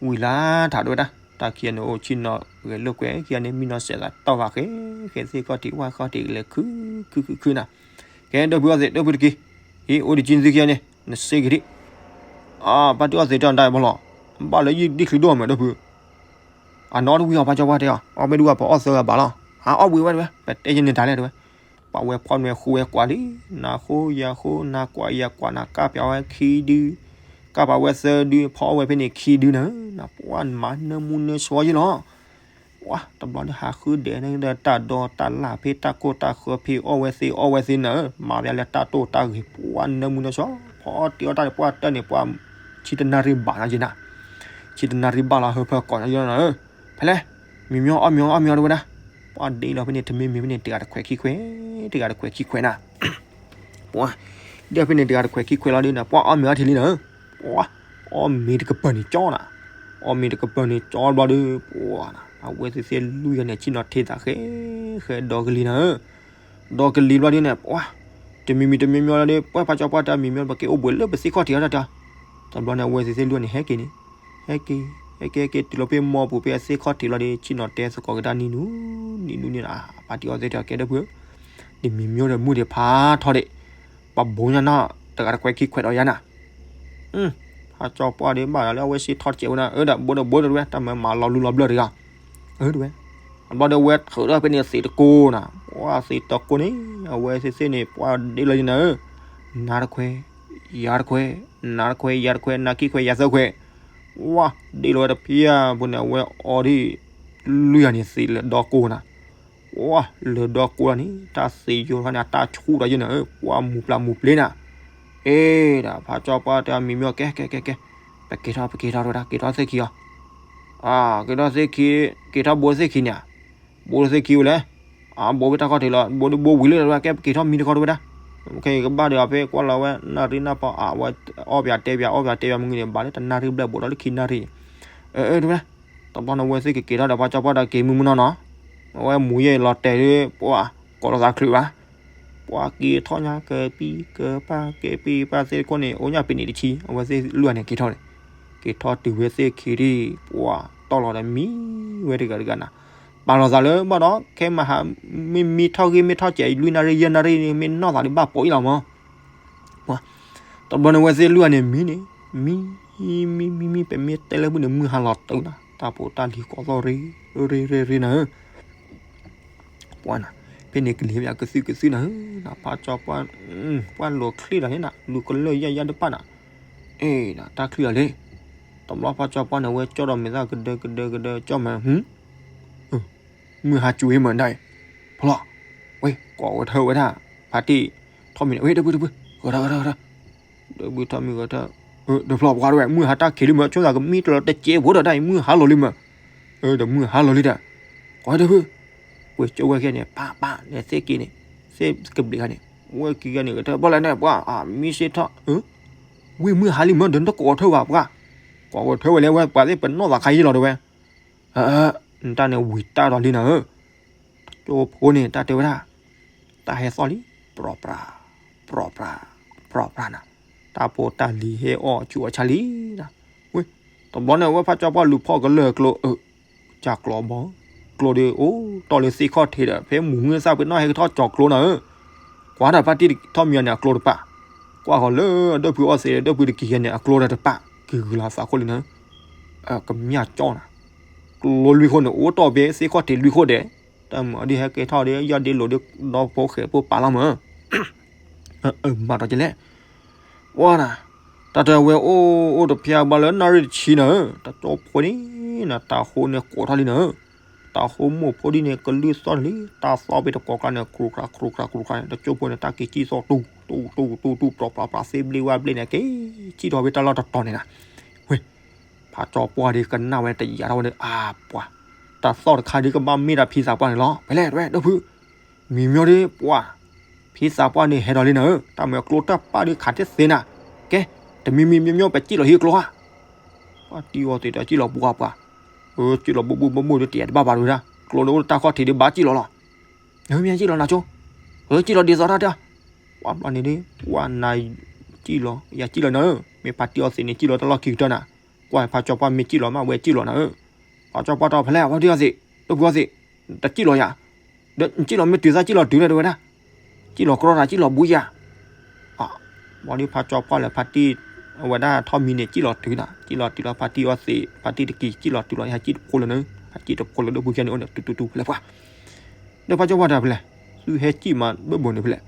ဝံၤလၢထးဒိၣ်ဝဲဒၣ် တၢ်ခံဂၤန့ၣ် အိၣ်ဆံနီၤဂဲၤလိာ်ကွဲ ခံဂၤန့ၣ် မံနီၤစဲးသးတီၢ်ဘၣ်ဃဲ ဃဲသ့ၣ်ခီၣ်ထံးဝၣ်ခီၣ်ထံးလဲၤခု ခု ခု ခုနၤ, ကဲ ဒီပုၢ်ဝဲၢ်သ့ၣ် ဒီပုၢ်တက့ၢ်, ဟံး အိၣ်ဒံးကံသုခံဂၤန့ၣ်, နစ့က့ၤဒံး, ဖါတံၢ်အီၣ်သ့တဲအီၤ တၢ်အံၤဘၣ်လီၤ, ဘၣ်လၢယဒ်ချံဒိၣ်မး ဒီပုၢ်, အနီၣ်တဝံၤအီၤ ဖါကၠီပှၢ်တဲအီၤ အီၣ်မ့ၢ်ဒူၣ်အပှၤအီၣ်သၢဂၤဘၣ်လီၤ, အအီၣ်ဘှံးဝဲတဝဲ ပတဲယန့ၢ်တၢ်လဲၣ်တဝဲ, ပှၤဝဲဖီၣ်နွဲၣ်ဃူဝဲကွၢ်လံ, နၤဃိယၤဃိ နၤကွၢ်ယၤကွၢ် နၤကၢ်ပၠးဝဲခံဒု, ကၢ်ပာ်ဝဲသၢဒု ဖီအီၣ်ဝဲဖဲန့ၣ်ခံဒုနၤ, နပှၤမၤနၢမူနၢဆှီယဲလီၤ ပှၤတဘျီဒီးဟးဃုဒဲးန့ၣ်ဒီး တၢ်ဒီတၢ်လၢ်ဖဲတၢ်ကိၢ်တၢ်ဃၢဖဲအီၣ်ဝဲသ့အီၣ်ဝဲသ့နၤ, မၤဘၣ်လၢတၢ်တိၢ်တၢ်ဂ့ၤ ပှၤနၢမူနၢဆှီ, ဖီအီၣ်တ့ၢ်အီၣ်တၢ်န့ၣ် ပှၤတၢ်န့ၣ် ပှၤဆံတနၣ်ရံၣ်ဘၣ်နီၤယဲနၤ, ဆံတနၣ်ရံၣ်ဘၣ်လီၤ ဟၢဖၢကီးနီၤယဲနၤ, ဖဲလဲၣ်, မံၤမံၤအီၣ်မံၤအီၣ်မံၤအီၣ်တဝဲဒၣ်, ပှၤဒ့လီၤဖဲန့ၣ် တမံၤမံၤဖဲန့ၣ် တဂၤတခွဲးခံခွဲး, တဂၤတခွဲးခံခွဲးနၤ ပှၤ, ဒ်ဖဲန့ၣ်တဂၤတခွဲးခံခွဲးလီၤဒ်နၤ ပှၤအီၣ်မ့ၤအီထံလံနၤ, ပှၤ, အီၣ်မ့ၤတကပၤန့ၣ်ကၠီနၤ, အီၣ်မ့ၤတကပၤန့ၣ်ကၠီဘျီဒီး ပှၤ, အဝဲသ့ၣ်သ့ၣ်လွံၢ်ဂၤန့ၣ် ဆ့ၣ်နီၤထံသးဃဲ, ဃဲဒီကလံၤနၤ, ဒီကလံၤဘျီဒ်န့ၣ် ပှၤ, တမံၤမံၤတမံၤမံၤလီၤဒီး ပှၤဖါကၠီပှၢ်တဲမံၤမံၤ ပက့ၤအိၣ်ဘှံးလၢပသ့ၣ်ခီၣ်ထံးအီၤတၢ်တၢ်, တဘျီန့ၣ် အဝဲသ့ၣ်သ့ၣ်လွံၢ်ဂၤန့ၣ် ဟဲက့ၤန့ၣ် ဟဲက့ၤ, ဟဲက့ၤ ဟဲက့ၤ တုၤလီၤဖဲမီပူၤဖဲအသ့ၣ်ခီၣ်ထံးလီၤဒီး ဆ့ၣ်နီၤတဲသကိးကဒါနံၤနူ, နံၤနူန့ၣ် ဖါတံၢ်အီၣ်သ့ၣ်တဲကဲဒီပုၢ်, တမံၤမံၤဒီးမုၢ်ဒံးဖးထီဒီး, ပှၤဘိညါနီၤ တဂၤတခွဲးခံခွဲးဒီးယါနၤ, ဖါကၠီပှၢ်ဒီးဘၣ်ဒီးလၢအဝဲစ့ထီၣ်တစဲးဝဲနၤ အၢဒီး ဘိဒီးဘိဒီးတဝဲ တၢ်မၤမၤလီၤလူလီၤဘျၢၣ်တဂၤ, အၢတဝဲ, အဘျီဒီးအဝဲထုးထီၣ်ဖဲန့ၣ်သ့းတကိးနၤ, ပှၤသ့းတကိးန့ၣ် အဝဲသ့ၣ်သ့ၣ်န့ၣ် ပှၤဒ့လီၤယဲနၤ, နၤတခွဲး ယၤတခွဲး, နၤတခွဲး ယၤတခွဲး နၤခံခွဲး ယၤသၢခွဲး, ဝါ, ဒ့လီၤဝဲတဖၣ်အပူၤန့ၣ် အဝဲအီဒ် လွံၢ်ဂၤန့ၣ်သ့းလၢဒီကိးနၤ, ဝါ, လၢဒီကိးလီၤန့ၣ် တၢ်သ့းယိာ်ထီၣ်န့ၣ် အတၢ်ဆူၣ်ဒီးယဲနၤဧၢ ပှၤမူၤပျၢ်မူၤပျ့ၤနၤ, အ့ဒီး ဖါကၠီပှၢ်တဲမံၤမံၤ ကဲ ကဲ ကဲ ကဲ, ပက့ၤထီၣ် ပက့ၤထီၣ်တဝဲဒၣ် က့ၤထီၣ်သ့ၣ်ခံအီၤ, က့ၤထီၣ်သ့ၣ်ခံ, က့ၤထီၣ်ဘိသ့ၣ်ခံန့ၣ်, ဘိသ့ၣ်ခံဝဲလဲၣ်, အဘိဖဲတၢ်ခီၣ်ထံးလီၤ ဘိဘိဝံၤလၢတဝဲ ကဲပက့ၤထီၣ်မံတခီတဝဲဒၣ်, ခဲအံၤကဘၣ်ဒီးအဖဲကွၢ်လီၤဝဲ နၣ်ရံၣ်နၢ်ပီအဝဲ အီၣ်ပၠးတဲပၠး အီၣ်ပၠးတဲပၠးမုၢ်ဂ့ၤန့ၣ် ဘၣ်လၢတနၣ်ရံၣ်ဘျဲၣ် ဘူးထီၣ်လၢခံနၣ်ရံၣ်န့ၣ်, အၢ တဝဲ, တဘျီန့ၣ်ဝဲသ့ၣ်ကက့ၤထီၣ်ဒီး ဖါကၠီပှၢ်ဒီးက့ၤမုၢ်မုၢ်နီၢ်နီၢ်, အဝဲမူၤယဲၢ်လီၤတဲာ်လၢ ပှၤကိးလီၤသးချုးဘၣ်, ပှၤက့ၤထီၣ်ညါကပံကပၢ် ကပံပၢ်သ့ၣ်တခိၣ်န့ၣ် အိၣ်ညါပ့ၤနံးတဆံ အဝဲသ့ၣ်လွံၢ်ဂၤန့ၣ်က့ၤထီၣ်န့ၣ်, က့ၤထီၣ်တုၤဝဲသ့ၣ်ခံဒံး ပှၤတီၢ်လီၤဒီးမံဝဲတဂၤတဂၤနၤ, ပာ်လီၤသးလၢဘၣ်ဒီး ခဲမဟါ မ့ၢ်မံထီၣ်ဂ့ၤမ့ၢ်ထီၣ်စဲး လွံၢ်နၣ်ရံၣ်ယဲၢ်နၣ်ရံၣ်န့ၣ် မ့ၢ်နီၢ်သးဒ်ဘၣ်ပိာ်အံၤလီၤမး တဘျီန့ၣ်ဝဲသ့ၣ်လွံၢ်ဂၤန့ၣ်မံန့ၣ်, မံ, မံ မံ မံ ပမ့ၢ်တဲလၢမုၢ်န့ၣ် မုၢ်ဟါလီၤတုၤနၤ, တၢ်ဖိတၢ်လံၤကိးသီၣ်ရ့ ရ့ ရ့ ရ့နၤဧၢ, ပှၤနၤ, ဖဲန့ၣ်ကလံၤဘၣ်ကသုၣ်ကသုၣ်နၤဧၢ, ဖါကၠီပှၢ်, ပှၢ်လိာ်ချံလီၤန့ၣ်နၤ လူၤကလၢၢ်ယၢ်ယၢ်တပၣ်နၤ, အ့ တၢ်ချံလီၤလံ, တဘျီဖါကၠီပှၢ်န့ၣ် ဝဲကၠီဒီးမဲာ်သၣ်ကဒၢကဒၢကဒၢ ကၠီမး မုၢ်ဟါကၠူအံၤမးဒၣ်အံၤ, ဖီလီၤ, ဝဲ ကိးဝဲထၢၣ်ဝဲဒၣ်, ဖါတံၢ်, ထီၣ်မံၤန့ၣ် ဝဲ ဒီပုၢ် ဒီပုၢ်, ဂဲၤထီၣ် ဂဲၤထီၣ် ဂဲၤထီၣ်, ဒီပုၢ်ထီၣ်မံၤဂဲၤထီၣ်, ဒီးဖျီပှၤတဝဲ မုၢ်ဟါတၢ်ခံးလံမး ဆိသးကမံတလီၤတစဲးဖိဒီးတၢ်အံၤ မုၢ်ဟါလီၤလံမး, ဒီးမုၢ်ဟါလီၤလံဒီး, ကိးဝဲဒီပုၢ်, ဝဲကၠိဝဲခဲန့ၣ် ပၢ်ပၢ်န့ၣ်သ့ၣ်က့ၤန့ၣ်, သ့ၣ်ကဘျံးခါန့ၣ်, ဝဲက့ၤဂၤန့ၣ် ဂဲၤထီၣ်ဘၣ်လဲၣ်န့ၣ် ပှၤ မံစ့ထီၣ် ဝံၤမုၢ်ဟါလံမး ဒီးနတကိးထၢၣ်ဘၣ်ပှၤ, ကိးဝဲထၢၣ်ဝဲလဲၣ် ဝဲပှၤသ့ၣ်ပနီၢ်သးခါယဲၢ်လီၤတဝဲ, နတၢ်န့ၣ်ဝံၤတၢ်ဒီးလံနၤဧၢ, တကၠိဖိန့ၣ် တၢ်တဲဝဲဒၣ်, တၢ်ဟဲသီၣ်လံ, ပြီပြး, ပြီပြး, ပြီပြးနၤ, တၢ်ဖိတၢ်လံၤဟဲအီၣ်ဆူၣ်အီၣ်ဆါလံနၤ, ဝဲ, တဘျီန့ၣ် ဝဲဖါကၠီပှၢ်လူၤဖီၣ်ကလၢၢ်ကျိ အၢ ကၢ်ကျီဘီ, ကျိဒီးအိၣ်တီၢ်လၢသ့ၣ်ခီၣ်ထံးဒီး ဖဲမုၢ်မုၢ်သၣ်ပ့ၤနီၣ်ဟဲကထီၣ်ကၠီၤကျိနၤဧၢ, ကွၢ်ဒီးဖါတံၢ်ထီၣ်မံၤအီၤန့ၣ် အကျိတပာ်, ကွၢ်ဃီၤလၢအဒီပုၢ်အီၣ်သ့းဒီး ဒီပုၢ်တက့ၤယဲၢ်န့ၣ် အကျိဒီးတပာ်, က့ၤဂုၤလီၤသးခိၣ်လံနၤဧၢ, ကမျၢ်ကၠီနၤ, ကျိလွံၢ်ခိၣ်န့ၣ် အိၣ်တီၢ်ဖဲသ့ၣ်ခီၣ်ထံးလွံၢ်ခိၣ်ဒဲး, တၢ်မၤဒ်ဟဲကဲထီၣ်ဒီး ယီၢ်ဒ့လိာ်ဒီး ဒီဖိၣ်ဃဲဖိပာ်လီၤမး မၤဒီးကလဲၣ်, ပှၤနၤ, တၢ်တဲဝဲအိၣ်အိၣ်တဖျါဘၣ်လၢနၣ်ရံၣ်တဆံနၤဧၢ, တၢ်ကၠီဖိန့ၣ်နၤ တၢ်ဃိန့ၣ်ကိးထီၣ်လံနၤဧၢ, တၢ်ဃိမိၢ်ဖိဒ်န့ၣ် ကလုၢ်သီၣ်န့ၣ်လံ, တၢ်သီၣ်ဖဲတကိးကျါန့ၣ် ကြူးကြူးကြူးကြူးန့ၣ် တကၠိဖိန့ၣ် တၢ်က့ၤစံၣ်သီၣ် တူၢ်တူၢ်တူၢ်တူၢ် ပြီပြးပြး သ့ဘျ့ဝၣ်ဘျ့န့ၣ် က့ၤစံၣ်ထီၣ်ဖဲတၢ်လီၢ်တတီၤန့ၣ်နၤ, ဝဲ ဖါကၠီပှၢ်ဒ်ကနၣ်ဝဲ တယာ်ထီၣ်ဝဲဒီး အါပှၤ, တၢ်သီၣ်တခါဒ်ကဘၣ်မ့ၢ်တၢ်ဖံသးပှၢ်န့ၣ်လီၤ, ဖဲလဲၣ်တဝဲ ဒီပုၢ်, မံၤမၠီဒ်ပှၤ, ဖံသးပှၢ်န့ၣ်ဟဲဒီးလံနၤဧၢ, တၢ်မၤကျိတၢ်ပာ်ဒ်ခးတသ့နၤ, ကဲ, တမံၤမံၤမံၤမၠီ ပစံၣ်လီၤဟံၣ်ကျိဧါ, ပှၤတံၢ်အီၤသ့ၣ်တစံၣ်လီၤပှၤပှၤ, အၢ စံၣ်လီၤဘိဘိဘိဘိဒီး တယာ်တဘၣ်ဘၣ်တဝဲဒၣ်, ကျိဒီးအိၣ်လၢတၢ်ခီၣ်ထံးဒ်ဘၣ်စံၣ်လီၤလီၤ, မ့ၢ်စံၣ်လီၤနၤဆိ, အၢ စံၣ်လီၤဒ်သိးတၢ်တၢ်, ပှၤဘျီန့ၣ်ဒ် ပှၤနၤ စံၣ်လီၤ, ယၤစံၣ်လီၤနၤဧၢ, မ့ၢ်ဖါတံၢ်အီၤသ့ၣ်န့ၣ် စံၣ်လီၤတၢ်လီၢ်ခံကတၢၢ်နၤ, ကွၢ်ဖါကၠီပှၢ်မ့ၢ်စံၣ်လီၤမး ဝဲစံၣ်လီၤနၤဧၢ, ဖါကၠီပှၢ်တီၢ်ဖဲလဲၣ် ဖါတံၢ်အီၤသ့ၣ်, ဒီပုၢ်အီၤသ့ၣ်, တစံၣ်လီၤယၤ, ဒီးစံၣ်လီၤမ့ၢ်တုၤသးစံၣ်လီၤတုၤလဲၣ်တဝဲဒၣ်, စံၣ်လီၤကြီတၢ် စံၣ်လီၤဘူးယၤ, အ ဘၣ်ဒီးဖါကၠီပှၢ်လၢဖါတံၢ် အဝဲဒၣ်ထီၣ်မံန့ၣ် စံၣ်လီၤတုၤနၤ, စံၣ်လီၤတုၤလီၤ ဖါတံၢ်အီၣ်သံး ဖါတံၢ်တကံၤ စံၣ်လီၤတုၤလီၤ ဟဲစံၣ်တဖိလၢနၤ, ဟဲစံၣ်တဖိလၢဒိၣ်ပူၤခံဂၤန့ၣ်အိၣ်န့ၣ် တူတူတူဖဲလဲၣ်ပှၢ်, ဒီးဖါကၠီပှၢ်တဲဖဲလဲၣ်, သုဟဲစံၣ်မးဘၣ်ဘၣ်န့ၣ်ဖဲလဲၣ်,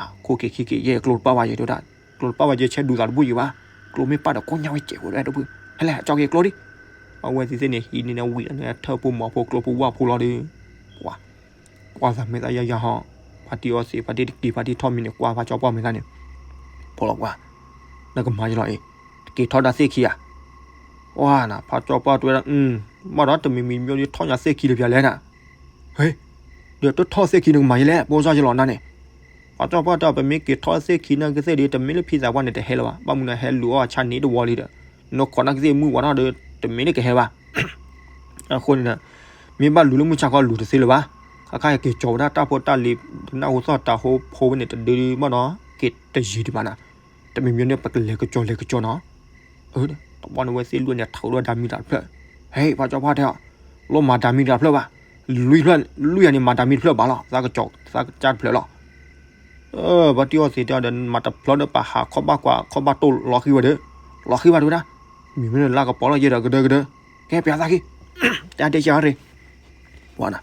အခိၣ်က့ၤခံက့ၤ ယဲကျိတပၢ်ဘၣ်ယဲတဲဝဲဒၣ်, ကျိတပၢ်ဘၣ်ယဲဆဲးဒူသးတဘူၣ်ယံၤဘၣ်, ကျိမ့ၢ်ပၢ်ဒီးကိးညါဝဲစဲးဝဲဒၣ်တဖု, ဖဲလဲၣ်အကၠီက့ၤကျိဒံး, အဝဲသ့ၣ်သ့ၣ်န့ၣ် ဟံးန့ၢ်ဝံၤလီၤန့ၣ် ထၢၣ်ဖိမီၤဖိကျိဖိဝၣ်ဖိလီၤဒီး, ပှၤ ကွၢ်သးမဲာ်သၣ်ယၢ်ယၢ်ဟီ, ဖါတံၢ်အီၣ်သံး ဖါတံၢ်တကံၤ ဖါတံၢ်ထီၣ်မံန့ၣ် ကွၢ်ဖါကၠီပှၢ်မဲာ်သၣ်န့ၣ်, ဖိလီၤပှၢ်, နကမၤယလီၤအံၤ, တက့ၤထီၣ်ဒၣ်သ့ၣ်ခံဧါ, ဝါနၤ ဖါကၠီပှၢ်တဲဝဲဒၣ်, ဘၣ်ဒီးတမံၤမံၤမ့ၢ်ဒ်ထီၣ်ညါသ့ၣ်ခံလၢပျၢၤလဲၣ်နၤ, ဟ့, ဒီးတထီၣ်သ့ၣ်ခံနကမၤယလဲၣ် ဖိစီယလီၤနၤန့ၣ်, ဖါကၠီပှၢ်တဲ ပမ့ၢ်က့ၤထီၣ်သ့ၣ်ခံနၤကသ့ၣ်ဒီး တမ့ၢ်လၢဖံသးပှၢ်န့ၣ်တဟဲလၢၤဘၣ်, ဘၣ်မနုၤဟဲလူၤအီၣ်အဆၣ်န့ၣ်တဝီလံဒီး, နခိးနၤကသ့ၣ်မုၢ်ဝါထီၣ်ဒီး တမ့ၢ်လၢကဟဲဘၣ် အဃိန့ၣ်ဒီး မ့ၢ်ဘၣ်လူၤလၢမုၢ်ဆါခီလူၤတသ့လၢၤဘၣ်, ခါခါက့ၤကၠီၤဝဲဒၣ်တၢ်ဖိတၢ်လံၤ တနၢ်ဟူသီၣ်တၤဟိဖိဝဲန့ၣ် တဒုဘၣ်ဒီး က့ၤတယံၤဒံးဘၣ်နၤ, တမံၤမံၤန့ၣ် ပကလဲၤကကၠီၤလဲၤကကၠီၤနီၤ, တဘျီန့ၣ်ဝဲသ့ၣ်လွံၢ်န့ၣ် ထုးဒီးဓာတ်မီးတဖျၢၣ်, ဟဲ ဖါကၠီပှၢ်တဲအီၤ, လိၣ်မၤဓာတ်မီးတဖျၢၣ်ဘၣ်, လွံၢ်ဖျၢၣ် လွံၢ်ယၤန့ၣ် မၤဓာတ်မီးတဖျၢၣ်ဘၣ်လီၤ, သးကကၠီၤ သးကစၢ်တဖျၢၣ်လီၤ ဖါတံၢ်အီၣ်သံးတဲအီၤဒီး မၤတဖျၢၣ်ဒီးပဟးခီၣ်ဘၣ်ကွၢ် ခီၣ်ဘၣ်တိၢ်လီၤဃံဝဲဒီး, လီၤဃံဘၣ်တဲဝဲဒၣ်, မ့မ့ၢ်လၢလၢကပီၤလီၤယဲဒီးကဒၢကဒၢ, ကဲပျးသးခံ, တၢ်ဒဲးကရ့, ပှၤနၤ,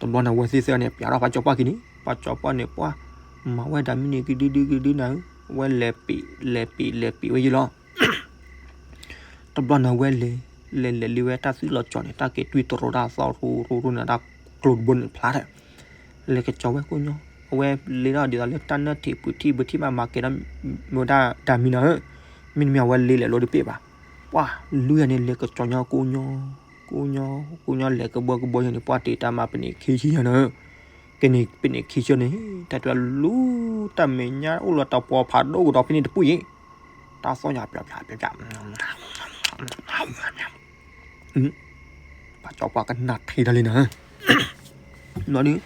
တဘျီန့ၣ် အဝဲသ့ၣ်သ့ၣ်န့ၣ် ပျးထီၣ်ဖါကၠီပှၢ်ခံန့ၣ် ဖါကၠီပှၢ်န့ၣ် ပှၤ မၤဝဲဓာတ်မီးန့ၣ် ကဒုဒုကဒုနၤဧၢ, အဝဲလဲၤပံး လဲၤပံး လဲၤပံးဝဲယံၤလီၤ တဘျီန့ၣ်ဝဲလဲၤ လဲၤလဲၤလံဝဲတၢ်သွံၣ်လီၤကၠီၤန့ၣ် တၢ်က့ၤတွံၢ်တရိတၢ်သီၣ်ရူရူရူန့ၣ် တၢ်ကျိတဘိန့ၣ်ဖျါထီၣ်, လဲၤကကၠီၤဝဲကိးညီ, အဝဲလ့ထီၣ်ဒ်သိးလၢတၢ်နၢၣ်ထံးပူၤထံၣ်ဘၣ်ထံၣ်ဘၣ်မၤကဲၤဒီး မ့ၢ်ဝဲဒၣ်ဓာတ်မီးနၤဧၢ, မ့တမ့ၢ်အဝဲလ့လဲၤလိတပ့ၢ်ဘၣ်, ပှၤ လွံၢ်ယၤန့ၣ်လဲၤကကၠီၤညီကိးညီ, ကိးညီ ကိးညီလဲၤကဘီကဘီယၤန့ၣ် ပှၤတ့တၢ်မၤပနံာ်ခံဆံယၤနၤဧၢ ကန့ၣ်ပနံာ်ခံဆၢန့ၣ် တၢ်တဲလူတၢ်မဲာ်ညါအိၣ်လီၤတၢ်ပီဖးဒိၣ်ကဒီးဖဲန့ၣ်တပူၤအံၤ, တၢ်သီၣ်ညါပျးပျးပျးပျး, ဖါကၠီပှၢ်ကနၣ်ထံတၢ်လံနၤ, ဒီး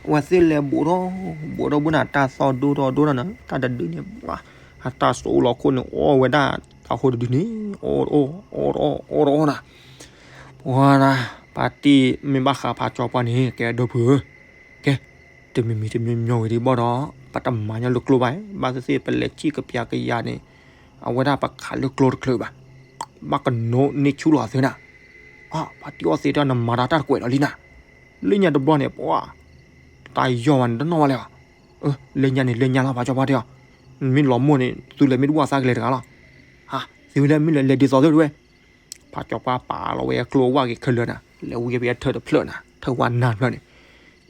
အဝဲသ့ၣ်လဲၤဘူးထီၣ် ဘူးထီၣ်ဘူးနၤ တၢ်သီၣ်ဒိၣ်ထီၣ်ဒိၣ်ထီၣ်နၤ တၢ်တဒုန့ၣ် ပှၤ အတၢ်စိၣ်အိၣ်လီၤခိၣ်န့ၣ် အီၣ်ဝဲဒၣ် တၢ်ဟိတဒုန့ၣ် အီၣ်အီၣ် အီၣ်တအီၣ် အီၣ်တအီၣ်နၤ ပှၤနၤ ပၢ်တံၢ်မ့ၢ်ဘၣ်ဃးဖါကၠီပှၢ်န့ၣ် ကဲဒိၣ်ဖုဧၢ, ကဲ တမံၤမံၤတမံၤမံၤဝဲဒံးဘၣ်ဒီး ပတမၤညါလၢကျိဘၣ်, ဘၣ်သ့ၣ်သ့ၣ်ပလဲၤစံၣ်ကပျးကယၤန့ၣ် အဝဲဒၣ်ပခးလၢကျိတချုးဘၣ်, ဘၣ်ကနိးန့ၢ်ဆူၣ်လီၤသ့နၤ, အ ဖါတံၢ်အီၣ်သံးတဲနမၤတၢ်တၢ်တကွဲးဒီးလံနၤ, လၢညါတဘျီန့ၣ် ပှၤ တၢ်ယီၢ်ဝဲန့ၣ်တနီၣ်ဘၣ်လဲၣ်, လၢညါန့ၣ်လၢညါလီၤ ဖါကၠီပှၢ်တဲအီၤ, မ့ၢ်လီၤမိၢ်န့ၣ် သုလဲၤမ့ၢ်တဝၢ်သးကလဲၤတဂၤလီၤ, ဟး သုဝဲလၢမ့ၢ်လဲၤလဲၤဒ်သိးသ့ၣ်တဝဲ ဖါကၠီပှၢ်ပာ်လီၤဝဲကျိဝၣ်က့ၤခဲလၢာ်နၤ, လဲၤဝံၤဝဲထၢၣ်တဖျၢၣ်နၤ, ထၢၣ်ဝါနါတဖျၢၣ်န့ၣ်,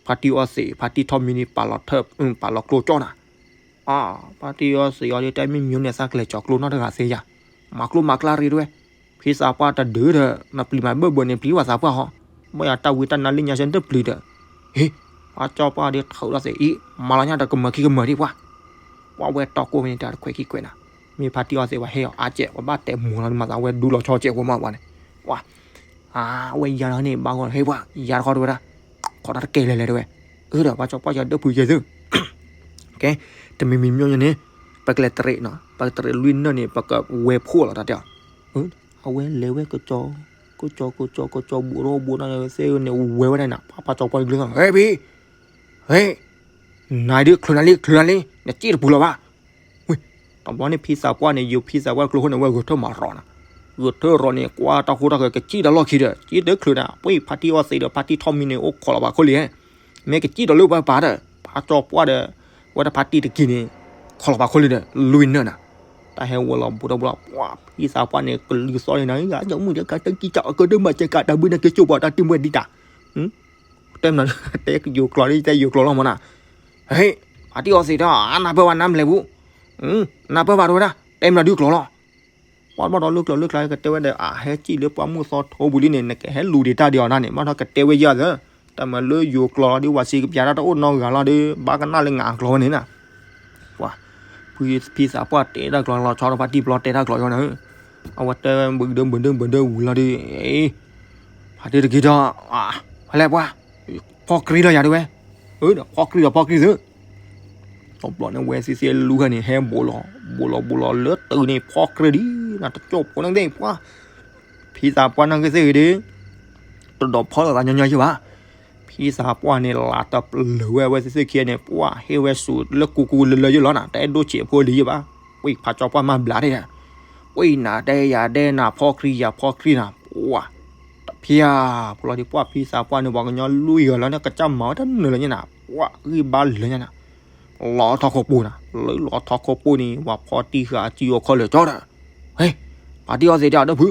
ဖါတံၢ်အီၣ်သံး ဖါတံၢ်ထီၣ်မံန့ၣ် ပာ်လီၤထၢၣ် ပာ်လီၤကျိကၠီနၤ, အ ဖါတံၢ်အီၣ်သံးအီၤဒီး တၢ်မ့ၢ်မံန့ၣ် သးကလဲၤကၠီၤကျိနီတဂၤသ့ယၤ, မၤကျိမၤကျါရ့တဝဲ, ဖံသးပှၢ်တဒုဒီး နပျံၤမၤဘၢၣ်ဘၢၣ်န့ၣ် ပျံၤဝဲသးပှၢ်ဟီ, ဘၣ်ယၤတၢ်ဝံတၢ်နါလၢညါဆၢတပျံၤဒီး, ဟ့ၣ်, ဖါကၠီပှၢ်ဒီးထုးထီၣ်သံးအံၤ မၤလီၤညါဒီးကမၢၤခံကမၢၤဒံးပှၤ ပှၤဝဲတီကိးဝဲန့ၣ် တၢ်တခွဲးခံကွဲးနၤ, မ့ၢ်ဖါတံၢ်အီၣ်သံးဝဲဟဲအီၤအါကဲး ပဘၣ်တဲမိၢ်လီၤ မၤသးဝဲဒူလီၤဆီကဲးဝဲမးပှၤန့ၣ်, ပှၤ, အဝဲယၤလီၤန့ၣ် ဘၣ်ဂီၢ်ဟ့ၣ်ပှၤ ယၤတခီတဝဲဒၣ်, ခိးတၢ်တကဲလဲၤလဲၤတဝဲ, အၢဒီး ဖါကၠီပှၢ်ယၤဒိၣ်ဖုကဲသု, ကဲ, တမံၤမံၤမံၤန့ၣ်, ပကလဲၤတရံးနီၤ ပကတရံးလွံၢ်နၢၣ်န့ၣ် ပကဝဲဖှိၣ်လီၤတၢ်တဲအီၤ, အဝဲလဲၤဝဲကကၠီၤ, ကကၠီၤ ကကၠီၤ ကကၠီၤ ဘူးထီၣ်ဘူးထီၣ်သ့ၣ်န့ၣ် ဝဲဝဲဒၣ်နၤ ဖါကၠီပှၢ်ဂ့ၤဂ့ၤ ဟဲဖံ, ဟဲ, နၤဒုးချုးနၤလံ ချုးနၤလံ နစံၣ်တပူၤလီၤဘၣ်, ဝံၤ, တဘျီန့ၣ်ဖံသးပှၢ်န့ၣ် ယိၤဖံသးပှၢ်ကျိခိၣ်န့ၣ် ဝဲဂဲၤထၢၣ်မၤရီၤနၤ, ဂဲၤထၢၣ်ရီၤန့ၣ် ကွၢ်တၢ်ဃိတၢ်ဃၢၤ ကစံၣ်ဒီးလီၢ်ခံဒီး စံၣ်တချုးနၤ ပှၤဖါတံၢ်အီၣ်သံးဒီး ဖါတံၢ်ထီၣ်မံန့ၣ် အိၣ်ခိးလီၤပှၤခိၣ်လံ, မ့ၢ်ကစံၣ်ဒီးလၢပှၤပာ်ဒီး ဖါကၠီပှၢ်ဒီး ဝဲဒၣ်ဖါတံၢ်တကံၤန့ၣ် ခိးလီၤပှၤခိၣ်လံဒီး လွံၢ်နၢၣ်နၤ, တၢ်ဟဲဝဲလီၤဘူးထီၣ်ဘူးလီၤ ပှၤဖံသးပှၢ်န့ၣ် ကလုာ်သီန့ၣ်နၤ ယမုၣ်ဒီးကတၢၢ်ကံၢ်ကၢ်အကဒၢမၤစၢၤကးတၢ်ဘုန့ၣ်က့ၤကၠိပှၤတၢ်တံၢ်မွဲၢ်ဒံးတၢ် တဲမနုၤ တဲယိၤကျိာ်လၢယတဲယိၤကျိာ်လီၤမးနၤ, ဟဲ, ဖါတံၢ်အီၣ်သံးဒီး အနၢ်ပၢၢ်ဘၣ်နါမလဲၤဘူး, နၢ်ပၢၢ်ဘၣ်တဝဲဒၣ် တဲမနုၤဒုးကျိာ်လီၤ, ပှၤဘၣ်ဒီးလၢကျိာ်လၢကျါကတဲဝဲဒီး အဟဲစံၣ်လၢပှၢ်မုၢ်သီထိပူၤလံန့ၣ် နကဟဲလူၤဒံးတၢ်ဒံးအီၤနၤန့ၣ် ဘၣ်ဒီးကတဲဝဲယၤသၢ, တၢ်မၤလၢယိၤကျိာ်လီၤဒ်ဝဲစံးကပျးတၢ်တအိၣ်နီတဂၤလီၤဒီး ဘၣ်ကနၣ်လၢငါကျိာ်ဝဲန့ၣ်နၤ ပှၤ, ဖံသးပှၢ်တဲတၢ်ကျိာ်လီၤဆီဒီးဖါတံၢ်ဘျီတဲတၢ်ကျိာ်ယီနၤ, အဝဲတဲဘုးဒၢဘုးဒၢဘုးဒၢဝံၤလီၤဒီး, ဖါတံၢ်တက့ၤဒီး, ဖဲလဲၣ်ပှၤ, ဖီကြံလီၤယၤတဝဲ, ဖီကြံလီၤဖီကြံသု, တဘျီန့ၣ်ဝဲသ့ၣ်သ့ၣ်လူၤဟဲန့ၣ် ဟဲဘူးလီၤ, ဘူးလီၤဘူးလီၤလၢတုၤန့ၣ် ဖီကြံဒံး နတကၠိၣ်ဖိန့ၣ်သ့ၣ်ပှၤ, ဖံသးပှၢ်နၢ်က့သ့ၣ်ဂ့ၤဒီး တဒီးဖီလီၤသးညီညီယဲၢ်ဘၣ်. ဖံသးပှၢ်န့ၣ် လးတပျၢၤဝဲ အဝဲသ့ၣ်သ့ၣ်ခံဂၤန့ၣ် ပှၤဟ့ၣ်ဝဲစူးလၢကူကူလၢလၢယဲၢ်လီၤနၤ, တအဲၣ်ဒိၣ်ဆံးအဖိအလံၤယဲၢ်ဘၣ်. ဝံၣ်ဖးကၠီပှၢ်မၤဘျါဒၣ်, ဝံၣ်နၤဒဲယၤဒဲနၤဖီခရံာ်ယၤဖီခရံာ်နၤ, ပှၤ တဖၣ် ပူၤလီၤဒံးပှၢ်ဖံသးပှၢ်န့ၣ် ပှၤကညီလွံၢ်ဂၤလီၤန့ၣ် ကစၢ်မၤဝဲတနုာ်လၢညါနၤ, ပှၤဂံၢ်ဘါလၢညါနၤ, လီၤထီၣ်ခိၣ်ပူၤနၤ, လၢလီၤထီၣ်ခိၣ်ပူၤန့ၣ် ပှၤဖီတံၢ်ဃာ်အစုအခီၣ်လၢာ်ကၠီဒီး, ဟဲ, ဖါတံၢ်အီသံးတဲအီၤဒီးဖု,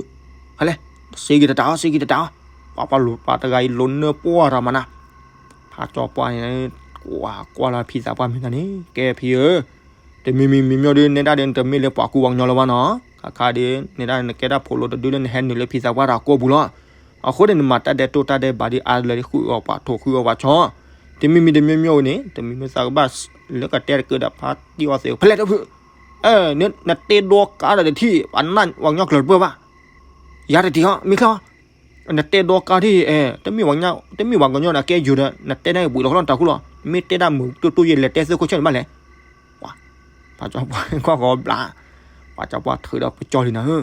ဟဲလဲၣ်, စ့က့ၤတတၢ်အီၤ စ့က့ၤတတၢ်အီၤ, ပှၤပှၤလိၤပှၤတဂၤအံၤလိၤနၢပှၢ်တၢ်မးနၤ, ဖးကၠီပှၢ်န့ၣ်, ကွၢ်ကွၢ်လၢဖံသးပှၢ်မ့ၢ်တၢ်န့ၣ် ကဲဖံဧၢ တမံၤမံၤမံၤမံၤဒုးနဲဒၣ်ဒီး နတမ့ၢ်လၢပှၤကူပှၤကညီလၢၤဘၣ်နီၤ, ခါခါဒီး နဲဒၣ်နကဲတၢ်ဖိးလိာ်တဒုလၢနဟဲနုာ်လၢဖံသးပှၢ်တၢ်ကိၢ်ပူၤလီၤ, အဃိန့ၣ် နမၤတၢ်ဒဲးတိၢ်တၢ်ဒဲးဘးဒီး အါလၢၤဒီးဃုအီၤပှၤထိၣ်ဃုအီၤပှၤဆီ, တမံၤမံၤတမံၤမံၤန့ၣ် တမံၤမံၤသးကဘၣ်လၢကတဲတကၢဒီးဖါတံၢ်အီသံးဖဲလဲၣ်တဖု, နတဲဒိကါဒီးတထံၣ် ပှၤနၢ်ပှၤကညီကျၢၤတပၢၢ်ဘၣ်, ယၤတထံၣ်ဟီ မ့ၢ်ချ့ နတဲဒိကါထံၣ် တမ့ၢ်ပှၤကညီဒီးကဲယိၤဒီး နတဲဒၣ်ဘှံးလီၤခီလီၤတၢ်ဃူလီၤ, မ့ၢ်တဲဒၣ်မုာ်တိၢ်တိၢ်ယဲလဲၤတဲသ့ၣ်ခိၣ်ဆၢၣ်န့ၣ်ဘၣ်လဲၣ်, ပှၤကၠီပှၢ်ကွၢ်ဃီဘျါ, ပှၤကၠီပှၢ်ထုးဒီးပကၠီလံနၤ,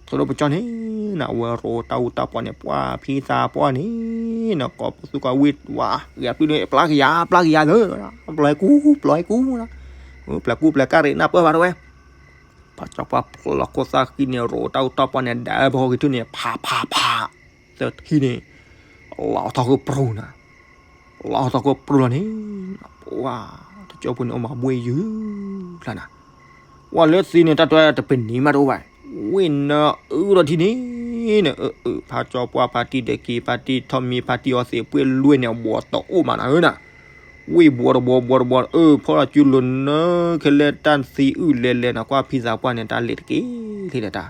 ထုးဒီးပကၠီန့ၣ် နဝဲရိတၢ်အူတၢ်ပီၢ်န့ၣ် ပှၢ်ဖံသးပှၢ်န့ၣ် နကိးပသူကီဝံၣ်ဝါ ဂဲၤပျုၢ်န့ၣ် ပျၢ်ကယၤ ပျၢ်ကယၤသၢ, ပျၢ်ကူ ပျၢ်ကူ ပျၢ်ကူပျၢ်ကၢ်ရ့ၣ်နၢ်ပၢၢ်ဘၣ်တဝဲ ပှၤကၠီပှၢ်ဖျိလီၤခိၣ်သၣ်ဃံန့ၣ် ရိတၢ်အူတၢ်ပီၢ်န့ၣ် ဒၢပဟီၣ်က့ၤထူၣ်န့ၣ် ဖးဖးဖး, သၢထံၣ်န့ၣ် လီၤထီၣ်ခိၣ်ပြူၤနၤ, လီၤထီၣ်ခိၣ်ပြူၤလီၤန့ၣ်, ပှၤ တကၠိပူၤန့ၣ် အိၣ်မးဘှ့ၣ်ယုၢ်ဖျါနၤ, ပှၤလၢသံန့ၣ် တၢ်တွဲတပနံၤမးတအိၣ်ဘၣ်, ဝ့ၢ်နၢအုၣ်ဒီးထံၣ်န့ၣ်, နအုၣ်အုၣ် ဖးကၠီပှၢ် ဖါတံၢ်ဒဲက့ၤ ဖါတံၢ်ထီၣ်မံ ဖါတံၢ်အီသံး ပှ့ၢ်လွဲၢ်န့ၣ် အဘှီးတအိၣ်မးနၤဧၢနၤ ဝ့ၢ်ဘှီးတဘှီးဘှီးတဘှီး အၢ ဖီၣ်လီၤစုလိၤနၢ ခဲလၢာ်တၢ်သံအုၣ်လဲၤလဲၤနၤ ကွၢ်ဖံသးပှၢ်န့ၣ် တၢ်လဲၤတက့ၢ်လံဒီးတၢ် သံ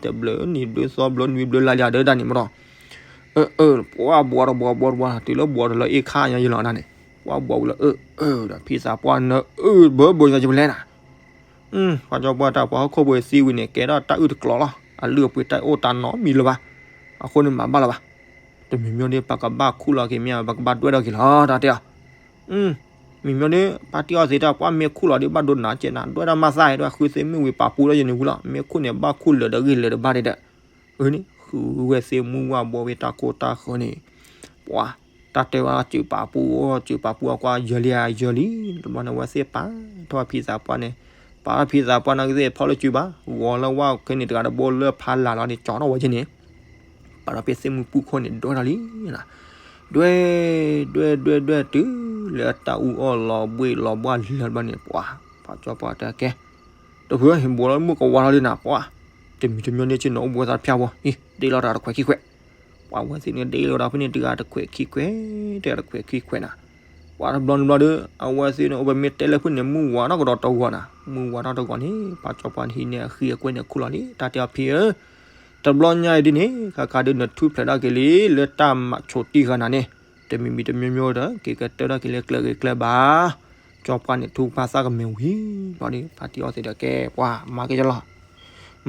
တဘျၢနံၤဘျၢသီဘျၢနွံဘျၢ လါယၤဒၢတၢ်န့ၣ်မ့ၢ်ဒီး အၢ အၢ ပှၢ်ဘှီးတဘှီးဘှီးတဘှီး တုၤလၢဘှီးတလၢအ့ၣ်ခါညါယလီၤဒၣ်န့ၣ် ပှၢ်ဘှီးဝံၤလၢအၢ အၢ ဒီးဖံသးပှၢ်နၢအုၣ်ဘၢဘၢညါယပလဲၣ်နၤ ပှၤကၠီပှၢ်တၢ်ပှၤဟီၣ်ခိၣ်ဖိသံဝံၤန့ၣ် ကဲထီၣ်တၢ်အုၣ်တကျိၤလီၤ အလုၢ်အပှ့ၤတၢ်အိၣ်တၢ်နီတမံၤလၢၤဘၣ် အဃိန့ၣ်မၤဘၣ်လၢၤဘၣ် တမံၤမ့ၢ်ဒ် ပကဘၣ်ခူၣ်လီၤက့ၤမ့ၢ် ပကဘၣ်ဒွဲၣ်ထီၣ်က့ၤလီၤ တၢ်တဲအီၤ မံၤမ့ၢ်ဒ် ဖါတံၢ်အီသံးတၢ် ပှၢ်မ့ၢ်ခူၣ်လီၤဒီး ဘၣ်ဒိနးကဲးနၤ ဒွဲၣ်တၢ်မၤသး ဒွဲၣ်ဃုသ့ၣ်မုၢ်ဝံၤပာ်ပူၤဒီးယန့ၣ်ဝံၤလီၤ မ့ၢ်ခူၣ်န့ၣ် ဘၣ်ခူၣ်လၢာ်ဒီးဂ့ၢ်လၢာ်ဒီးဘၣ်ဒဲးဒီး အန့ၣ် ဃုဝဲသ့ၣ်မုၢ်ဝါဘှီဝဲတၢ်ကိၢ်တၢ်ဃၢၤန့ၣ် ပှၤ တၢ်တဲဝဲစၢၤပာ်ပူၤ စၢၤပာ်ပူၤအကွၢ်ယၢၤလံယၢၤလံ တဘျီန့ၣ် အဝဲသ့ၣ်ပာ်ထီၣ်ဖံသးပှၢ်န့ၣ် ပာ်ထီၣ်ဖံသးပှၢ်န့ၣ်ကသ့ၣ်ဖီၣ်လၢစုဘၣ် ဂီၤလၢဝဲခဲန့ၣ်တဂၤတဘိလၢဖးလၢ်လီၤန့ၣ် ကၠီထီၣ်ဝဲက့န့ၣ် ပာ်ထီၣ်ဖဲသ့ၣ်မုၢ်ပူၤခိၣ်န့ၣ် ဒွဲၣ်ထီၣ်လံ ဒွဲၣ် ဒွဲၣ် ဒွဲၣ် ဒွဲၣ် တုၤလၢတၢ်အူအီၣ်လီၤဘှ့ၣ်လီၤဘှၣ်လၢာ်တဘျီန့ၣ် ပှၤ ပှၤကၠီပှၢ်တဲကဲ တဖု ဟ့ၣ်ဘှီးလီၤမုၢ်ကဝါထီၣ်လံနၤ ပှၤ တမံၤတမံၤန့ၣ် ဆ့ၣ်နီၤအိၣ်ဘှီသးတဖၠၣ်ဘှီ အံၤ ဒ့လီၤတၢ်တခွဲးခံခွဲး ပှၤဝဲသ့ၣ်န့ၣ် ဒ့လီၤတၢ်ဖဲန့ၣ် တဂၤတခွဲးခံခွဲး တဂၤတခွဲးခံခွဲးနၤ ပှၤတဘျီတဘျီဒီး အဝဲသ့ၣ်န့ၣ် အိၣ်ဘၣ်မ့ၢ်တဲလၢဖုန့ၣ် မုၢ်ဝါထီၣ်ကဒီးတဂီၤနၤ မုၢ်ဝါထီၣ်တဂီၤန့ၣ် ပှၤကၠီပှၢ်န့ၣ်ဟံးန့ၢ်အဃံအကွဲန့ၣ်ခူၣ်လီၤလံ တၢ်တဲအီၤဖံဧၢ တဘျီညါအံၤဒ်န့ၣ် ခါခါဒုးနထူၣ်ဖျဲးထီၣ်က့ၤလံ လၢတၢ်မၤဆိးတံၢ်ဃာ်နၤန့ၣ် တမံၤမံၤတမံၤမံၤဒီး က့ၤကတၢၢ်ထီၣ်က့ၤလၢကျဲဂ့ၤကျဲဘၣ် ကၠီပှၢ်န့ၣ်ထူၣ်ဖးသးကမဲာ်ဝံၤ ဘျီဒီး ဖါတံၢ်အီသံးဒီးကဲ ပှၤမၤက့ၤကလီၤ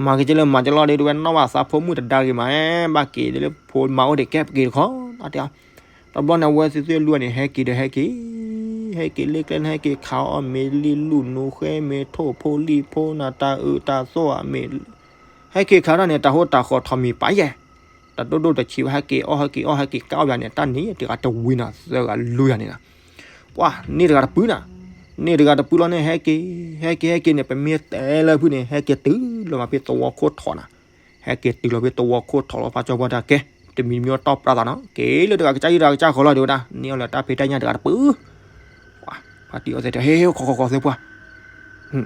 မၤက့ၤကလၢမၤကလီၤဒီး တဝဲနီၣ်ဘၣ်သးဖိမုၣ်တဒါဂ့ၤမး ဘၣ်က့ၤဒ်လၢဖိမါအိၣ်ဒံးကဲပက့ၤတခီ တၢ်တဲအီၤ တဘျီန့ၣ် အဝဲသ့ၣ်သ့ၣ်လွံၢ်န့ၣ် ဟဲက့ၤဒီးဟဲက့ၤ ဟဲက့ၤလၢကျဲန့ၣ် ဟဲက့ၤခးအီၣ်မ့ၤလံလူၢ်နိဃဲမ့ၤ ထိၣ်ဖိလံၣ်ဖိနၤ တၢ်အုးတၢ်သီၣ်အမ့ၤ ဟဲက့ၤခးတၢ်န့ၣ် တၢ်ဟိတၢ်ဃီထီၣ်မံၤပာ်ယဲၢ် တၢ်ဒိၣ်ဒိၣ်တဆံးဝဲ ဟဲက့ၤအီၣ်ဟဲက့ၤအီၣ်ဟဲက့ၤကးအီၣ်ယၤန့ၣ် တၢ်န့ၣ်တဂၤတဝံၤနၤ သၢဂၤလွံၢ်ဂၤန့ၣ်နၤ ပှၤန့ၣ်တဂၤတပုၢ်နၤ န့ၣ်တဂၤတပုၢ်လီၤန့ၣ် ဟဲက့ၤ ဟဲက့ၤဟဲက့ၤန့ၣ် ပမ့ၢ်တဲလၢဖုန့ၣ် ဟဲက့ၤတုၤလီၤမးဖဲသဝီခိၣ်ထီၣ်နၤ ဟဲက့ၤတုၤလီၤဖဲသဝီခိၣ်ထီၣ်လီၤ ပှၤကၠီပှၢ်တဲကဲ တမံၤမံၤတီၢ်ပြးသးနီၤ က့ၤလၢတဂၤကစၢ်ယုၢ်တဂၤကစၢ်ဃီလီၤဒ်ဝဲဒၣ် န့ၢ်အီၤလၢတၢ်ဖံးတၢ်ညၣ်တဂၤတပုၢ် ပှၤ ဖါတံၢ်အီသံးတဲ ဟဲ ခိးခိးခိးသ့ၣ်ပှၢ်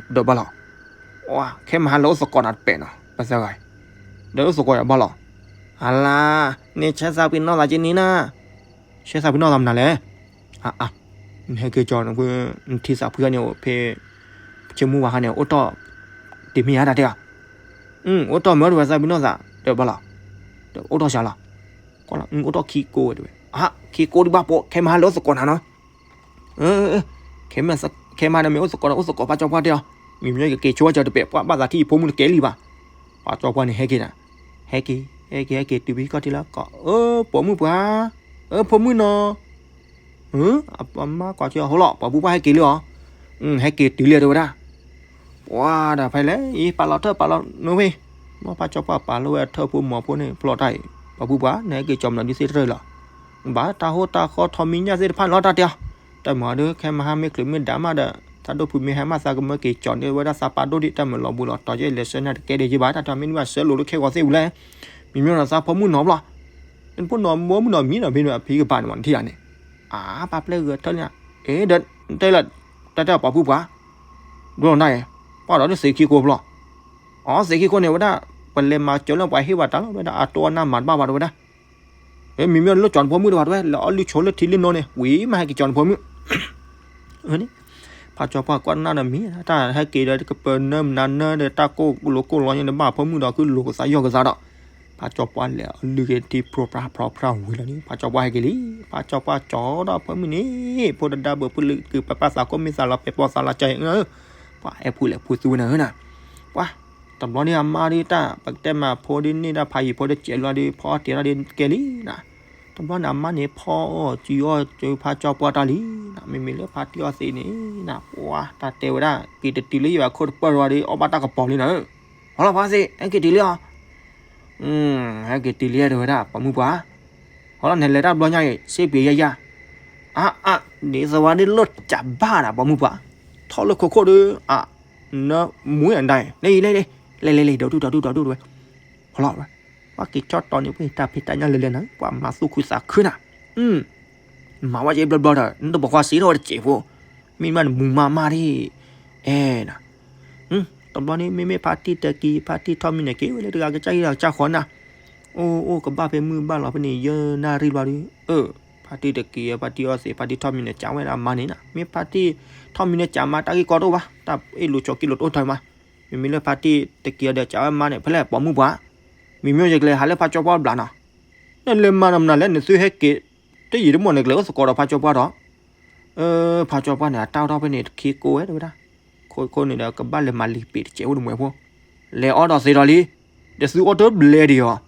ဒီးဘၣ်လီၤ ပှၤ ခဲမဟါလၢအိၣ်သကိးနၤတပဲာ်နီၤ ပသၢဂၤ ဒီးအိၣ်သကိးယၤဘၣ်လီၤ အလါ န့ၣ်ဆဲသးပ့ၤနီၣ်သးက့န့ၣ်နၤ ဆဲသးပ့ၤနီၣ်သးမနုၤလဲၣ် အါ နဟဲက့ၤကၠီ နထံသးဖုခါန့ၣ် ဖဲ ဆ့မုၢ်ဝါခါန့ၣ် အိၣ်တီၢ် တမ့ၢ်ဧါတၢ်တဲအီၤ အိၣ်တီၢ်မၢတဝဲသးပ့ၤနီၣ်သး ဒီးဘၣ်လီၤ ဒီးအိၣ်တီၢ်စှၤလီၤ ကွၢ်လီၤ အိၣ်တီၢ်ခံကိးဝဲတဝဲ အါ ခံကိးဒံးဘၣ်ပိာ် ခဲမဟါလၢအိၣ်သကိးနၤနီၤ ခဲမဟါန့ၣ်မ့ၢ်အိၣ်သကိးဒီးအိၣ်သကိး ပှၤကၠီပှၢ်တဲအီၤ မ့မ့ၢ်ယကက့ၤဆိကၠီတပဲာ် ပှၤဘၣ်သးထံၣ်ယဖိမုၣ်တကဲလံဘၣ် ပှၤကၠီပှၢ်န့ၣ်ဟဲက့ၤနၤ ဟဲက့ၤ ဟဲက့ၤ ဟဲက့ၤတုၤဖဲကီၢ်ထံလီၤကီး အၢ ပိာ်မုၣ်ပှၤ အၢ ဖိမုၣ်နီၤ အပှၤမါကီးကၠီဟိလီၤ ပှၤပုၢ်ပှၢ်ဟဲက့ၤလံအီၤ ဟဲက့ၤတုၤလံတဲဝဲဒၣ် ပှၤဒၣ်ဖဲလဲၣ် အံၤပာ်လီၤထၢၣ်ပာ်လီၤနိဖဲ မ်ပှၤကၠီပှၢ်ပာ်လီၤဝဲထၢၣ်ဖိမီၤဖိန့ၣ် ဖျီၣ်တၢ်အံၤ ပှၤပုၢ်ပှၢ် နဟဲက့ၤကၠီမနုၤဒုးသ့ၣ်တရၢၢ်လီၤ ဘၣ်တၢ်ဟိတၢ်ဃီထီၣ်မံၤညၣ်သ့ၣ်တဖၣ်န့ၣ်လီၤတၢ်တဲအီၤ တၢ်မၤဒီး ခဲမဟါမ့ၢ်ချုးမ့ၢ်ဒၣ်မးဒီး သးဒိၣ်ဖုမ့ၢ်ဟဲမးသးကမၢက့ၤကၠီၤန့ၢ်ဝဲဒၣ်သးပာ်ဒိၣ်ဒံး တၢ်မုာ်လီၤဘှံးလီၤတီၤ ယဲလဲၤဆှၢနၤတကဲဒံးယဘၣ် တၢ်တမ့ၢ်နဘၣ်ဆှၢလိာ်လၢခဲဂီၤသ့ၣ်ဝံၤလဲၣ်, မံၤမံၤဒီးသးဖိမုၣ်နီၤဘျီ, နဖိနီၤမိၢ်မုၣ်နီၤမံၤနီၤ မ့ၢ်နဖံကပၤန့ၣ်မး နထံၣ်ယၤန့ၣ်, အါ ပာ်ပျဲၢ်ဂဲၤထၢၣ်လံ, အ့ ဒီးတဲလၢ တၢ်တဲပှၤပုၢ်ပှၢ်, ဒိၣ်နီၢ်တၢ်အံၤ, ပှၢ်ဒီးဒ်သ့ခံခိၣ်ဘျီ, အီ သ့ခံခိၣ်န့ၣ် ဝဲဒၣ် ပလဲၤမၤစၢၤလၢပှၤဟ့ၣ်ဘၣ်တၢ်လီၤ ဝဲဒၣ်အတိၢ်အနၢ်မၤတဘၣ်ဘၣ်တဝဲဒၣ် မံၤမံၤလၢကၠီၤနဖိမုၣ်တဝဲတဝဲ လဲၤအီၣ်လုၢ်ဆိလၢထံလၢနိန့ၣ် ဝံၤမးဟဲက့ၤကၠီၤနဖိမုၣ်, န့ၣ်, ဖးကၠီပှၢ်ကွၢ်နၢ်ဒီးမံၤ တၢ်ဟဲက့ၤဒီးကပၢၤနၢမနၤနၢဒီးတၢ်ကိၢ်လိာ်ကိၢ်လီၤညါဒီးဘၣ်ဖိမုၣ်ဒီး ကုလိာ်ကသးယီၢ်ကသးဒီး, ဖးကၠီပှၢ်လဲၤအီၣ်လုၢ်က့ၤထံဖြိဖြါဖြိဖြါဝံၤလီၤန့ၣ် ဖးကၠီပှၢ်ဟဲက့ၤလံ, ဖးကၠီပှၢ်ကၠီဒီးဖိမုၣ်န့ၣ် ဖိတဒါဘၢၣ်ဖုလၢကုၢ်ပပၢ်သးကိးမ့ၢ်သးလီၤပဲာ်ပီသးလီၤကၢ်အံၤ, ပှၤအဲၣ်ဖူလဲၣ်ဖူသူဝဲနၤဧၢနၤ, ပှၤ တဘျီန့ၣ်အမါဒုးတၢ် ပကတဲမးဖိဒုးန့ၢ်ဒၣ်ဖးယံၤဖိဒုးစဲးလီၤဒုး ဖီအီၣ်တ့ၢ်ထီၣ်ဒုးကဲလံနၤ, တဘျီန့ၣ်အမါန့ၣ် ဖီအီၣ်စုအီၣ်စုဖးကၠီပှၢ်တၢ်လံနၤ, မ့မ့ၢ်လၢဖါတံၢ်အီၣ်သ့းန့ၣ်နၤ ပှၤတၢ်တဲဝဲဒၣ် က့ၤတတုၤလၢယဘၣ်ခိၣ်တပၢၢ်ဝဲဒီး အီၣ်ဘၣ်တၢ်ကပီၤလံနၤဧၢ, ဟီလီၤဖါသ့ၣ် ဟဲက့ၤတုၤလံအီၤ ဟဲက့ၤတုၤလံတဲဝဲဒၣ် ပိာ်မုၣ်ပှၢ်, ဟီလီၤ နလဲၤတၢ်ဘျီညါအံၤ စ့ပှ့ၤယါယါ, အါအါ ဒ်သိးဝဲဒ်လိၣ်ကဘၣ်နၤ ပိာ်မုၣ်ပှၢ်, ထီၣ်လၢခိခိၣ်ဒီး အ နမူအဒၣ် လဲၤအံၤလဲၤလဲၤ လဲၤလဲၤလဲၤ ဒီးတူၢ်ဒီးတူၢ်ဒီးတူၢ်တဝဲ, ဟီလီၤ, ပှၤက့ၤဆီတီန့ၣ် ပှၤတၢ်ဖံးတၢ်ညၣ်လဲၤလဲၤနၤ ပှၤမၤသူၣ်ခုသးခုနၤ, မၤဝဲက့ၤဘျီဘျီဒီး နတပှၤကွၢ်စံးထီၣ်ဝဲတစဲးဖိ, မ့ၢ်မးနမူမါမါဒ်, အဲ နၤ တဘျီန့ၣ် မ့မ့ၢ်ဖါတံၢ်တက့ၤ ဖါတံၢ်ထီၣ်မံၤန့ၣ် က့ၤဝဲလၢတဂၤကစၢ်ဟံၣ်ဒီးကစၢ်ဃီနၤ, အိၣ်အိၣ်ကဘၣ်ဖဲမုၢ်ဘၣ်လီၤဖဲန့ၣ် ယဲၢ်နၣ်ရံၣ်ဘျီဒီး, ဖါတံၢ်တက့ၤ ဖါတံၢ်အီၣ်သ့း ဖါတံၢ်ထီၣ်မံၤန့ၣ် ကးဝဲဒၣ်မါန့ၣ်နၤ, မ့ၢ်ဖါတံၢ်ထီၣ်မံၤန့ၣ် ကးမါတၢ်ဂ့ၢ်ကီတအိၣ်ဘၣ် တၢ်အ့ၣ်လိာ်ဆိးက့လိာ်တအိၣ်ထီၣ်မး, မ့မ့ၢ်လၢဖါတံၢ်တက့ၤဒီးကးဝဲမါန့ၣ် ဖဲလဲၣ်ပိာ်မုၣ်ပှၢ်, မံၤမ့ၢ်ယကလဲၤဟးလၢဖါကၠီပှၢ်ဘျးနီၤ, နလဲၤမၤနီၤမနုၤလဲၣ် နသုဟဲက့ၤ တယံာ်တမီၢ်န့ၣ် ကလဲၤအိၣ်သကိးဒီးဖါကၠီပှၢ်ဒီး ဖါကၠီပှၢ်န့ၣ် အတၢ်အိၣ်ထီၣ်ဖဲန့ၣ်တခ့ကိးဝဲတဝဲဒၣ်, ခိခိန့ၣ်ဒီးကဘၣ်လဲၤမၤလံာ်ပ့ၤတစဲးအိၣ်တမှဲၤဖိ, လဲၤအီၣ်ဒီးသ့ဒီးလံ, ဒီးသုအီၣ်တဘျဲဒံးအီၤ,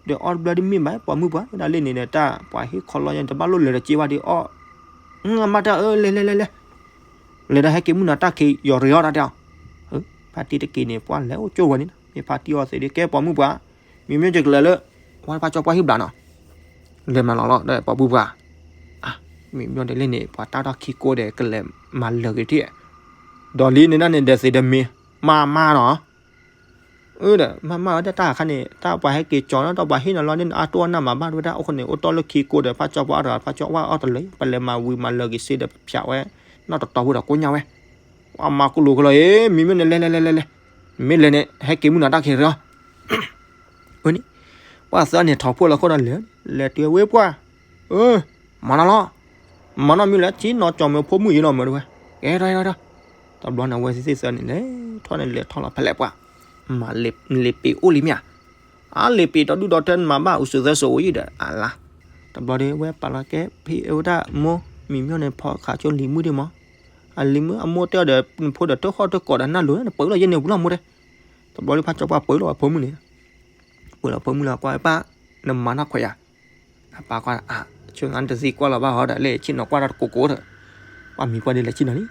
ဒီးအီၣ်တဘျဲဒံးမ့ၢ်ဘၣ် ပိာ်မုၣ်ပှၢ် ဝဲဒၣ်လၢန့ၣ်ဒီးတၢ် ပှၤဟ့ၣ်ခီလီၤညါ တဘၣ်လိၣ်လဲၤဒီးစ့ဘၣ်ဒံးအီၣ်, အမါတၢ်အၢ လဲၤလဲၤလဲၤလဲၤ, လဲၤဒီးဟဲက့ၤမုၢ်နၤတၢ်ခံးယီၤရ့အီၣ်တၢ်တဲအီၤ, ဖါတံၢ်တက့ၤန့ၣ် ပှၤလဲၤအိၣ်ကၠိဝဲန့ၣ် မ့ၢ်ဖါတံၢ်အီၣ်သ့ဒ်ကဲပိာ်မုၣ်ပှၢ်, မံၤမ့ၢ်ကကလဲၤလၢ ဝဲဖါကၠီပှၢ်ဟံၣ်ဘျးနီၤ လဲၤမၤလီၤလီၤဒီးပိာ်မုၣ်ပှၢ်, မံၤမ့ၢ်ဒ်လဲၣ်န့ၣ် ပှၤတၢ်ထီၣ်ခံကိးဒီးကလဲၤမၤလၢာ်ဂ့ၤထံၣ်, ဒီးလံန့ၣ်ဒၣ်န့ၣ်ဒီးသ့ဒီးမ့ၢ်, မၤမၤနီၤ, အၢဒီး မၤမၤဝဲဒၣ်တၢ်အခါန့ၣ် တၢ်ပှၤဟဲက့ၤကၠီၤနီၤ ဒီးပှၤဟ့ၣ်နီၤလီၤန့ၣ် အတိၢ်အနၢ်မၤဘၣ်ဝဲဒၣ် အိၣ်ခိးန့ၣ် အိၣ်တီၢ်လၢခံကိးဒီး ဖါကၠီပှၢ်အီၣ်တဂၤ ဖါကၠီပှၢ်အီၣ်တလၢၤ ပလဲၤမၤဝံၤမၤလၢာ်ဂ့ၤစ့ဒီးပဖၠးဝဲ နီၢ်တတီၤဖိဒီးကိညၢ်ဝဲ, အမၤကူလိာ်ကလီၤအံၤ မံၤမ့ၢ်န့ၣ် လဲၤလဲၤလဲၤလဲၤလဲၤ, မ့ၢ်လဲၤန့ၣ် ဟဲက့ၤမုၢ်နၤတၢ်ခံးရီ အန့ၣ်, ပှၤသၢန့ၣ် ထီၣ်ဖိလီၤခိၣ်ဒီးလဲၤ, လဲၤတုၤဝဲပှၢ်, မၤနီၤလီၤ, မၤနီၤမံၤလၢ ဆ့ၣ်နီၤကၠီၤမၢဖိမုၣ်အံၤလီၤမၢတဝဲ, ကဲထီၣ်ထီၣ်ထီၣ်, တဘျီန့ၣ် အဝဲသ့ၣ်သၢန့ၣ် လဲၤထီၣ်န့ၣ် လဲၤထီၣ်လီၤဖဲလဲၣ်ပှၢ်, မၤလံာ်ပ့ၤအိၣ်လံမ့ၢ်ဧါ, အါလံာ်ပ့ၤဒီဒူၣ်ဒီထၢနမၤဘၣ် အူစူးသၢစိၤအိၣ်ယံၤဒီး အလါ, တဘျီဒီး ဝဲပာ်လီၤကဲ ဖံးအဝဲဒၣ်မိၢ် မံၤမ့ၢ်န့ၣ် ဖီၣ်ခးဆိလံၤမုၣ်ဒံးမး, အလံၤမုၣ်အမိၢ်တဲအီၤဒီး နဖိဒီးတၢ်ဃီၣ်တၢ်ကီးဒီးနၢ်လိၤ နပၢၢ်လီၤယဲၢ်န့ၣ်ဝံၤလီၤမိၢ်တဲ တဘျီဒီးဖါကၠီပှၢ်ပၢၢ်လီၤဝဲဖိမုၣ်န့ၣ်, ပၢၢ်လီၤဖိမုၣ်လီၤကွၢ်ဝဲပၢ်, နမၤနီၢ်ခွဲးယၤ, အပၢ်ကွၢ်, ဆိနတသံကွၢ်လီၤဘၣ်ဟီဒီး လၢဆ့ၣ်နီၤကွၢ်တၢ်တကိးကိးဒီး, ပှၤမံၤပှၢ်ဒ်လဲၣ်ဆ့ၣ်နီၤလံ,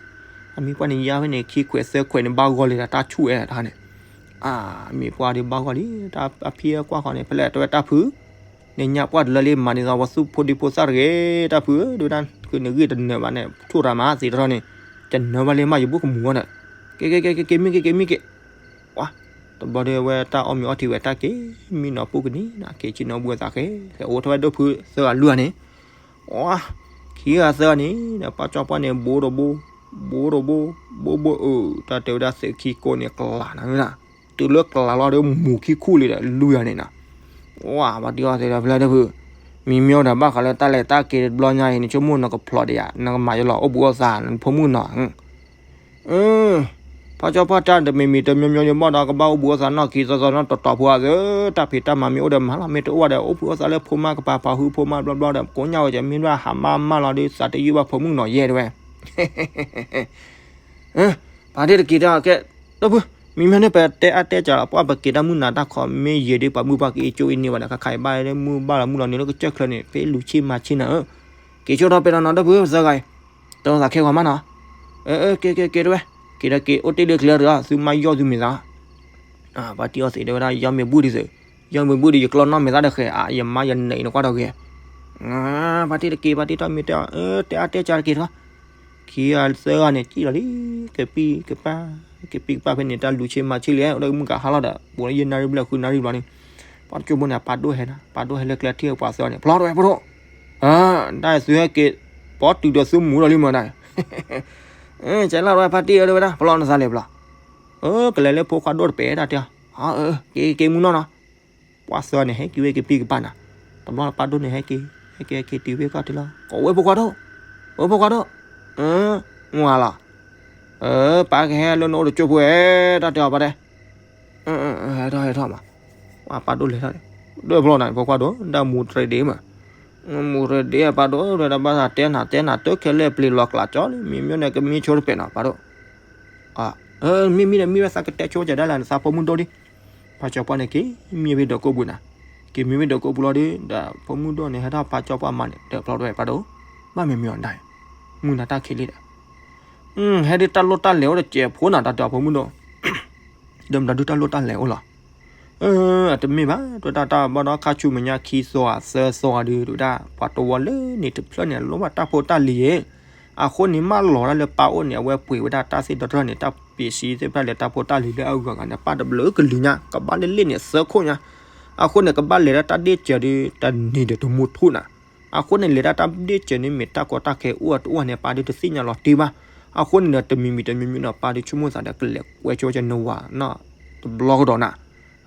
အမံၤပှၢ်န့ၣ် ယါဖဲန့ၣ် ခံခွဲးသၢခွဲးန့ၣ် ဘၣ်ဂီၢ်လံဒီးတၢ်ဆူၣ်ဝဲတခါန့ၣ်, အမံၤပှၢ်ဒီးဘၣ်ဂီၢ်လံ, တၢ်အဖံအကွၢ်ဃီန့ၣ် ဖဲလဲၣ်တဲဝဲတၢ်ဖု, နညါပှၢ်တလၢလံ မၤန့ၢ်သးဝဲသူၣ်ဖိဒံဖိသၣ်တဂ့ၤ, တၢ်ဖုဧၢ, ဒုဝဲဒၣ် နဂံၢ်တနၢၤဘၣ်န့ၣ် ထူၣ်ရၤမးသ့တထီၣ်န့ၣ်, တနၢၤဘၣ်လံမး ယဘူၣ်ကမူၤဝဲဒီး, က့ၤက့ၤက့ၤက့ၤက့ၤမ့ၢ်က့ၤက့ၤမ့ၢ်က့ၤ, ပှၤ, တဘျီဒီးဝဲတၢ်အီၣ်မ့ၤအီထံဝဲတၢ်က့ၤ, မံနီၤပူၤကနံၤနၤက့ၤ ဆ့ၣ်နီၤဘှံးသးဃဲ, အိၣ်ထီၣ်ဝဲဒိၣ်ဖုသၢဂၤလွံၢ်ဂၤန့ၣ်, ပှၤ, ခံဂၤသၢဂၤန့ၣ် ဒီးပှၤကၠီပှၢ်န့ၣ် ဘိတဘိ, ဘိတဘိ, ဘိဘိအၢ, တၢ်တဲဝဲဒၣ်သုးခံကိးန့ၣ် ကလၤနၤဝဲဒၣ်, တုၤလၢကလၤလီၤဒီးမူၤခံခူၣ်လံဒီးလွံၢ်ဂၤန့ၣ်နၤ, ပှၤ, ပှၤတံၢ်အီၣ်သ့ဒီးဖဲလဲၣ်ဒိၣ်ဖု, မံၤမ့ၢ်အိၣ်ဒီးဘၣ်ဃးလၢတၢ်လဲၤတၢ်က့ၤတဘျီညါအံၤ နဆိကမိၣ်နကဖျိးဒီးယၤ နကမၤယလီၤအိၣ်ဘှံးအိၣ်သး နဖိမုၣ်နီၤ အၢ, ဖါကၠီပှၢ်တၢ်တမံၤမံၤတမံၤမံၤန့ၣ် ဘၣ်ဒီးကဘၣ်အိၣ်ဘှံးအိၣ်သးနီၢ်ခံသီသီနီၢ်တတီၤဖိအသး, တၢ်ဖံးတၢ်မၤမ့ၢ်အိၣ်ဒီးမၤလီၤ, မ့ၢ်တအိၣ်ဒီးအိၣ်ဘှံးအိၣ်သးလၢဖိမါကပၤ ပာ်ဟုဖိမါဘျီဘျီဒီး ကိညၢ်ဝဲကဲ မ့ၢ်ဘၣ်ဟးမါမါလီၤဒီး သးတယုၢ်ဘၣ်ဖိမုၣ်နီၤယဲၢ်တဝဲ ဖါတံၢ်တက့ၤတၢ်ကဲ, ဒီပုၢ်, မံၤမ့ၢ်န့ၣ် ပတဲအါတဲစှၤလီၤ, ပှၢ်ပက့ၤတၢ်မုၢ်နၤတၢ်ခီ မ့ၢ်ယံာ်ဒီးပှၤမုၢ်ပှၢ်ကအံးကၠိအံးန့ၢ်ဘၣ်ဒီး ခါခါအံၤဘၣ်လၢမုၢ်ဘၣ်လီၤမုၢ်လီၤန့ၣ်လၢကစၢၢ်ချၢန့ၣ် ဖဲလူၤဆ့မၤဆ့နၤဧၢ, က့ၤဆိထီၣ်ပဲတၢ်နီၤ ဒီပုၢ်သၢဂၤအံၤ, တၢ်သးခဲဂီၤမးနီၤ, က့ၤက့ၤက့ၤတဝဲ, က့ၤဒီးက့ၤအိၣ်တ့ၢ်လၢချ့တဂၤ သုမါယီၢ်သုမ့ၢ်သး ပှၤတံၢ်အီၣ်သ့ၣ်တဲဝဲဒၣ် ယီမ့ၢ်ဘုၣ်ဒံးသ့ၣ်, ယီမ့ၢ်ဘုၣ်ဒံး ယကျီနီၢ်မ့ၢ်သးဒီးဃဲၤ, အါ ယမါယနးအံၤနကွၢ်ဒီးဂ့ၤ, ဖါတံၢ်တက့ၤ ဖါတံၢ်ထီၣ်မံၤတဲအီၤ, တဲအါတဲစှၤတက့ၤထီၣ်, ခံဂၤသၢဂၤန့ၣ် စံၣ်လီၤလံ, ကပံၢ်ကပၢ်, ကပံၢ်ကပၢ်ဖဲန့ၣ် တၢ်လူၤဆ့မၤဆ့လံ, အိၣ်ဒီးမုၢ်ကဟါလီၤဒီး ပူၤလၢယဲၢ်နၣ်ရံၣ်ဘျဲၣ်ဃုနၣ်ရံၣ်ဘျီန့ၣ်, ပှၤတကၠိဖိန့ၣ် အပၢ်ဒိၣ်ဟဲနၤ, ပၢ်ဒိၣ်ဟဲလၢကျဲထံၣ်ပှၤသၢဂၤန့ၣ် ဖျီတဝဲဖိဒိၣ်, တၢ်သုဟဲက့ၤ ပီတုၤဒီးသုမူဒီးလံမးနၤ, ကဲလီၤတဝဲဖါတံၢ်ဧၢတဝဲဒၣ် ဖျီနသးလဲၤဘျီ, ကလဲၤလၢဖိခွါဒိၣ်တပဲတၢ်တဲ, က့ၤက့ၤမူနီၢ်နီၤ ပှၤသၢဂၤန့ၣ် ဟဲက့ၤဝဲကပံၢ်ကပၢ်နၤ, တဘျီပၢ်ဒိၣ်န့ၣ် ဟဲက့ၤ ဟဲက့ၤဟဲက့ၤတုၤဝဲကီၢ်ထံလီၤ, ကိးဝဲဖိခွါဒိၣ်, ဝဲဖိခွါဒိၣ်, မူဂၤလီၤ, ပၢ်ကဟဲလၢနအိၣ်တကၠိဖိဧဲ, တၢ်တဲအီၤပၢ်တဲ, ဟဲထီၣ်ဟဲထီၣ်မး, ပၢ်ဒိၣ်လဲၤထီၣ်, ဒိၣ်ဖျီနၤ ဖိခွါဒိၣ် တၢ်မူတြဲၤဒ့မး, မူတြဲၤဒ့ပၢ်ဒိၣ် တၢ်ဘၣ်သးတဲနၤတဲနၤ တခဲလၢာ်ပျ့ၤလီၤကျးကၠီလံ မ့ၢ်မ့ၢ်န့ၣ် ကမံဆိတပဲာ်နီၤ ပၢ်ဒိၣ် မ့မ့ၢ်ဒီး မ့ၢ်ဝဲသးကတဲဆိကဲဒၣ်လဲာ် နသးဖိမုၣ်ဒိၣ်ဒံး, ဖါကၠီပှၢ်န့ၣ် က့ၤမံဝဲဒီးကိးပူၤနၤ, က့ၤမံဝဲဒီးကိးပူၤလီၤဒီး ဒီးဖိမုၣ်ဒိၣ်န့ၣ် ဟဲထီၣ်ဖါကၠီပှၢ်မါန့ၣ် ဒီးဖျီတဝဲ ပၢ်ဒိၣ်, ဘၣ်မ့မ့ၢ်အီၤဒၣ်, မုၢ်နၤတၢ်ခံးလံဒီး, ဟဲဒုးတၢ်လိၣ်တၢ်လဲၤအိၣ်ဒီးစဲးဖိနၤ တၢ်တဲအီၤဖိမုၣ်ဒိၣ်, ဒီးမတၤဒုးတၢ်လိၣ်တၢ်လဲၤအိၣ်လီၤ အတမ့ၢ်ဘၣ် တွဲတၢ်တၢ်ဘၣ်ဒီးခါဆူမဲာ်ညါခံသီဧါသၢသီဧါဒုး ဒုးဒၣ် ပှၤတဝီလၢန့ၣ်တဖျၢၣ်န့ၣ် လိၣ်ဘၣ်တၢ်ဖိတၢ်လံၤယဲ, အဃိန့ၣ် မၢလီၤဒၣ်လၢပၢ်အိၣ်န့ၣ် အဝဲပှ့ၤဝဲဒၣ်တၢ်သ့ၣ်ဒီတၢ်န့ၣ် တၢ်ပ့းစံသ့ၣ်တဖၣ်လၢတၢ်ဖိတၢ်လံၤလၢအဂၤဂၤန့ၣ် ပၢ်တဘျုးကလုာ်ညါ ကဘၣ်လၢလ့ၣ်န့ၣ်သၢခိၣ်ညါ, အဃိန့ၣ် ကဘၣ်လဲၤဒၣ်တၢ်ဒ့ၣ်စၢၤဒုး တနံၤဒီးတမူထူၣ်နၤ, အဃိန့ၣ် လဲၤဒၣ်တၢ်ဒ့ၣ်စၢၤန့ၣ် မ့ၢ်တၢ်ကီတၢ်ခဲအိၣ်အတအိၣ်န့ၣ် ပၢ်ဒုးတသ့ၣ်ညါလီၤတံၢ်ဘၣ်, အဃိန့ၣ်ဒီး တမံၤမံၤတမံၤမံၤဒီး ပၢ်ဒုးဆိကမိၣ်သးဒီး ကလဲၤကွဲဆိကဲနဝၤနီၢ်တဘျီကဒီးနၤ,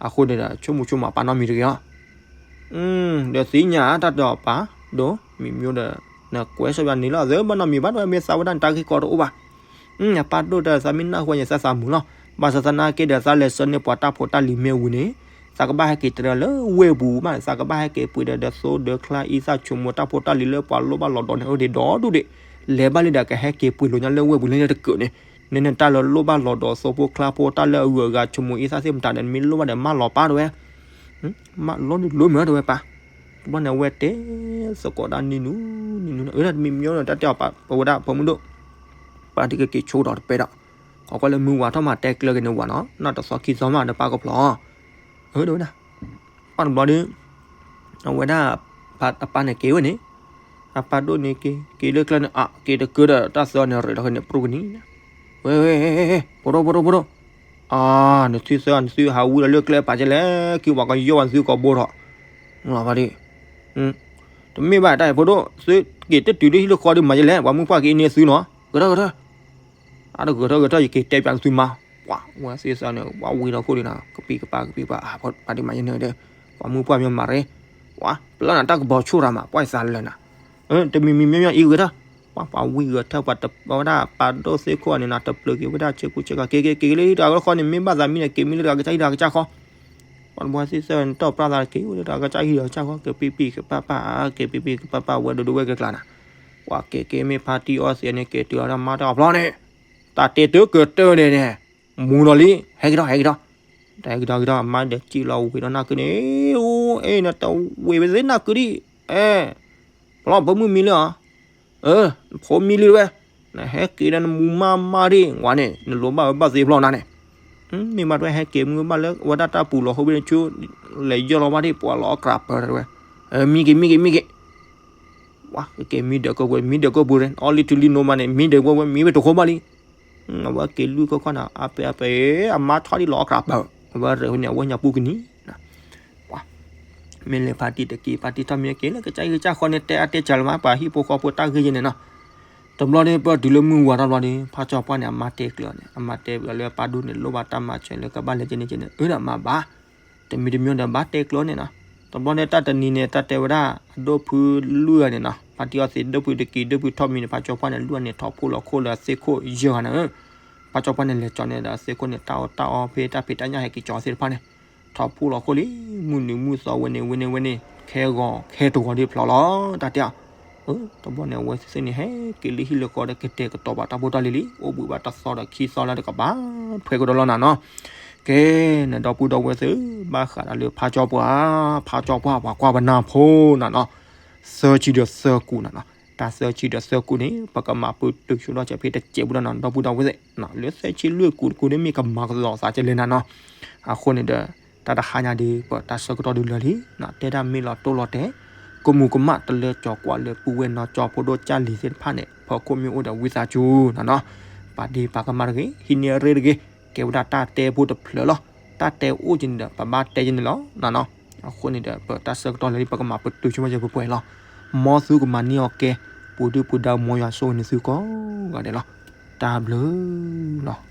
အဃိန့ၣ်ဒီး ဆိကမိၣ်ဆိကမိၣ်ပၢ်နီတမံၤတဂ့ၤအီၤ ဒီးသ့ၣ်ညါတၢ်ဒီးပၢ်ဒိၣ် မ့မ့ၢ်ဒီး နကွဲးဆၢဘၣ်န့ၣ်လီၤ သ့ဘၣ်နီတမံၤဘၣ် တဝဲမ့ၢ်သးဝဲဒၣ်နတၢ်ဂ့ၢ်ကီတအိၣ်ဘၣ်, ပၢ်ဒိၣ်ဒီးသးမ့ၢ်နၢ်ဟူဝဲန့ၣ် သးသးမုာ်လီၤ, ဘၣ်ဆၣ်သနာ်က့ဒီး သးလဲၤဆှၢန့ၢ်ပှၤတၢ်ဖိတၢ်လံၤမ့ၢ်ဝံၤန့ၣ် သးကဘၣ်ဟဲက့ၤတရၢလၢဝ့ၢ်ပူၤမး သးကဘၣ်ဟဲက့ၤပှ့ၤဒီး ဒီးသိဒီးချါအံသၣ်ဆိကမိၣ်တၢ်ဖိတၢ်လံၤလၢပှၤလိၣ်ဘၣ်လီၤဒီးန့ၣ် အိၣ်ဒံးဒီဒူၣ်ဒံး, လဲၤဘၣ်လံဒီးကဟဲက့ၤပှ့ၤလိာ်ညါလၢဝ့ၢ်ပူၤလၢန့ၣ်တကၢးန့ၣ်, နနတၢ်လၢလိၣ်ဘၣ်လီၤဒီးသိဖိချါဖိတၢ်လၢအဂုၤအဂၤဆိကမိၣ်အံသၣ်သ့ၣ်မတၤဒီး နမ့ၢ်လိၣ်ဘၣ်ဒီးမၢလီၤပၢ်တဝဲ မၢလီၤဒုးလိမ့ၢ်တဝဲပၢ်, တဘျီန့ၣ်အဝဲတဲသကိးဒၣ်နံၤနူၤ နံၤနူၤ အၢ တမံၤမံၤဒီး တၢ်တဲအီၤပဝဲဒၣ်ဖိမုၣ်ဒိၣ်, ပၢ်ဒုးကက့ၤဆိကဒီးတပဲဒီး, ခီကွၢ်လၢမုၢ်ဝါထီၣ်မးတဲကျၢၤက့ၤန့ၣ်ဝၤနီၤ နီၢ်တသီခံသီမးဒီးပၢ်ကဖျီ, အၢ တဝဲဒၣ်, ပၢ်တဘျီဒီး အဝဲဒၣ် အပၢ်န့ၣ်က့ၤဝဲန့ၣ်, အပၢ်ဒိၣ်န့ၣ်က့ၤ က့ၤလၢကျဲန့ၣ် အက့ၤတကၢဒီး တၢ်သၢန့ၣ်ရ့ဒီးန့ၣ် ပြူၢ်ကနံၤ, ဝဲ ဝဲ ဖိဒိၣ် ဖိဒိၣ် ဖိဒိၣ်, နသုသၢ နသုဟးဝံၤဒီးလၢကျဲပာ်ကဲလဲၣ် က့ၤဝဲကယီၢ်ဝဲနသုကီးဘိထီၣ်, လီၤဘၣ်ဒံး, တမ့ၢ်ဘၣ်တၢ်အံၤဖိဒိၣ် သုက့ၤတတုၤလၢဟံၣ်လၢဃီဒီးမၤယဲလဲၣ် ပှၤမုၢ်ပှၢ်က့ၤအံၤန့ၢ်သုနီၤ ဂဲၤထီၣ်ဂဲၤထီၣ်, အါတဂဲၤထီၣ်ဂဲၤထီၣ် ယက့ၤတဲပၠးသုမါ, ပှၤဝဲသ့ၣ်သၢန့ၣ် ပှၤဝံၤထီၣ်ခိၣ်ဒီးနီၤ ကပံၢ်ကပၢ်ကပံၢ်ကပၢ် ပှၤဒ်မၤယဲန့ၣ်ဒီး ပှၤမုၢ်ပှၢ်မ့ၢ်မၤရ့, ပှၤပျၢ်နၤတၢ်ကဘီဆိၣ်ရၤမး ပှၤအံၤသးလၢနၤ, တမံၤမံၤမ့ၢ်မ့ၢ်အံၤဂဲၤထီၣ်, ပှၤပှၤဝံၤဂဲၤထီၣ် ပှၤတပၢဝဲဒၣ်ပၢ်ဒိၣ်သ့ၣ်ခိၣ်န့ၣ်နီၤ တပျၢၤက့ၤဝဲဒၣ်ဆ့ကူဆ့ကၤ က့ၤက့ၤက့ၤလၢတၢ်ကလီၢ်ဃီန့ၣ် မ့ၢ်ဘၣ်သးမံန့ၣ် က့ၤမံလၢတၢ်ကစၢ်ဟံၣ်တၢ်ကစၢ်ဃီ ပှၤတဘျီသ့ၣ်သၢန့ၣ် တီၢ်ပြၢ်သးက့ၤဝဲလၢတၢ်ကစၢ်ဟံၣ်တၢ်ကစၢ်ဃီ ကပံၢ်ပံၢ်ကပၢ်ပၢ် က့ၤပံၢ်ပံၢ်ကပၢ်ပၢ် ဝဲဒိၣ်ဒိၣ်ဝဲကကျါနၤ, ပှၤက့ၤက့ၤမ့ၢ်ဖါတံၢ်အီသံးန့ၣ် က့ၤတုၤလီၤတၢ်မါတၢ်အီၣ်ဖျီန့ၣ်, တၢ်တဲတၢ်ကတၢၢ်န့ၣ်န့ၣ်, မူနီၤလံ, ဟဲက့ၤထီၣ် ဟဲက့ၤထီၣ်, တၢ်ဟဲက့ၤထီၣ်က့ၤထီၣ် အမါဒီးစံၣ်လီၤဝံၤဒီးနၢ်ကုန့ၣ်, အိၣ် အဲ နတဝံၤဝဲသ့ၣ်နၢ်ကုဒံး, အဲ ဖျီဖိမုၣ်မံလံဧါ အၢ ဖိမံလံတဝဲ, နဟဲက့ၤဒီးနမူမါမါဒံး ဝဲန့ၣ် နလိၣ်ဘၣ်ဝဲဘၣ်သ့ဖျီနၤန့ၣ်, မ့ၢ်မးတဝဲဟဲက့ၤမုၢ်ဘၣ်လၢ အဝဲဒၣ်တၢ်ပူၤလီၤ ဟိဘ့ၣ်နဆူ လဲၤယီၢ်လီၤဘၣ်ဒံး ပှၤလီၤအီၣ်ကြးပၢၤတဝဲ, မံက့ၤ မံက့ၤ မံက့ၤ, ဝဲက့ၤမံဒၢးကိးပူၤ မံဒၢးကိးပူၤ အီၣ်လံတုၤလံနိမးန့ၣ် မံဒၢးဝဲဝဲ မံဝဲတဃိဘၣ်လံ အဝဲက့ၤလွံၢ်ခီခီနၤ အါပဲအါပဲ အမါထီၣ်ဒံးလီၤအီၣ်ကြးပၢၤ အဝဲရဲၣ်ဝဲန့ၣ် အဝဲညါပူၤကနံၤ မ့ၢ်လဲၤဖါတံၢ်တက့ၤ ဖါတံၢ်ထီၣ်မံက့ၤလၢကစၢ်ဂ့ၢ်ကစၢ်ခီန့ၣ် တဲအါတဲစှၤလၢၤမး ပှၤဟံၣ်ဖိဃီဖိတၢ်ဂ့ၢ်ယဲန့ၣ်နီၤ, တဘျီန့ၣ်ပတုၤလၢမုၢ်ဝါထီၣ်ဘျီန့ၣ် ဖါကၠီပှၢ်န့ၣ် အမါတဲကျၢၤန့ၣ် အမါတဲလၢပၢ်ဒိၣ်န့ၣ် လိၣ်ဘၣ်တၢ်မၤစၢၤလၢကဘၣ်လဲၤကဲန့ၣ်ကဲန့ၣ် အၢဒီးအမါဘၣ် တမံၤတမံၤဒီးဘၣ်တဲကျၢၤန့ၣ်နီၤ, တဘျီန့ၣ်တၢ်တနံၤန့ၣ် တၢ်တဲဝဲဒၣ် အဒိၣ်ဖုလွံၢ်ဂၤန့ၣ်နီၤ ဖါတံၢ်အီသံးဒိၣ်ဖုတက့ၤ ဒိၣ်ဖုထီၣ်မံန့ၣ် ဖါကၠီပှၢ်န့ၣ် လွံၢ်ဂၤန့ၣ် ထီၣ်ဖှိၣ်လီၤခိၣ်လၢသ့ၣ်ခိၣ်ယဲၢ်ဂၤန့ၣ် ဖါကၠီပှၢ်န့ၣ် လဲၤကၠီန့ၣ်ဒီးသ့ၣ်ခိၣ်န့ၣ် တၢ်အီၣ်တၢ်အီဖဲတၢ်ဖံးတၢ်ညၣ်ဟဲက့ၤကၠီသ့ၣ်တဖၣ်န့ၣ် ထီၣ်ဖှိၣ်လီၤခိၣ်လံ မုၢ်နုာ်မုၢ်သီဝဲန့ၣ်ဝဲန့ၣ်ဝဲန့ၣ် ခဲဂီၤခဲတဂီၤဒ်ဖျီလီၤ တၢ်တဲအီၤ တဘျီန့ၣ် အဝဲသ့ၣ်န့ၣ် ဟဲက့ၤလၢဟံၣ်လၢဃီဒီး ကတဲာ်ကတီၤဘၣ်တၢ်ဖိတၢ်လံၤလံ အိၣ်ဘှံးဘၣ်တသီဒီးခံသီလၢတကဘၣ်ထွဲကဒီးလီၤနၤနီၤ ကဲ နဒီပုၢ်ဒီဝဲၢ်သ့ၣ် ဘၣ်ဃးဒီးလၢဖါကၠီပှၢ် ဖါကၠီပှၢ်ပှၤကွၢ်ပနၢ်ဖိနၤနီၤ သၢဆံဒီးသၢကူာ်နၤနီၤ တၢ်သၢဆံဒီးသၢကူာ်န့ၣ် ပကမၤပတုာ်ဆိဒီးကဲဖဲတစဲးပူၤဒီးနၤ ဒီပုၢ်ဒီဝဲၢ်သ့ၣ် လၢသၢဆံလွံၢ်ကူာ်တကူာ်န့ၣ် မ့ၢ်ကမၤကသီသးကလဲၣ်နၤနီၤ အဃိန့ၣ်ဒီး တၢ်တဟါညါဒီး ပတၢ်ဆၢကတီၢ်ဒုးလၢာ်လံ တဲဒၣ်မ့ၢ်လီၤတိၢ်လီၤတဲာ် ကမူၤကမၣ်တလၢကၠီၤကွၢ်လၢပုၢ်ဝဲၢ်နီၢ်ကၠီဖိဒိၣ်ကၢ်လံၤသ့ၣ်တဖၣ်န့ၣ် ဖီခိၣ်မ့ၢ်အိၣ်ဒီးဝံသးစူၤနီၤနီၤ, ပာ်ဒ့ပာ်ကမၣ်တဂ့ၤ, ဟံးန့ၢ်အရ့ၣ်တဂ့ၤ, ကဲဝဲဒၣ်တၢ်တဲဖိတဖျၢၣ်လီၤ. တၢ်တဲအိၣ်က့ၤန့ၣ်ဒီး ပဘၣ်တဲက့ၤန့ၣ်လီၤနီၤနီၤ. အဃိန့ၣ်ဒီး ပတၢ်ဆၢကတီၢ်လၢပကမၤပတုာ်ဆိကမိၣ်က့ၤပှဲၤပှဲၤလီၤ. မ်သုကမၤန့ၢ်အီၤကဲ, ပူၤဒုၣ်ပူၤဒါ မ်ယွၤဆိၣ်ဂ့ၤန့ၢ်သုကိးဂၤဒဲးလီၤ. တၢ်ဘျုးလီၤ.